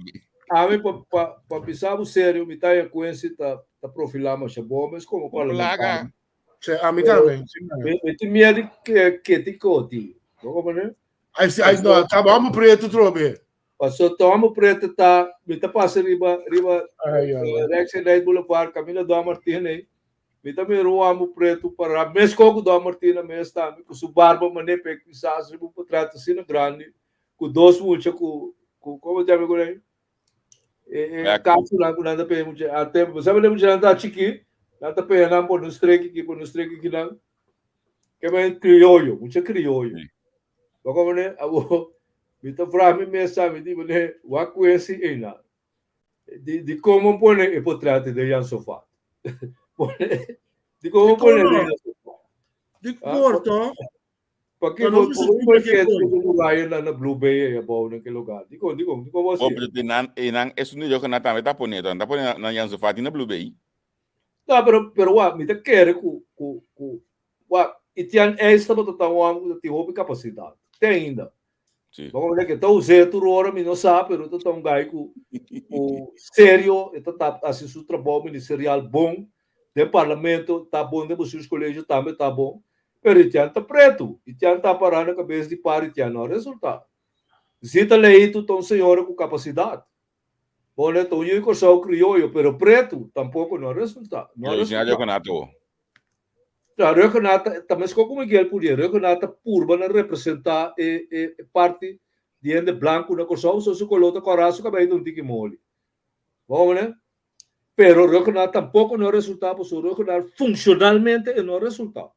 ami pa, pa, pa bisa bo serio, mi ta ya Quincy ta, ta profilá masha bon mes komo Bon parlamentario. laga. Sí, ami Pero tambe. Sí, man. mi, mi tin miedo di ke, keti koti. Bo komprende? Ai, sí, ai, no, ta homo preto trobe. Paso Tomo Preto ta, mi ta pasa riba, riba Ai, ai, ai. Rex Boulevard, Camilo Don Martin ei. Mi ta mira un amo pretu pará, meskos ku Don Martina mes tambe, ku su barba manera p'e kisas riba un portret asina grandi, ku dos mucha ku, ku, komo ta yama ku nan? E, e kachunan ku nan ta pega mucha a tempu. Bo sabe de muchanan ta chikí, nan ta pega nan pone un streki aki, pone un streki akinan. Ke men krioyo, mucha krioyo. Bo komprende? Abo, mi ta vraag mi mes tambe, di, mane, wak kwesi einan. Di, di komo pone e portret den Jan Sofat? Pone, di komo Di pone kono? den Jan Sofat? Di Ah, porto. Pa ki Pero no bo bisa bo ki por ke kende kon. ku muraya na na Blue Bay ei abou na ke lugar. Dikon, dikon, dikon bo Oh, hasi? pero nan, e nan, esun di Ruggenaath tambe ta pone, ta pone na, na Jan Sofat i na Blue Bay. No, pero, pero wak, mi ta kere ku, ku, ku, wak, Etienne Eis tabata ta un hòmber ku ta tin hopi kapasidat, te ainda. Sí. Bo komprende ke ta us'é tur ora, mi no sa, pero ta ta un gai ku, ku serio, e ta ta hasi su trabou ministerial bon den parlamento, ta bon den bestuurscollege tambe ta bon. Pero Etienne ta pretu, Etienne ta pará na kabes di par, Etienne no a resultá. Zita Leito ta un señora ku kapasidat. Bon, e ta un yu di Kòrsou krioyo, pero pretu tampoko no a resultá. No a Pero Etienne resultá. Ruggenaath o. Ta Ruggenaath ta, ta meskos ku Miguel Pourier, Ruggenaath ta purba na representá e, e, e parti di hende blanku na Kòrsou, so su koló ta kòrá, su kabei ta un tiki moli. Bon, ne? Pero Ruggenaath tampoko no a resultá, pasobra Ruggenaath funshonalmente e no a resultá.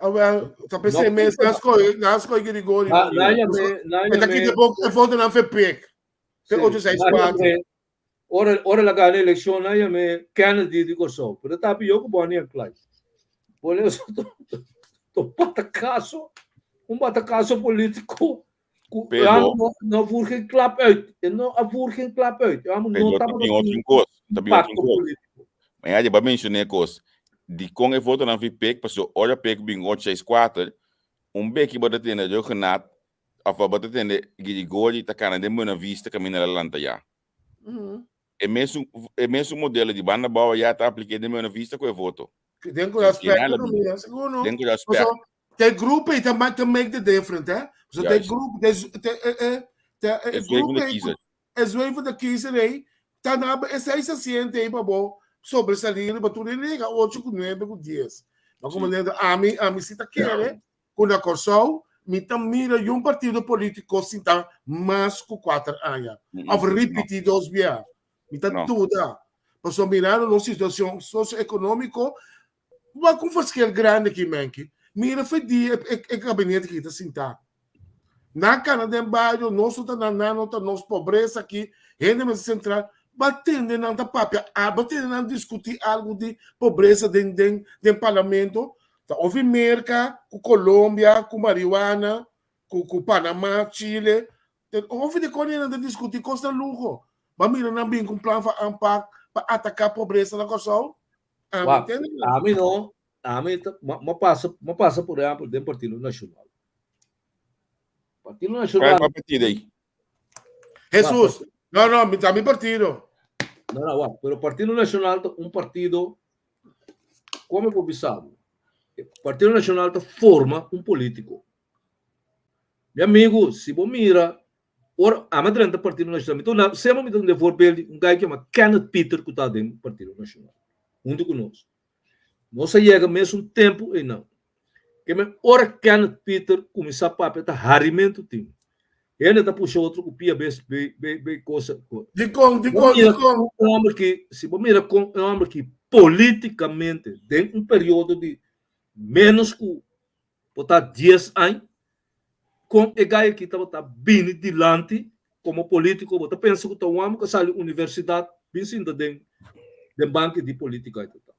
Awel, ta No pensei mes, funciona. nan skohe, nan skohe Grigori. Na, na yam'é, na E ta yam'é. kita e fotonan fe pek. Fe Sí, ocho seis na kuater. yam'é. Ora, ora el a gana elekshon, nan yam'é Kennedy di Kòrsou. Pero e ta pió ku Bonnie and Clyde. Bonnie and Clyde ta un batakaso, un batakaso polítiko ku Pero amo no voer geen klap uit. E no a voer geen klap uit. E amo no Pero ta tabata bin tin otro kos, ta bin otro impakto kos. polítiko. Ma ya bo a menshoná e kos. Dikon e votonan fi pek? Pasobra ora pek bin ocho seis kuater, un beki bo ta tende Ruggenaath of bo ta tende Girigori ta kana den Buena Vista kaminda el a lanta ya. E mesun e mesun modelo di banda bou ya ta apliké den Buena Vista ku e voto. Den ku Den aspecto general no mira, seguro no. den ku aspecto. Paso, te grupo ei ta ta make the difference, eh? So te Juist. grupo, te te eh, eh, te eh, E zweven grupo de ei, kiezer. e zweven de kiezer ei, ta na e seis asiento ei pa bo sobresalir riba tur e liga, ocho ku nuebe ku dies. Ma como Sí. nendo, ami, ami si ta kere ku na Kòrsou mi ta mira yun partido polítiko sinta mas ku kuater aña òf ripití dos bia. Mi ta duda. Pasobra mirando nos situashon sosioekonómiko, wak un verschil grandi aki, Menki. Mira fe dia e gabinete aki ta sintá. Nan kana den bario, nos no ta nan, nan no ta nos, pobresa aki, hende mester sentral. Bo a tende nan ta papia, bo a tende nan diskutí algu di pobresa den den den parlamento? Ta ofi Merka ku Colombia ku marihuana ku ku Panama, Chile. Ofi di kon nan ta diskutí kosnan luho. Bo a mira nan bin ku un plan van aanpak pa ataká pobresa na Kòrsou? Ami Wak, tende nan. ami no, ami ta, m'a pasa, m'a pasa por ehèmpel den Partido Nashonal. Partido Kua Nashonal. kua partido ei? Hesus, no, no, mi ta mi partido. No, no, wak, pero Partido Nashonal ta un partido, kon mi por bisa bo? Partido Nashonal ta forma un polítiko. Mi amigu, si bo mira, ora ami a drenta Partido Nashonal, mi ta una, semper mi ta duna e voorbeeld di un guy ku yama Kenneth Pieter ku ta den Partido Nashonal, huntu ku nos. Nos a yega mesun tempu einan. Ke men ora Kenneth Pieter kuminsá papia ta harimentu tin. Hende ta pusha otro ku pia bes be be be kosa. Dikon, Bo dikon, mira dikon? un hòmber ki, si bo mira kon un hòmber ki politikamente den un periodo di ménos ku por ta dies aña, kon e gai aki tabata bini dilanti komo polítiko, bo ta pensa ku ta un hòmber ku a sali universidat bin sinta den den banki di polítika i total.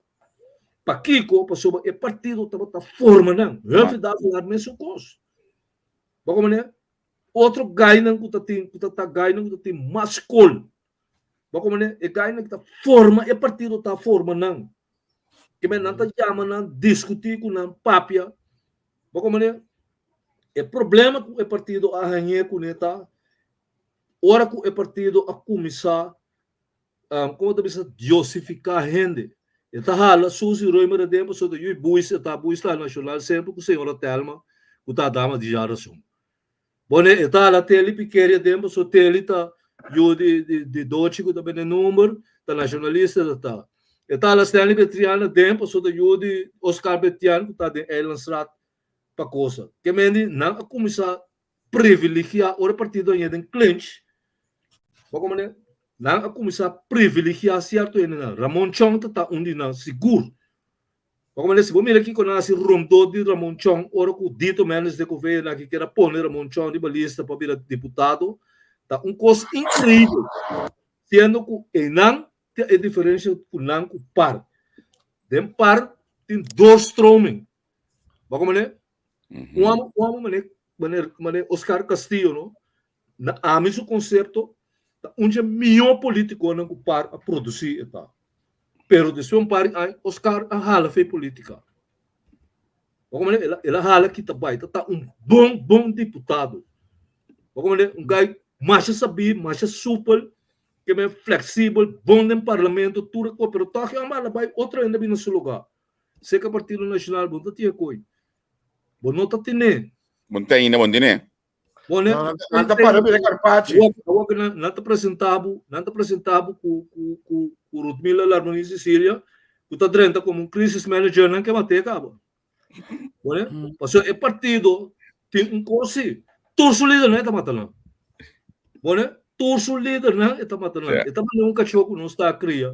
Pakiko? Pasobra e partido tabata forma nan. Humphrey Davelaar mesun kos. Bo komprende? Otro gainan ku ta tin ku ta ta gainan ku ta tin mas skol. Bo komprende? E gainan ku ta forma e partido ta forma nan. Ke men nan ta yama nan, diskutí ku nan, papia. Bo komprende? E problema ku e partido a hañ'é kuné ta ora ku e partido a kuminsá Komo ta bisa diosifiká hende. E ta hala Suzy Römer aden pasobra ta yui buis e ta buis ta nashonal semper ku señora Thelma ku ta dama di Jarason. Bone e ta hala Teli Pikeri aden pasobra Teli ta yu di di Dochi ku ta bende number ta nashonalista ta ta. E ta hala Stanley Betrian aden pasobra ta yu di Oscar Betian ku ta den Eilandsraad pa kosa. Ke mendi nan a kuminsá privilegiá ora e partido a yega den clinch, bo komprende? Nan a kuminsá privilegiá sierto hendenan. Ramon Chong ta ta un di nan sigur. Bo komprende? Si bo mira kiko nan a hasi rondó di Ramon Chong ora ku Dito Mendes de Gouveia nan ke kier a pone Ramon Chong riba lista pa bira diputado, ta un kos inkreibel, siendo ku einan tin e diferensia ku nan ku par. Den par tin doorstroming. Bo komprende? Un amo, un amo mane, mane, mane Oscar Castillo, no? Na ami su concepto, ta un dje mihó politiconan cu par a produci e ta. Pero despues un par di aña, Oscar a hala fe politica. Bo komprende? El a, el a hala kita bai. Ta ta un bon, bon diputado. Bo komprende? Un guy masha sabí, masha supel, ke men flexibel, bon den parlamento, tur e kos. Pero tòg e amo a hala bai, otro hende a bini na su lugá. Seka Partido Nacional bo no ta tin e koi. Bo no ta tene. Bo no ta ainda bo no tene. Bo ne. No, nan ta para bira karpachi. Awor ku nan ta presenta bo, nan ta presenta bo ku ku ku ku Rudmila Larmonie Cecilia ku ta drenta komo un crisis manager nan ke mate kaba. Bo ne? Pasobra e partido tin un kos si, tur su lidernan e ta mata nan. Bo ne? Tur su lidernan e ta mata nan. E ta manda un kachó ku nos ta kria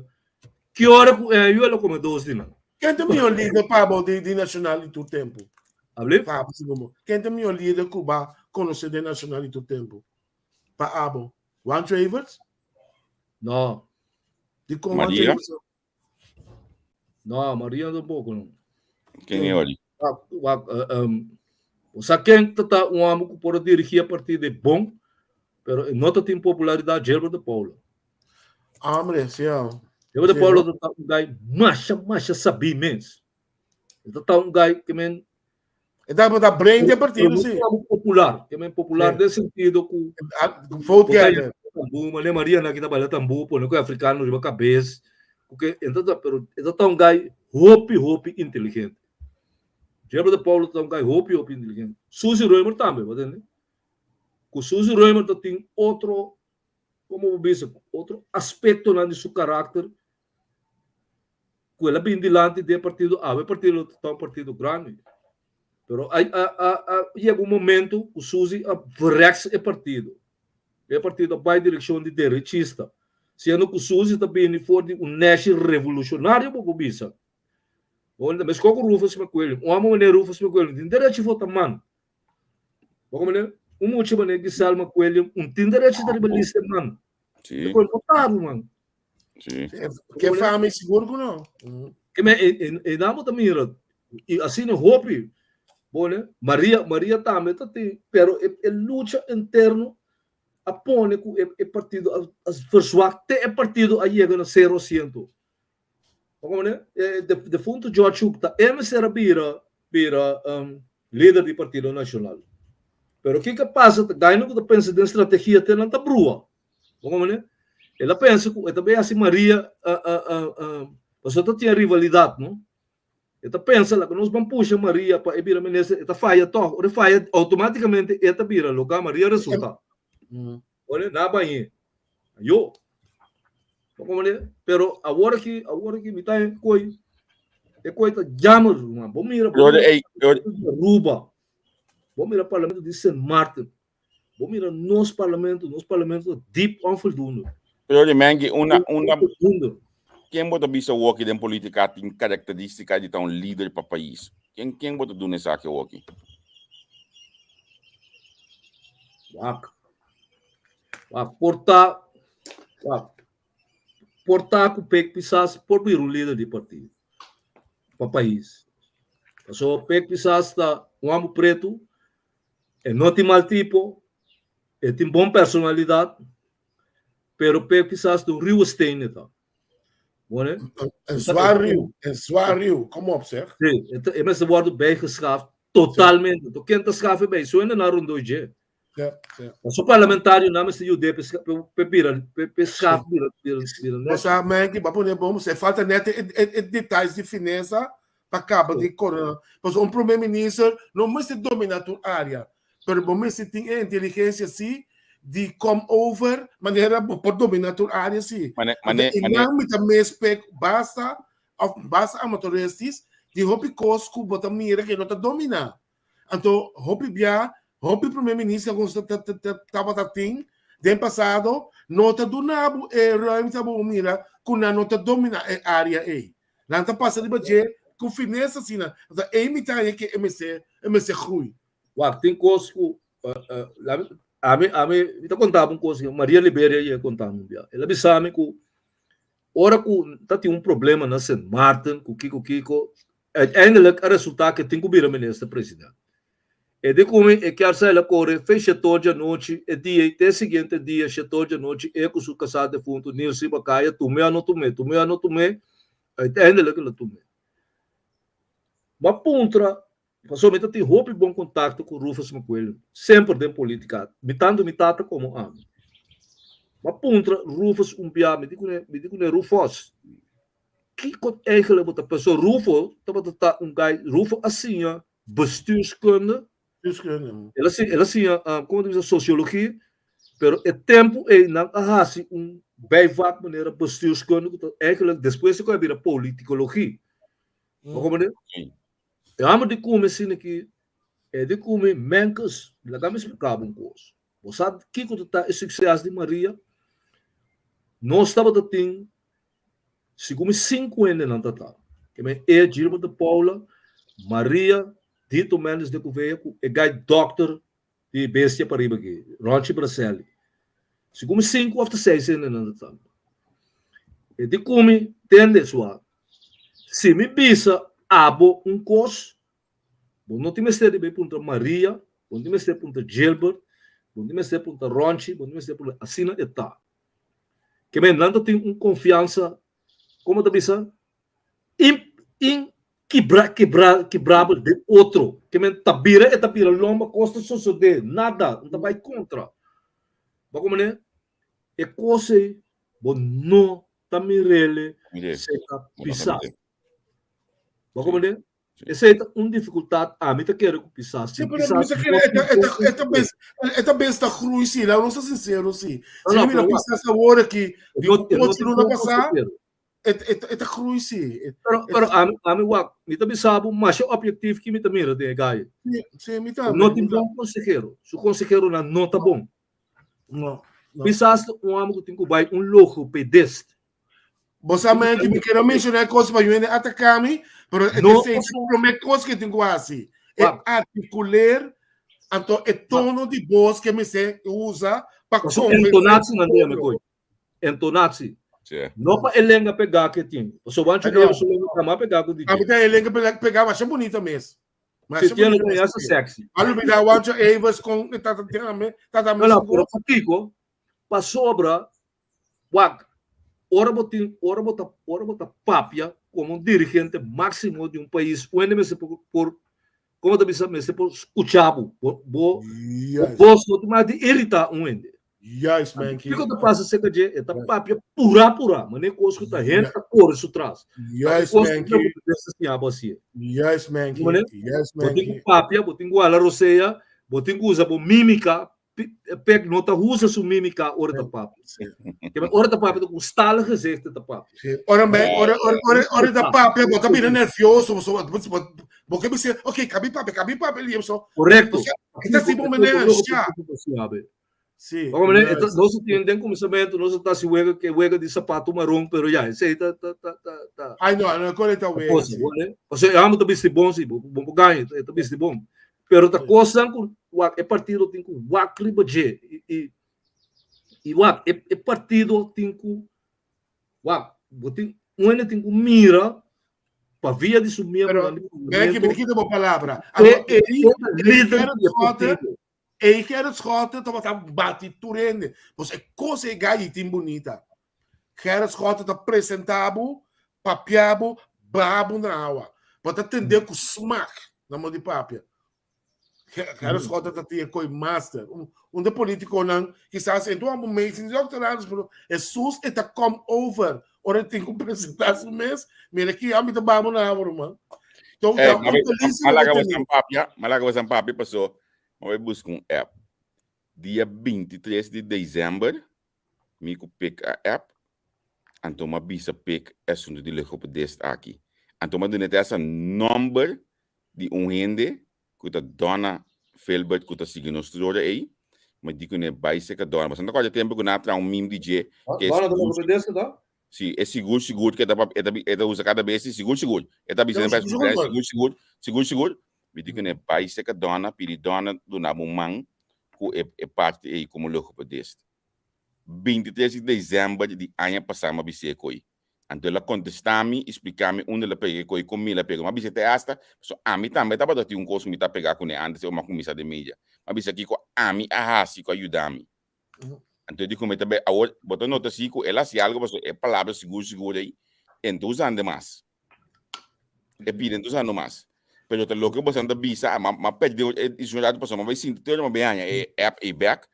Ki ora ku e yu el a kome dos di nan? Ken ta mihó lider pa bo di di Nacional di tur tempu? Abli? Pa abo segun bo. Ken ta mihó lider ku ba konosé den Nacional di tur tempu? Pa abo. Juancho Everts? No. Dikon Juancho Maria? Everts? No, Maria tampoko no. Ken e ori? Wak, wak, eh, um, bo sa ken ta ta un hòmber ku por a dirigí e partido e bon, pero e no ta tin popularidat, Gilbert de Paula. Hombre, sí. Oh. Gilbert de Sí, Paula no? ta un guy masha, masha sabí mes. E ta un guy ke men E ta ta brain de partido, pero sí. no popular, ke men popular Sí. den sentido ku Ah, Vote getter. Tambú, mané Maria na kita baila tambú, pone ku africano riba cabes, ku ke enta ta, pero e ta un guy hopi hopi inteligente. Gilbert de Paula ta un guy hopi hopi inteligente. Suzy Römer tambe, bo tende? Ku Suzy Römer ta tin otro Como bo bisa, otro aspectonan di su karakter ku el a bin dilanti den e partido awe, e partido ta un partido grandi. Pero a a a a yega un momento ku Suzy a verrechts e partido. E partido a bai direkshon di derechista, siendo ku Suzy ta bini for di un neshi revolucionario bo por bisa. Bo meskos ku Rufus McWilliam, un amo manera Rufus McWilliam tin derecho vota man. Bo komprende? Un mucha manera Giselma Coelho, un tin derecho ta riba lista man. Sí. Kon votado man. Sí. Ke fami sigur ku no. Ke me e e e namo ta mira i asina hopi. Bone, Maria Maria tambe ta tin, pero e e lucha interno a pone ku e e partido a a verzwak te e partido a yega na sero asiento. Bo komprende? E defunto George Hook ta e mester a bira bira um, lider di Partido Nacional. Pero kiko a pasa ta gaino ku ta pensa den strategia te nan ta brua. Bo komprende? El a pensa ku e ta bay hasi Maria uh, uh, uh, uh, pasobra ta tin rivalidat, no? E ta pensa laga nos ban pusha Maria pa e bira minister, e ta faya tòg. Ora e faya automaticamente e ta bira loka Maria resulta. Ora na bañ'é. Ayo. Bo komprende? Pero awor aki, awor aki mi ta koi, e koi ta jammer, ruman. Bo mira, bo mira Ey, Aruba. Bo mira parlamento di Sint Maarten. Bo mira nos parlamento, nos parlamento ta diep onvoldoende. Pero di Mengi, una, una, Onvoldoende. ken bo ta bisa awoki den politica tin caracteristica di ta un lider pa pais? Ken, ken bo ta duna esaki awoki? Wak. Wak, por ta, wak, por ta ku Pek Pisas por bira un lider di partido pa pais. Pasobra Pek Pisas ta un amo pretu, e no tin mal tipo, e tin bon personalidat, pero Pek Pisas ta un ruwe steen e ta. Bon, Een zwaar ruw, een zwaar ruw, kom op zeg. Sí, e mester wordo bijgeschaafd totalmente. To ken ta schaaf e bij? Zo hende na rondó dje. Ja, ja. Paso parlamentario nan mester yud'é pe pe bira pe pe schaaf bira bira bira O net. sea, Maggie, ba pone bom, se falta net e, e, e detalles di fineza pa caba di corona. Paso un primer minister no mester domina tur área, pero bo mester tin e inteligencia sí. di come over manera bo por domina tur área si. Mane, Anto mane, e mane, nan mi ta mes pek basta of basta amateuristisch di hopi kos ku bo ta mira ke no ta domina. Anto hopi bia, hopi primer minister ku ta ta ta tabata tin den pasado no ta duna bo e ruimte bo mira ku nan no ta domina e área ei. Nan ta pasa riba dje ku finesa asina. Anto ei mi ta haña ke e mester e mester groei. Wak, tin kos ku ami ami mi ta konta bo un kos Maria Liberia yega konta mi un bia. El a bisa mi ku ora ku ta tin un problema na Sint Maarten ku kiko kiko uiteindelijk a resulta ku e tin ku bira minister president. E di ku mi e kier sa el a kore fe shetor djanochi e dia ei te e siguiente dia shetor djanochi e ku su kasá defuntu Nilsi Bakaya tum'é a no tum'é tum'é a no tum'é uiteindelijk el a tum'é. Bo a puntra Pasobra mi ta tin hopi bon kontakto ku Rufus McWilliam, semper den politika, mi tantu mi tata komo ami. Mi a puntra Rufus un bia, mi di kuné, mi di kuné, Rufus, kiko eigenlijk bo ta pensa? So Rufo tabata ta un guy, Rufo a siña bestuurskunde, Bestuurskunde. el a siña, el a siña, komo ta bisa, sosiologia, pero e tempu ei nan a hasi un bijvak manera bestuurskunde ku ta eigenlijk despues ku a bira politikologie. Bo komprende? E hòmber di kume asina ki e di kume menkes. Laga mi splika bo un kos. Bo sa kiko ta ta e sukses di Maria? Nos tabata tin segun mi sinku hendenan ta ta. Ke men e, Gilbert de Paula, Maria, Dito Mendes de Gouveia ku e gai dòkter di bestia pariba aki, Ronchi Braselli. Segun mi sinku òf ta seis hendenan ta ta. E di kume tende sua. Si mi bisa abo un kos, bo no tin mester di bai puntra Maria, bo no tin mester puntra Gilbert, bo no tin mester puntra Ronchi, bo no tin mester puntra, asina e ta. Ke men nan ta tin un konfiansa, komo ta bisa, in kibra kibra kibrabel den otro. Ke men ta bira e ta bira lomba, kos ta sosodé, nada, no ta bai kontra. Bo komprende? E kos ei bo no ta mirele seka Pisas. Bo comprende? Esei ta un dificultad ami ta kere ku Pisas. Sí, pero mi ta kere e ta bes e ta bes ta groei sí, laat nos ta sincero sí. Si mi mira Pisas awor aki di ocho luna pasá e ta groei sí. Pero pero ami ami wak mi ta bisa bo masha objectief ki mi ta mira den e gaye. Sí, sí mi tambe. No tin bon consehero. Su conseheronan no ta bon. No, no. Pisas ta un hòmber ku tin ku bai un logopedist. Bo sa men ki mi quiero mencionar cosas pa yuende ataca mi, pero e No, te sei prome cos que tin ku hasi. E Wak. articuler anto e tono di voz que mester usa pa Paso convencer entonatie nan deme pueblo. koy. Entonatie. Sí. No pa e lenga pegá ke tin. Paso wancho Ay, no. e su lenga kama pegá ku A mi DJ. ta e lenga pegá masha bonita mes. Si tiene que ya sexy. Alu mi da Wancho Evers con tata tame, tata No, no, pero pakiko, pasobra, wak, ora bo tin, ora bo ta, ora bo ta papia como un dirigente máximo di un pais, wende mester por, por, como ta bisa, mester por scucha bo, bo, bo, Yes. bo voz no tin mas di irrita un hende. Juist, man. Kiko ta pasa serka dje? E ta papia purá purá, manera kos ku ta hende ta kore su tras. Juist, Kos man. ku ta siña bo hasié. Juist, man. Manera, Juist, bo man. tin ku papia, bo tin ku hala rosea, bo tin ku usa bo mímika. Pek no ta usa su mímika ora ta papia. Ora ta papia ta ku un stalen gezicht ta papia. Ora, man, ora, ora, ora, ora ta papia, bo ta bira nervioso, bo, bo, bo ke bisa, ok, kabi papia, kabi papia, liep so. Korekto. Ita si bo manera, sha. Sí. Como ne, esta, nos tin den comensamento, nos ta si wega que wega di sapato marron, pero ya, ese ta ta ta ta ta. Ay no, no con esta wega. Cosa, sí. O sea, amo ta bisti bon si, bo bo ganha, ta bisti bon. Pero ta cosa ku wak e partido tin ku wak riba dje i i i wak e e partido tin ku wak bo tin un hende tin ku mira pa via di su miembronan di Pero, mi kita bo palabra. E, e, e líder di e partido. Ei Gerrit Schotte tabata bati tur hende. Pues e kos ei gai tin bunita. Gerrit Schotte ta presentá bo, papia bo, baha bo na awa. Bo ta tende ku smak na mo di papia. Gerrit Schotte ta tin e koi master. Un, un de politikonan kisas en tur amo mees in doctorados, pero Jesus e ta come over. Ora e tin ku presentá su mes, mira ki ami ta baha bo na awa, ruman. Então, Hey, ta un ma feliz malaga bo san papia, malaga bo san papia paso, ma bai busca un app. Dia 23 di december mi ku Pik a app, anto m'a bisa Pik e asuntu di logopedist aki. Anto m'a duna e esa nomber di un hende ku ta Donna Filbert ku ta sigui nos tur ora ei. Mi di kuné bai serka Donna. Boso no ta kòrda e tempu ku nan a traha un meme di dje ke Donna ta logopedist ta? Si, e sigur sigur ke ta e ta e ta usa kada bes si sigur sigur. E ta bisa den sigur sigur sigur sigur sigur. Mi di kuné bai serka Donna pidi Donna duna bo un man ku e e parti ei komo logopedist. 23 di december di aña pasá mi a bis'é koi. Anto el a kontestá mi i spliká mi unda el a pega e koi, kon mi el a pega. Mi a bisa te asta, pasobra ami tambe tabata tin un kos ku mi ta pegá kuné ántes ora mi a kuminsá den media. Mi a bisa kiko ami a hasi ku a yuda mi. Anto e di ku mi ta bai, awor bo ta nota si ku el a hasi algu pasobra e palabra sigur sigur ei e no ta usando mas. E pida no ta usando mas. Pero ta loke boso ta bisa, a m'a pèrdè e un ratu pasobra m'a bai sinti te ora m'a bai haña e app ei bèk,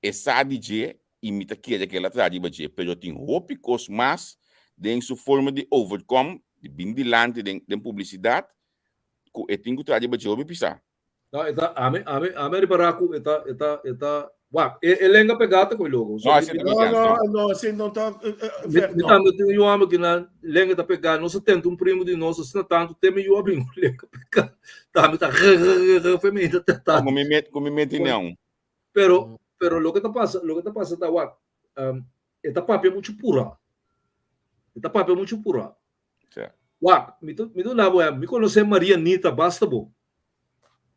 e sa di dje i mi ta kere ku el a traha riba dje. Pero tin hopi kos mas den su forma di overkom, di bin dilanti den publisidat ku e tin ku traha riba dje hopi pisá. No, e ta, ami, ami, ami a ripará ku e ta, e ta, e ta, wak, e, e lenga pegá ta koe logo. No, así No, no, no, así no ta, Mi, mi tambe tin un yu hòmber ki nan lenga ta pegá. Nos a tenta un primo di nos asina tantu te mi yu a bin ku lenga pegá. Tambe ta re, re, re, re, fe mi ta tenta. Ku mi met, ku mi meti neon. Pero, pero loke ta pasa, loke ta pasa ta wak, e ta papia muchu purá. E ta papia muchu purá. Wak, mi ta, mi ta duna bo ehèmpel. Mi konosé Maria Nita basta bon.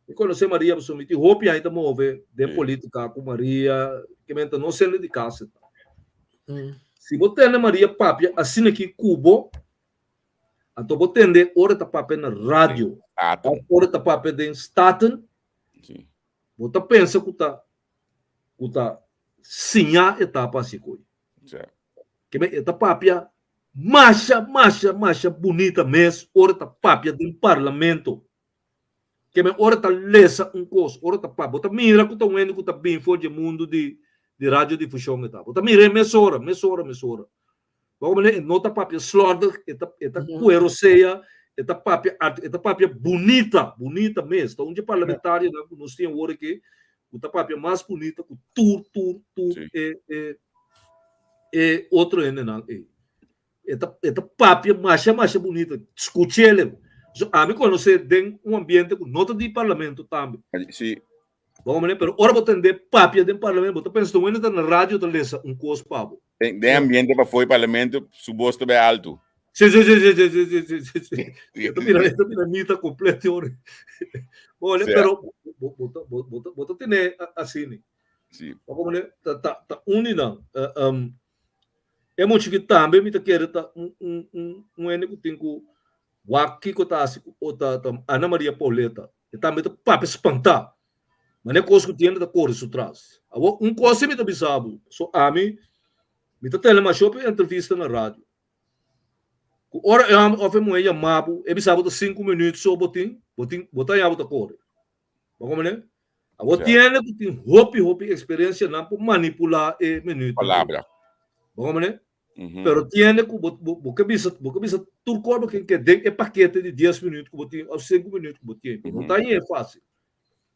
Mi konosé Maria pasobra mi tin hopi aña ta move den polítika ku Maria, ke men ta no sende di kas e ta. Si bo tende Maria papia asina aki ku bo, anto bo tende ora e ta papia na radio òf ora e ta papia den Staten, bo ta pensa ku ta ku ta siña e ta pa hasi koe. Ke men e ta papia masha, masha, masha bunita mes ora ta papia den parlamento. Ke men ora ta lesa un kos, ora ta papia, bo ta mira ku ta un hende ku ta bin for dje mundu di di radiodifushon e ta. Bo ta mira e mesora, mesora, mesora. Bo komo e no ta papia slòrdig, e ta e ta kuero sea, e ta papia art, e ta papia bunita, bunita mes. Ta un dje parlamentarionan ku nos tin awor aki ku ta papia mas bunita ku tur, tur, tur e e e otro hendenan ei. E ta e ta papia masha masha bunita. Skuch'el. So ami konosé den un ambiente ku no ta di parlamento tambe. Sí. Bo komprende? Pero ora bo tende papia den parlamento, bo ta pensa un hende ta na radio ta lesa un kos pa bo. Den den ambiente pafó di parlamento su bos ta bai altu. Sí, sí, sí, sí, sí, sí, sí, sí, sí. E ta bira, e ta bira mita kompleto ora. Bo, pero bo, bo, bo, bo, bo ta tene asina. Sí. Bo komprende? Ta, ta, ta un di nan. Um, e mucha ki tambe mi ta kere ta un, un, un, un hende ku tin ku wak kiko ta hasi ku o ta, ta Ana Maria Pauleta. E tambe ta papia spantá. Mane kos ku tiende ta kore su tras. Awor, un kos si mi ta bisa bo, so ami, mi ta tene masha hopi entrevista na radio. Ku ora e hòmber òf e muhé yama bo, e bisa bo ta sinku minüt so bo tin, bo tin, bo ta haña bo ta kore. Bo komprende? Awor tiende ku tin hopi hopi eksperensia nan por manipulá e minütnan. Palabra. Bo komprende? Pero tiende ku bo bo bo ke bisa bo ke bisa tur kos bo ken ke den e pakete di dies minüt ku bo tin òf sinku minüt ku bo tin. No ta haña e fásil.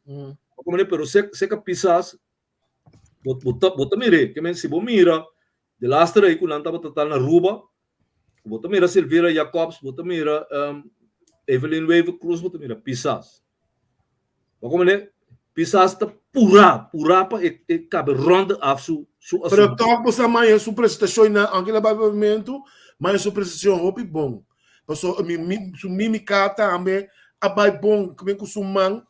Bo komprende? Pero se seka pisas bo bo ta bo ta mir'é. Ke men si bo mira de laatste rei ku nan tabata ta na Aruba, Bo ta mira Silvira Jacobs, bo ta mira Evelyn Wever Croes, bo ta mira Pisas. Bo komende Pisas ta purá, purá pa e, e kabe ronde af su, su Pero asuntu. toch bo sa maña su presentacion na aunke la papiamento, maña su presentacion hopi bon. Paso mi, mi, su mimica tambe a bai bon, ku su man.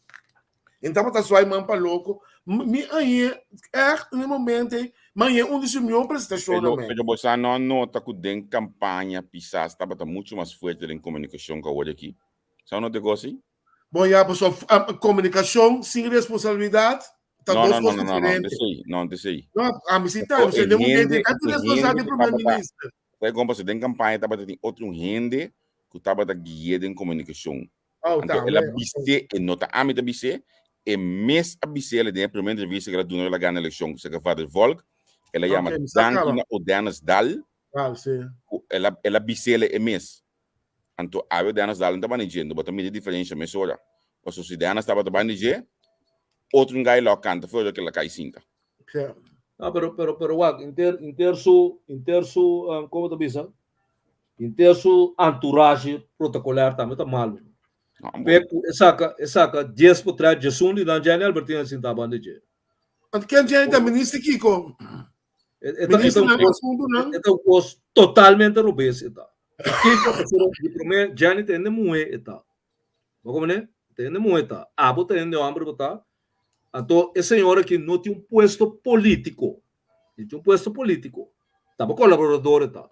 En tabata zwaai man pa loko. Mi añe echt in e momento ei, ma añe un di su mihó presentashonnan Pero, men. pero bo sa no a nota ku den kampaña Pisas tabata muchu mas fuerte den komunikashon ku awor aki? Sa nota e kos ei? Bon ya, pasobra komunikashon sin responsabilidat ta No, dos no, no, kos no, no, no, diferente. esei, no, esei. No, ami si ta, Pero mi si e den momento hende, ei ta e responsabel hende di ku primer tabata, minister. sa kon pasobra den kampaña tabata tin otro hende ku tabata gui'é den komunikashon. Oh, Anto el a tambe. bis'é, e no ta ami ta bis'é, e mes a bis'é el den e primer entrevista ku el a duna ora el a gana elekshon serka Vader Volk, el a yama Ok, mi sa danki kaba. na Odennis Dahl, Dahl, sí. ku el a el a bis'é el e mes. Anto awe Odennis Dahl no ta bani dje, no bo ta mira e diferensha mesora. Pasobra si Dennis tabata bani dje, otro un gai lo a kanta for ora ku el a kai sinta. Ja. No, pero, pero, pero wak, inter, inter su, inter su, um, como te bisa? Inter su entourage protocolar tambe ta malo. No, bo. Pe, e saca, e saca 10 por 3, 11 di dan Jenny Albertina sinta banda dje. Want ken Jenny ta minister Kiko? E, e, ta, e, Minister ta un nan kos, asuntunan. e ta un kos totalmente robes e ta. Kiko, pasobra di promé Jenny ta hende muhé e ta. Bo komprendé? Ta hende muhé ta. Abo ta hende hòmber bo ta. Anto e señor aki no tin un puesto polítiko. E tin un puesto polítiko. Ta bo kolaborador e ta.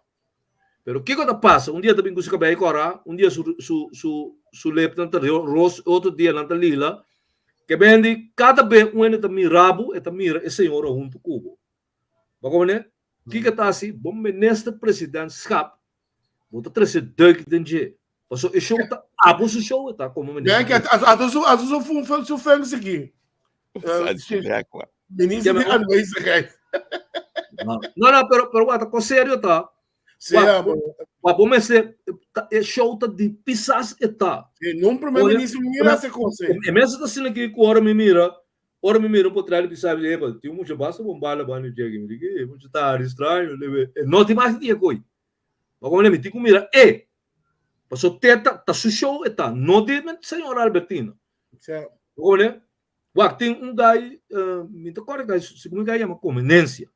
Pero kiko ta pasa? Un dia ta bin ku su kabei kòrá, un dia su su su su lepnan ta ros, otro dia nan ta lila. Ke bendi kada be un hende ta mira bo, e ta mira e señora huntu ku bo. Bo komprendé? Kiko ta hasi? Bo minister presidentschap, bo ta trese duik den dje. Paso e show ta abo su show e ta komo minister. Denk het, ato su ato su fun su functie aquí. Minister di aanwezigheid. No, no, pero pero wat ko serio ta. Sí, ja, Wa bo mester e show ta di pisas e ta. Sí, non primer minister mira se cosa. E mester ta sina ki ku ora mi mira, ora mi mira un portret di pisas, epa, tin mucho basta bon bala banda dje, mi di, mucho ta extraño, no tin mas di e koi. Ma como mi tin ku mira e. Paso te ta, ta su show e ta, no di señora Albertina. Sí. Como Wak, tin un guy, uh, mi ta kòrda guy, segun mi guy yama Comenencia.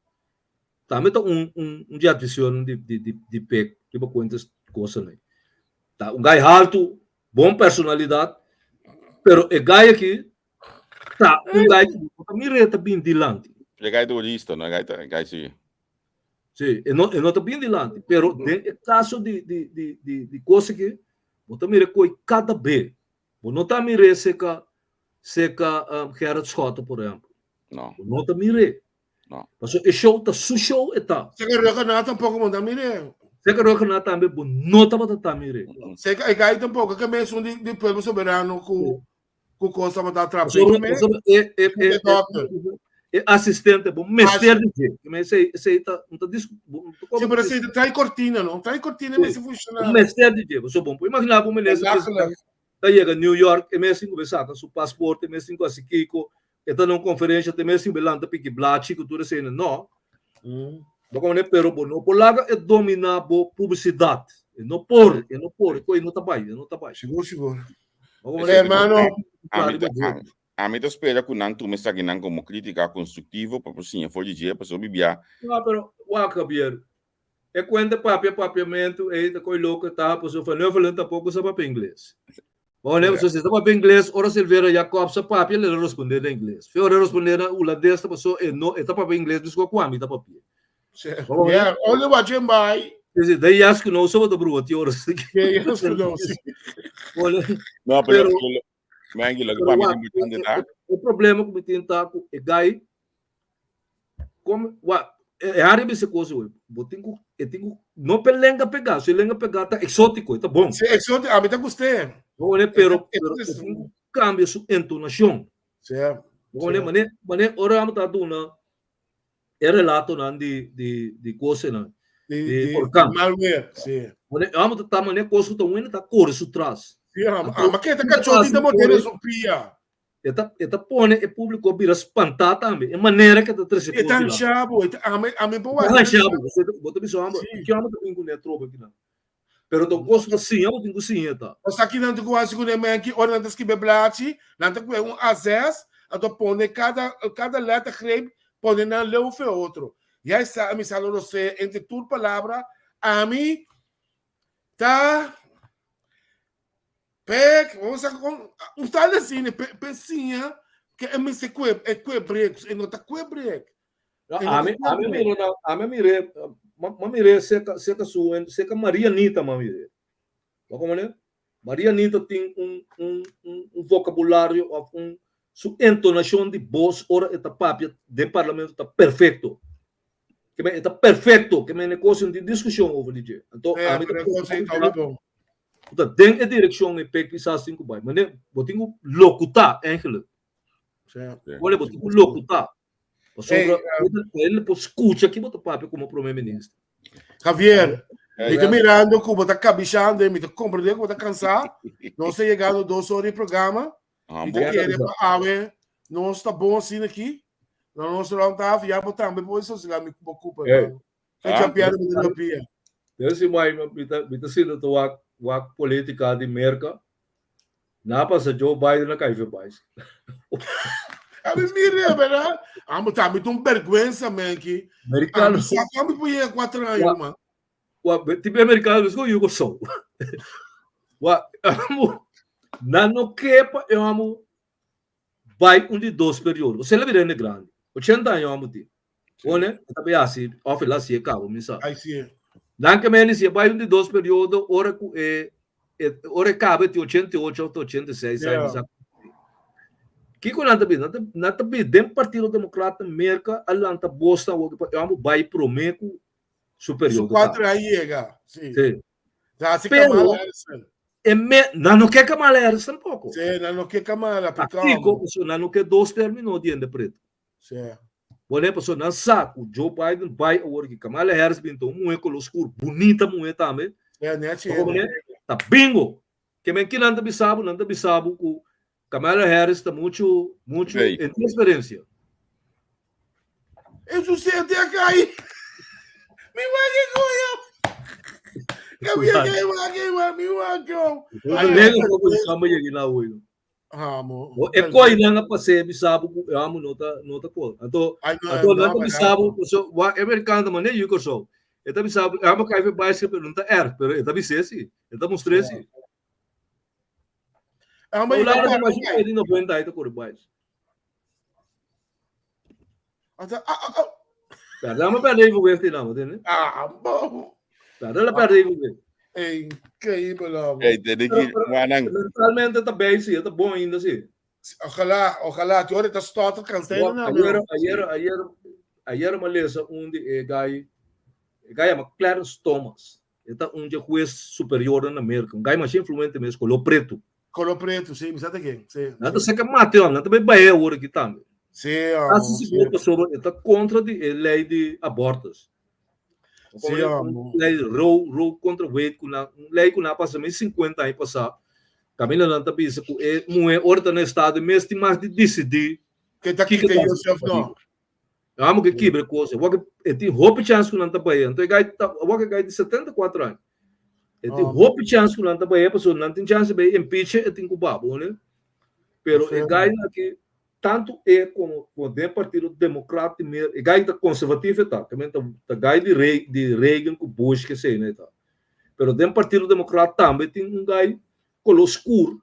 Tambe ta un, un, un di advisor di, di, di, di PEC, riba cuentas kosanan. Ta un guy haltu, bon personalidad, pero e guy aki ta un guy ku bo ta mira e ta bin dilanti. E guy ta hurista, no? E guy ta, e guy si. Sí, e no, e no ta bin dilanti, pero den e caso di, di, di, di, di cosa aki, bo ta mira koe cada be. Bo no ta mir'é seca, seca um, Gerrit Schotte, por ehempel. No. Bo no ta mir'é. No. Paso e show ta su show e ta. Seca Ruggenaath tampoco bo no ta mir'é. Seca Ruggenaath tambe bo no tabata ta mir'é. Seca e gai tampoco, ke mes un di, di Pueblo Soberano ku ku kos tabata atrapé. Pasobra, Ke mes, pasobra e, e, e, e dokter. e asistente bo mester di dje. Ke mes esei, esei ta, no ta discu, bo no ta Sí, kobra pero esei ta trae cortina, no? Trae cortina Sí. mester Bo funciona. mester di dje. Pasobra bo por imaginá bo minister Belachelijk. ta yega New York, e mes tin ku be saka su paspoort, e mes tin ku hasi kiko, e ta na un konferensha, e mes tin ku be lanta piki blachi ku tur esei. No. Bo komprende? Pero bo no por laga e dominá bo publisidat. E no por, e no por, e kos no ta bai, e no ta bai. Sigur, sigur. Bo komprende? Hermano. Ami ta, ami ta spera ku nan tuma esakinan komo krítika konstruktivo pa por siña for di dje, pasobra bibia. No, pero wak, Javier, E cuenta papia papiamentu ei ta coi loco ta pasobra Van Huffelen tampoco sa papia ingles. Bon, yeah. So si ta papia ingles, ora Silvera Jacobs sa papia, le responde na ingles. Fe ora responde na holandes ta paso e no e ta papia ingles bisko ku ami ta papia. Yeah, only watch him by. Sí, de jas ku no so ta brua ti ora. Yeah, jas ku no. No, pero Mangi, lo que pa mi importante ta. O problema ku mi tin ta ku e guy Como, wa, e área bisa cosa hoy. Bo tin ku, e tin ku, no pe lenga pegá, si lenga pegá ta exótico, ta bon. Sí, exótico, a mi ta gust'é. No, ne, pero, pero e tin ku cambia su entonacion. Sí. Bo ne, mane, mane, ora amo ta duna e relatonan di, di, di cosanan, Di, di di orkan. malware, sí. Mane, amo ta ta mane cosa ku ta wini ta kore su tras. Sí, amo, Anto, amo ke ta kachoti ta mordendo su pia. E ta, e ta pone e públiko bira spantá tambe. E manera ke ta trese E kos ta dilanti. anshá bo, e ta ame, ame por E ta wak. anshá bo. Bo ta, bo ta bisa homber, Sí. ki homber ta bin kuné atrobe akinan? Pero ta un kos ku ta siña, bo tin ku siña ta. Bo sa ki nan ta ku hasi kuné menki ora nan ta skibi blachi, nan ta kue un A6, anto pone kada, kada lettergreep pone nan leu fe otro. Ya sa mi sa lo rosea entre tur palabra, ami ta Pek, vamos a con un tal de cine, pe, pe siña que e mester kue, e kue break, e no ta kue break. No, E no ta ami, kue ami break. mira na, ami mire, ma, ma mire seka, seka su, seka Maria Anita ma mire. Bo como ne? Maria Anita tin un, un, un, un vocabulario of un, su entonacion di bos ora e ta papia den parlamento ta perfecto. Ke men e ta perfecto, ke men e cosa no tin discusion over di dje. Anto Eh, ami ta pero e cosa ei ta hopi bon. Ku ta den e direccion e pek kisas tin ku bai. Mane bo tin ku lokuta eigenlijk. Sí. Wale bo tin ku lokuta. Pasobra Hey, el por skucha ki bo ta papia komo prome minister. Javier, Hey, mi ta mirando ku bo ta kabishando i mi ta komprende ku bo ta kansá. Nos ta yegando dos ora di programa. Ah, Mi ta bo. kere pa awe nos ta bon asina aki. Na nos rond tafel, ya bo tambe por sosegá mi bo kupa, hermano. Fe chapiado mi ta pia. Yo si mai mi ta mi ta sinta ta wak wak politica di Merca. Na pasa Joe Biden a kai voorbij. A mi mire, verdad? Amo ta mi un vergüenza, menki. Americano. Sa mi puye 4 años, man. Wa tipo americano es ko yugo so. Wa amo na no kepa eu amo bai un di dos periodo. Você la vida é grande. 80 años amo ti. One, ta be asi, of el asi e cabo, mi sa. Ai si. Dan ke meni si bai un di dos periodo, ora ku e, e ora e cabe ti 88 of 86, yeah. mi sa. Kiko nan ta bi? Nan ta, nan ta bi den Partido Democrata Merca a lanta bosta wo pa amo bai prome ku su periodo. Su cuatro a yega. Si. Si. Hasi Pero, Kamala Harris. E me, nan no ke Kamala Harris tampoco. Si, nan no ke Kamala, Pakiko, so nan no ke dos termino di hende preto. Si. Bueno, paso nan sa ku Joe Biden bai awor ki Kamala Harris bin ta un muhe kolo skur, bunita muhe tambe. Ja, net si. Ta bingo. Ke men ki nan ta bisa bo, nan ta bisa bo ku Kamala Harris ta mucho, mucho Hey. en experiencia. E su sente a kai. Mi wak goya. Kabia ke wak wak mi wak yo. Ay, Lega ko ko kama yegi na hoy. Amo. E koi nan a pasé bisa bo ku amo no ta no ta ko. Anto anto nan ta bisa bo so wa e americano ta mane yu so. E ta bisa bo amo kai fe bicycle pero no ta erg, pero e ta bisé si. E ta mostré si. Amo Ula na mas e di 90 ai ta kore bike. Ata ah ah ah. Perde ma perde even weer na, mo Ah, bo. Perde la perde even weer. Increíble, amo. Hey, te diki, manang. Mentalmente ta bij si, ta bom ainda si. Ojalá, ojalá. Ti ora ta start cansado na. Ayer, ayer, ayer, ayer me lesa un di e guy, e guy chama Clarence Thomas. E ta un di juez superior na América. Un guy mais influente mesmo, color preto. Color preto, sim, me sabe quem? Sim. Nada se que mate, homem, nada bem baia agora aqui também. Sim, Quase seguro pessoa está contra de a lei de abortos. Sim, amo. Lei Roe, Roe contra Wade, com na lei que na passa mais 50 anos passar. Camila não tá bisa que é mulher horta no estado, mesmo tem mais de decidir. Que tá aqui tem yourself não. Amo que quebra coisa. O que tem hope chance que não tá bem. Então, gai tá, o que gai de 74 anos. E tem hope chance que não tá bem, pessoa não tem chance bem impeach e tem culpa, né? Pero e gai que tanto é como o de Partido Democrata e gai tá conservativo tá, também tá, tá gai de Re, de Reagan com Bush que sei, né tá. Pero de Partido Democrata também tem um gai color escuro.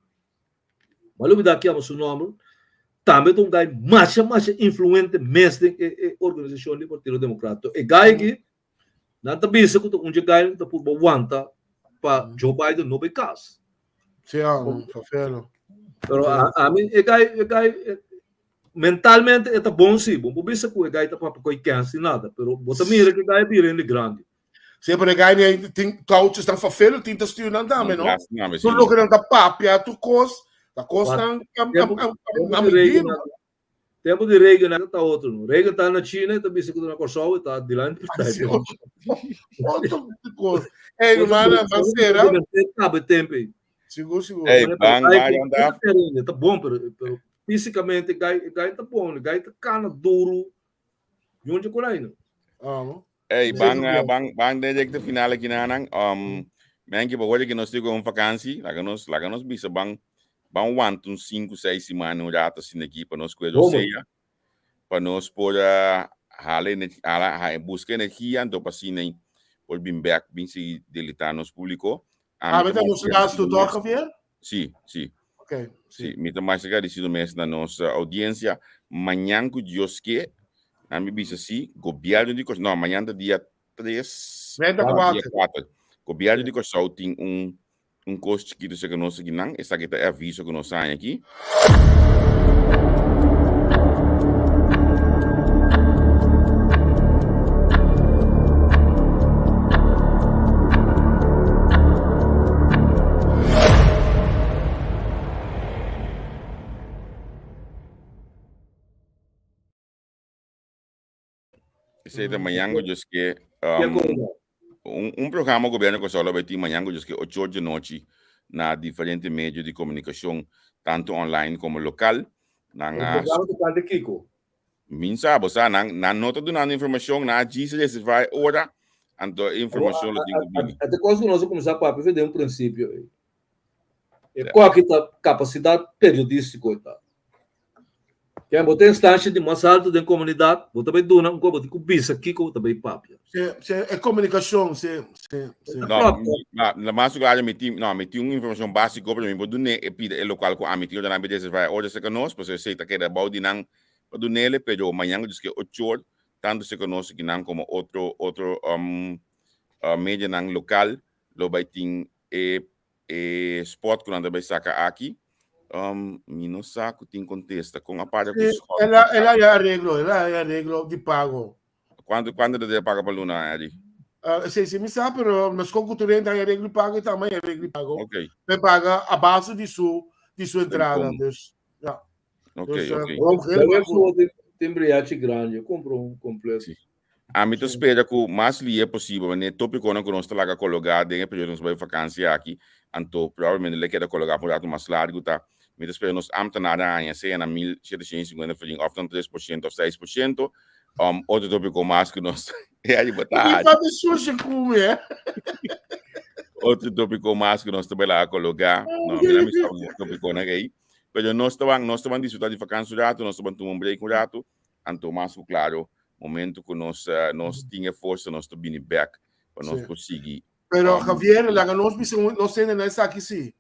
Mas eu me dá aqui o seu nome. Também tem um gai mais mais influente mesmo em organização do Partido Democrata. E gai que não tá bisa que um gai tá por aguenta para Joe Biden não be caso. Sim, amo, fafelo. Pero a, a mim e gai e gai mentalmente é tá bom sim, bom bisa que o gai tá para coi cansa nada, pero bota mira que gai bira ele grande. Sempre gai ne tem couches tão fafelo, tem tá estudando também, não? Tu lo que não tá papia, tu cos, tá cos tão Tempo de Reagan tá outro. Reagan tá na China, tá bisa que na Kosovo, tá dilante. Outro coisa. Ei, mano, parceira. Cabe tempo aí. Seguro, seguro. Ei, bang, bang, andar. Tá bom, pero, pero fisicamente gai gai tá bom, gai tá cana duro. Junto com aí, Ah, Ei, bang, bang, bang, directe finale aqui na nang. Men que bagulho que nós temos uma vakantie, laga nos, laga nos bisa bang, bang want um 5, 6 semanas um rato assim aqui para nós coisa seja, para nós por hale, hala, busca energia, então para assim nem por bem back, bem se deletar nos público. Ah, mas nos laatste toch, Javier? Sim, sim. Ok. Sim, me mais agradecido mesmo na nossa audiência. Amanhã que Deus quer, a mim bisa assim, governo de Costa, não, amanhã é dia 3, dia 4. Governo de Costa tem um custo que você que nós aqui não, essa aqui é aviso que nós sai aqui. Esse é amanhã, eu disse que um programa governo que só vai ter amanhã, eu disse que 8 de noite na diferente meio de comunicação, tanto online como local. Na programa do de Kiko. Min sa, bo sa, nan, nan no ta dunando informashon, nan a djis reservá e ora, anto e informashon lo tin ku bini. E kos ku nos a kuminsá papia for den un prinsipio ei. E kua ki ta kapasidat periodístiko ei ta. Ken bo ta instansha di mas altu den komunidat, bo ta bai duna un kos, bo tin ku bisa kiko bo ta bai papia. Si, si, e komunikashon, si, si, si. No, na mas lugar mi tin, no, mi tin un informashon básiko, pero mi por dun'é e pida e lokal ku ami tin ora nan bai reservá e ora serka nos, pasobra esei ta keda bou di nan pa dun'é, pero mañan ku diske ocho or, tantu serka nos akinan komo otro, otro medianan lokal lo bai tin e E spot ku nan ta bai saka aki, um, mi no sa ku tin kontesta. Kon a para ku Sí, Scott? el a, el a haya areglo, el a haya areglo di pago. Kuantu, kuantu ta debe paga pa luna, Eddie? Uh, sí, sí, mi sa, pero nos kon ku tur hende haya areglo di pago, e tambe haya areglo di pago. Ok, Pe paga a base di su, di su entrada. Inkomen. Dus, ja. ok, Dus, uh, ok. bon, Debe helemaal goed. suo tin, tin briachi grandi, compra un completo. Sí. Ami ta spera ku mas lihe posibel, wanneer e topikonan ku nos ta laga kologá den e periodo ku nos bai vakansia aki, anto probablemente lo e keda kologá pa un ratu mas largu, ta mi ta spera nos ámtenar a haña sea na 1750 florin òf nan 3% òf 6%. Otro topiko mas ku nos e ariba ta Mi haci. papia sushi ku mi, eh. Otro topiko mas ku nos ta bai laga kologá, no, mira mi staba ku topikonan ei, pero nos ta ban, nos ta ban disfrutá di vakansia un ratu, nos ta ban tuma un break un ratu, anto mas ku klaro momento ku nos nos tin e forsa nos ta bini bek pa nos Sí. por sigui. Pero Javier, laga nos bisa un- nos tende na esaki sí.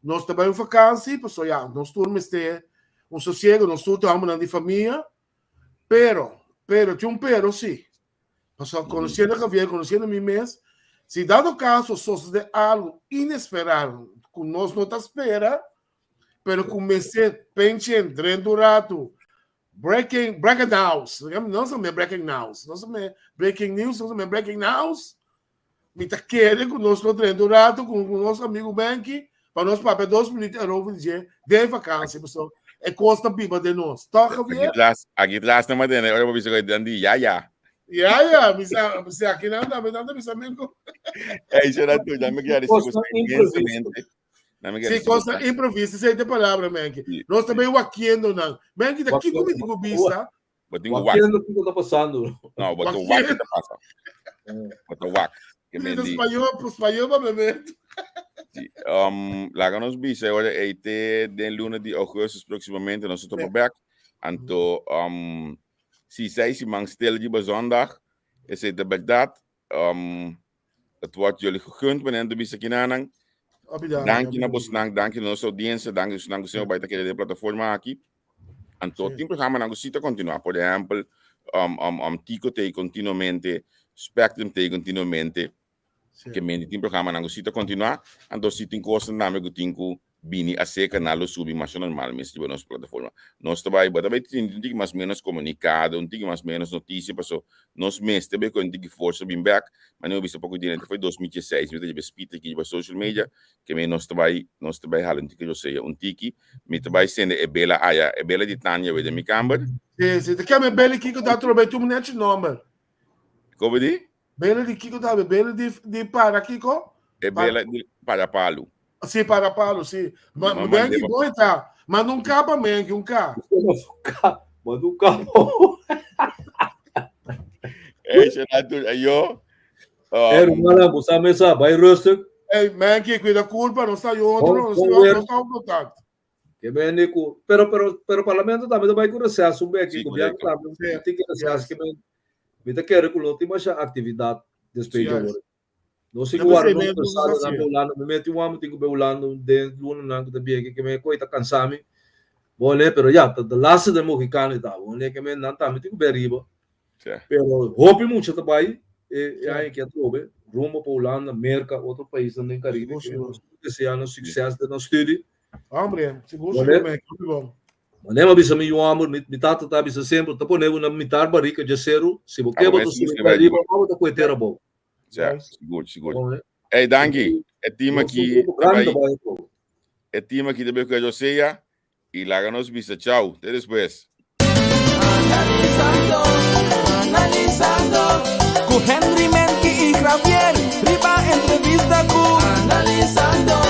Nos ta bai un vakantie, paso ya, nos tur mester un sosiego, nos tur ta hombrenan di famia. Pero, pero, tin un pero sí. Paso conociendo Javier, conociendo mi mes, si dado caso sosode algo inesperado ku nos no ta spera, pero ku mester penchen drenta un ratu, Breaking, breaking news. No sa me breaking news. No sa me breaking news, no sa me breaking news. Mi ta kere ku nos lo drenta un rato ku nos amigo Benki pa nos papia dos minuut erover di dje den vakantie. Paso e kos ta biba den nos. Toch, Javier? Aki tras, aki tras na matene, ora bo bisa ku dan di ya ya. Ya ya, mi sa, mi sa aki nan tambe nan ta bisa amigo. Ey, será tu, ya me quedaré Kosnan imprevisto. inmensamente. Sí, cosa improviso, esa es la palabra, Menki. Nos también wakiendo nan. Menki, de kiko mi digo bisa? Wakiendo kiko ta pasando. No, boto wak ta pasa. Boto wak. Que me di. Español, español pa beber. Sí, um, laga nos bisa ahora eite den luna di augustus próximamente nos topa back. Anto um, si seis siman stil riba zondag, is het de verdad. Um, het wordt jullie gegund, meneer de bisa kinanan. Danki na bosnan, danki na nos audiencia, danki na ku señor baita kere de plataforma aki. Anto tin programa nan ku si ta continua. Por ehempel, um, um, um, Tico te continuamente, Spectrum te continuamente. Ke mende tin programa nan ku si ta continua. Anto si tin cosnan tambe ku tin ku bini acerca nan lo subi masha normal mes riba nos plataforma. Nos ta bai, bo ta bai tin un tiki mas menos comunicado, un tiki mas menos noticia, paso nos mester bai con un tiki forsa bin bek, manera bo bisa poco dia foi 2016, mi ta lleba speed aki riba social media, ke me nos ta bai, nos ta bai hala un tiki rosea, un tiki, mi ta bai sende e bela aya, e bela di Tania we den mi kamber. Si, si, ta keme bela kiko ta trobe tu nechi nomber. Como di? Bela di kiko ta bela di di para kiko? E bela di para palu. Si, para palu, si. Ma ben ki boi ta. Ma nun kapa men ki un ka. Ma nun kapa. Hey, Senator, ayo. Hey, Rumana, bo sa mesa, bai rustig. Hey, men ki cuida culpa, no sta yo otro, no sta no sta op contact. Que men ku, pero pero pero parlamento tambe ta bai ku receso un beki, gobierno tambe tin ke receso ke men mi ta kere ku lo tin masha actividad despues di awor. No si ku wara no pensado na be Hulanda, mi meti un amo tin ku be Hulanda den lunanan ku ta bienki ke men koi ta kansa mi. Bone, pero ya, ta de laatste de Mohicano ta, bone ke men nan tambe tin ku be ariba. Pero hopi mucha ta bai e e aña aki atrobe rumbo pa Hulanda, Merka, otro paisnan den Caribe. Ke nos desea nan succes den nan studie. Hombre, sigur sigur men, hopi bon. Manera mi a bisa mi yu homber, mi tata ta bisa semper, ta pone bo na mitar barika dje seru, si bo ke bo ta subi pa riba, bo ta koe tera abou. Ja, sigur, sigur. Hey, danki. E team aki ta bai, e team aki ta bai ku Josea i laga nos bisa chau. Te despues. Analisando, analisando Ku Henry Menki i Javier Riba entrevista ku Analisando.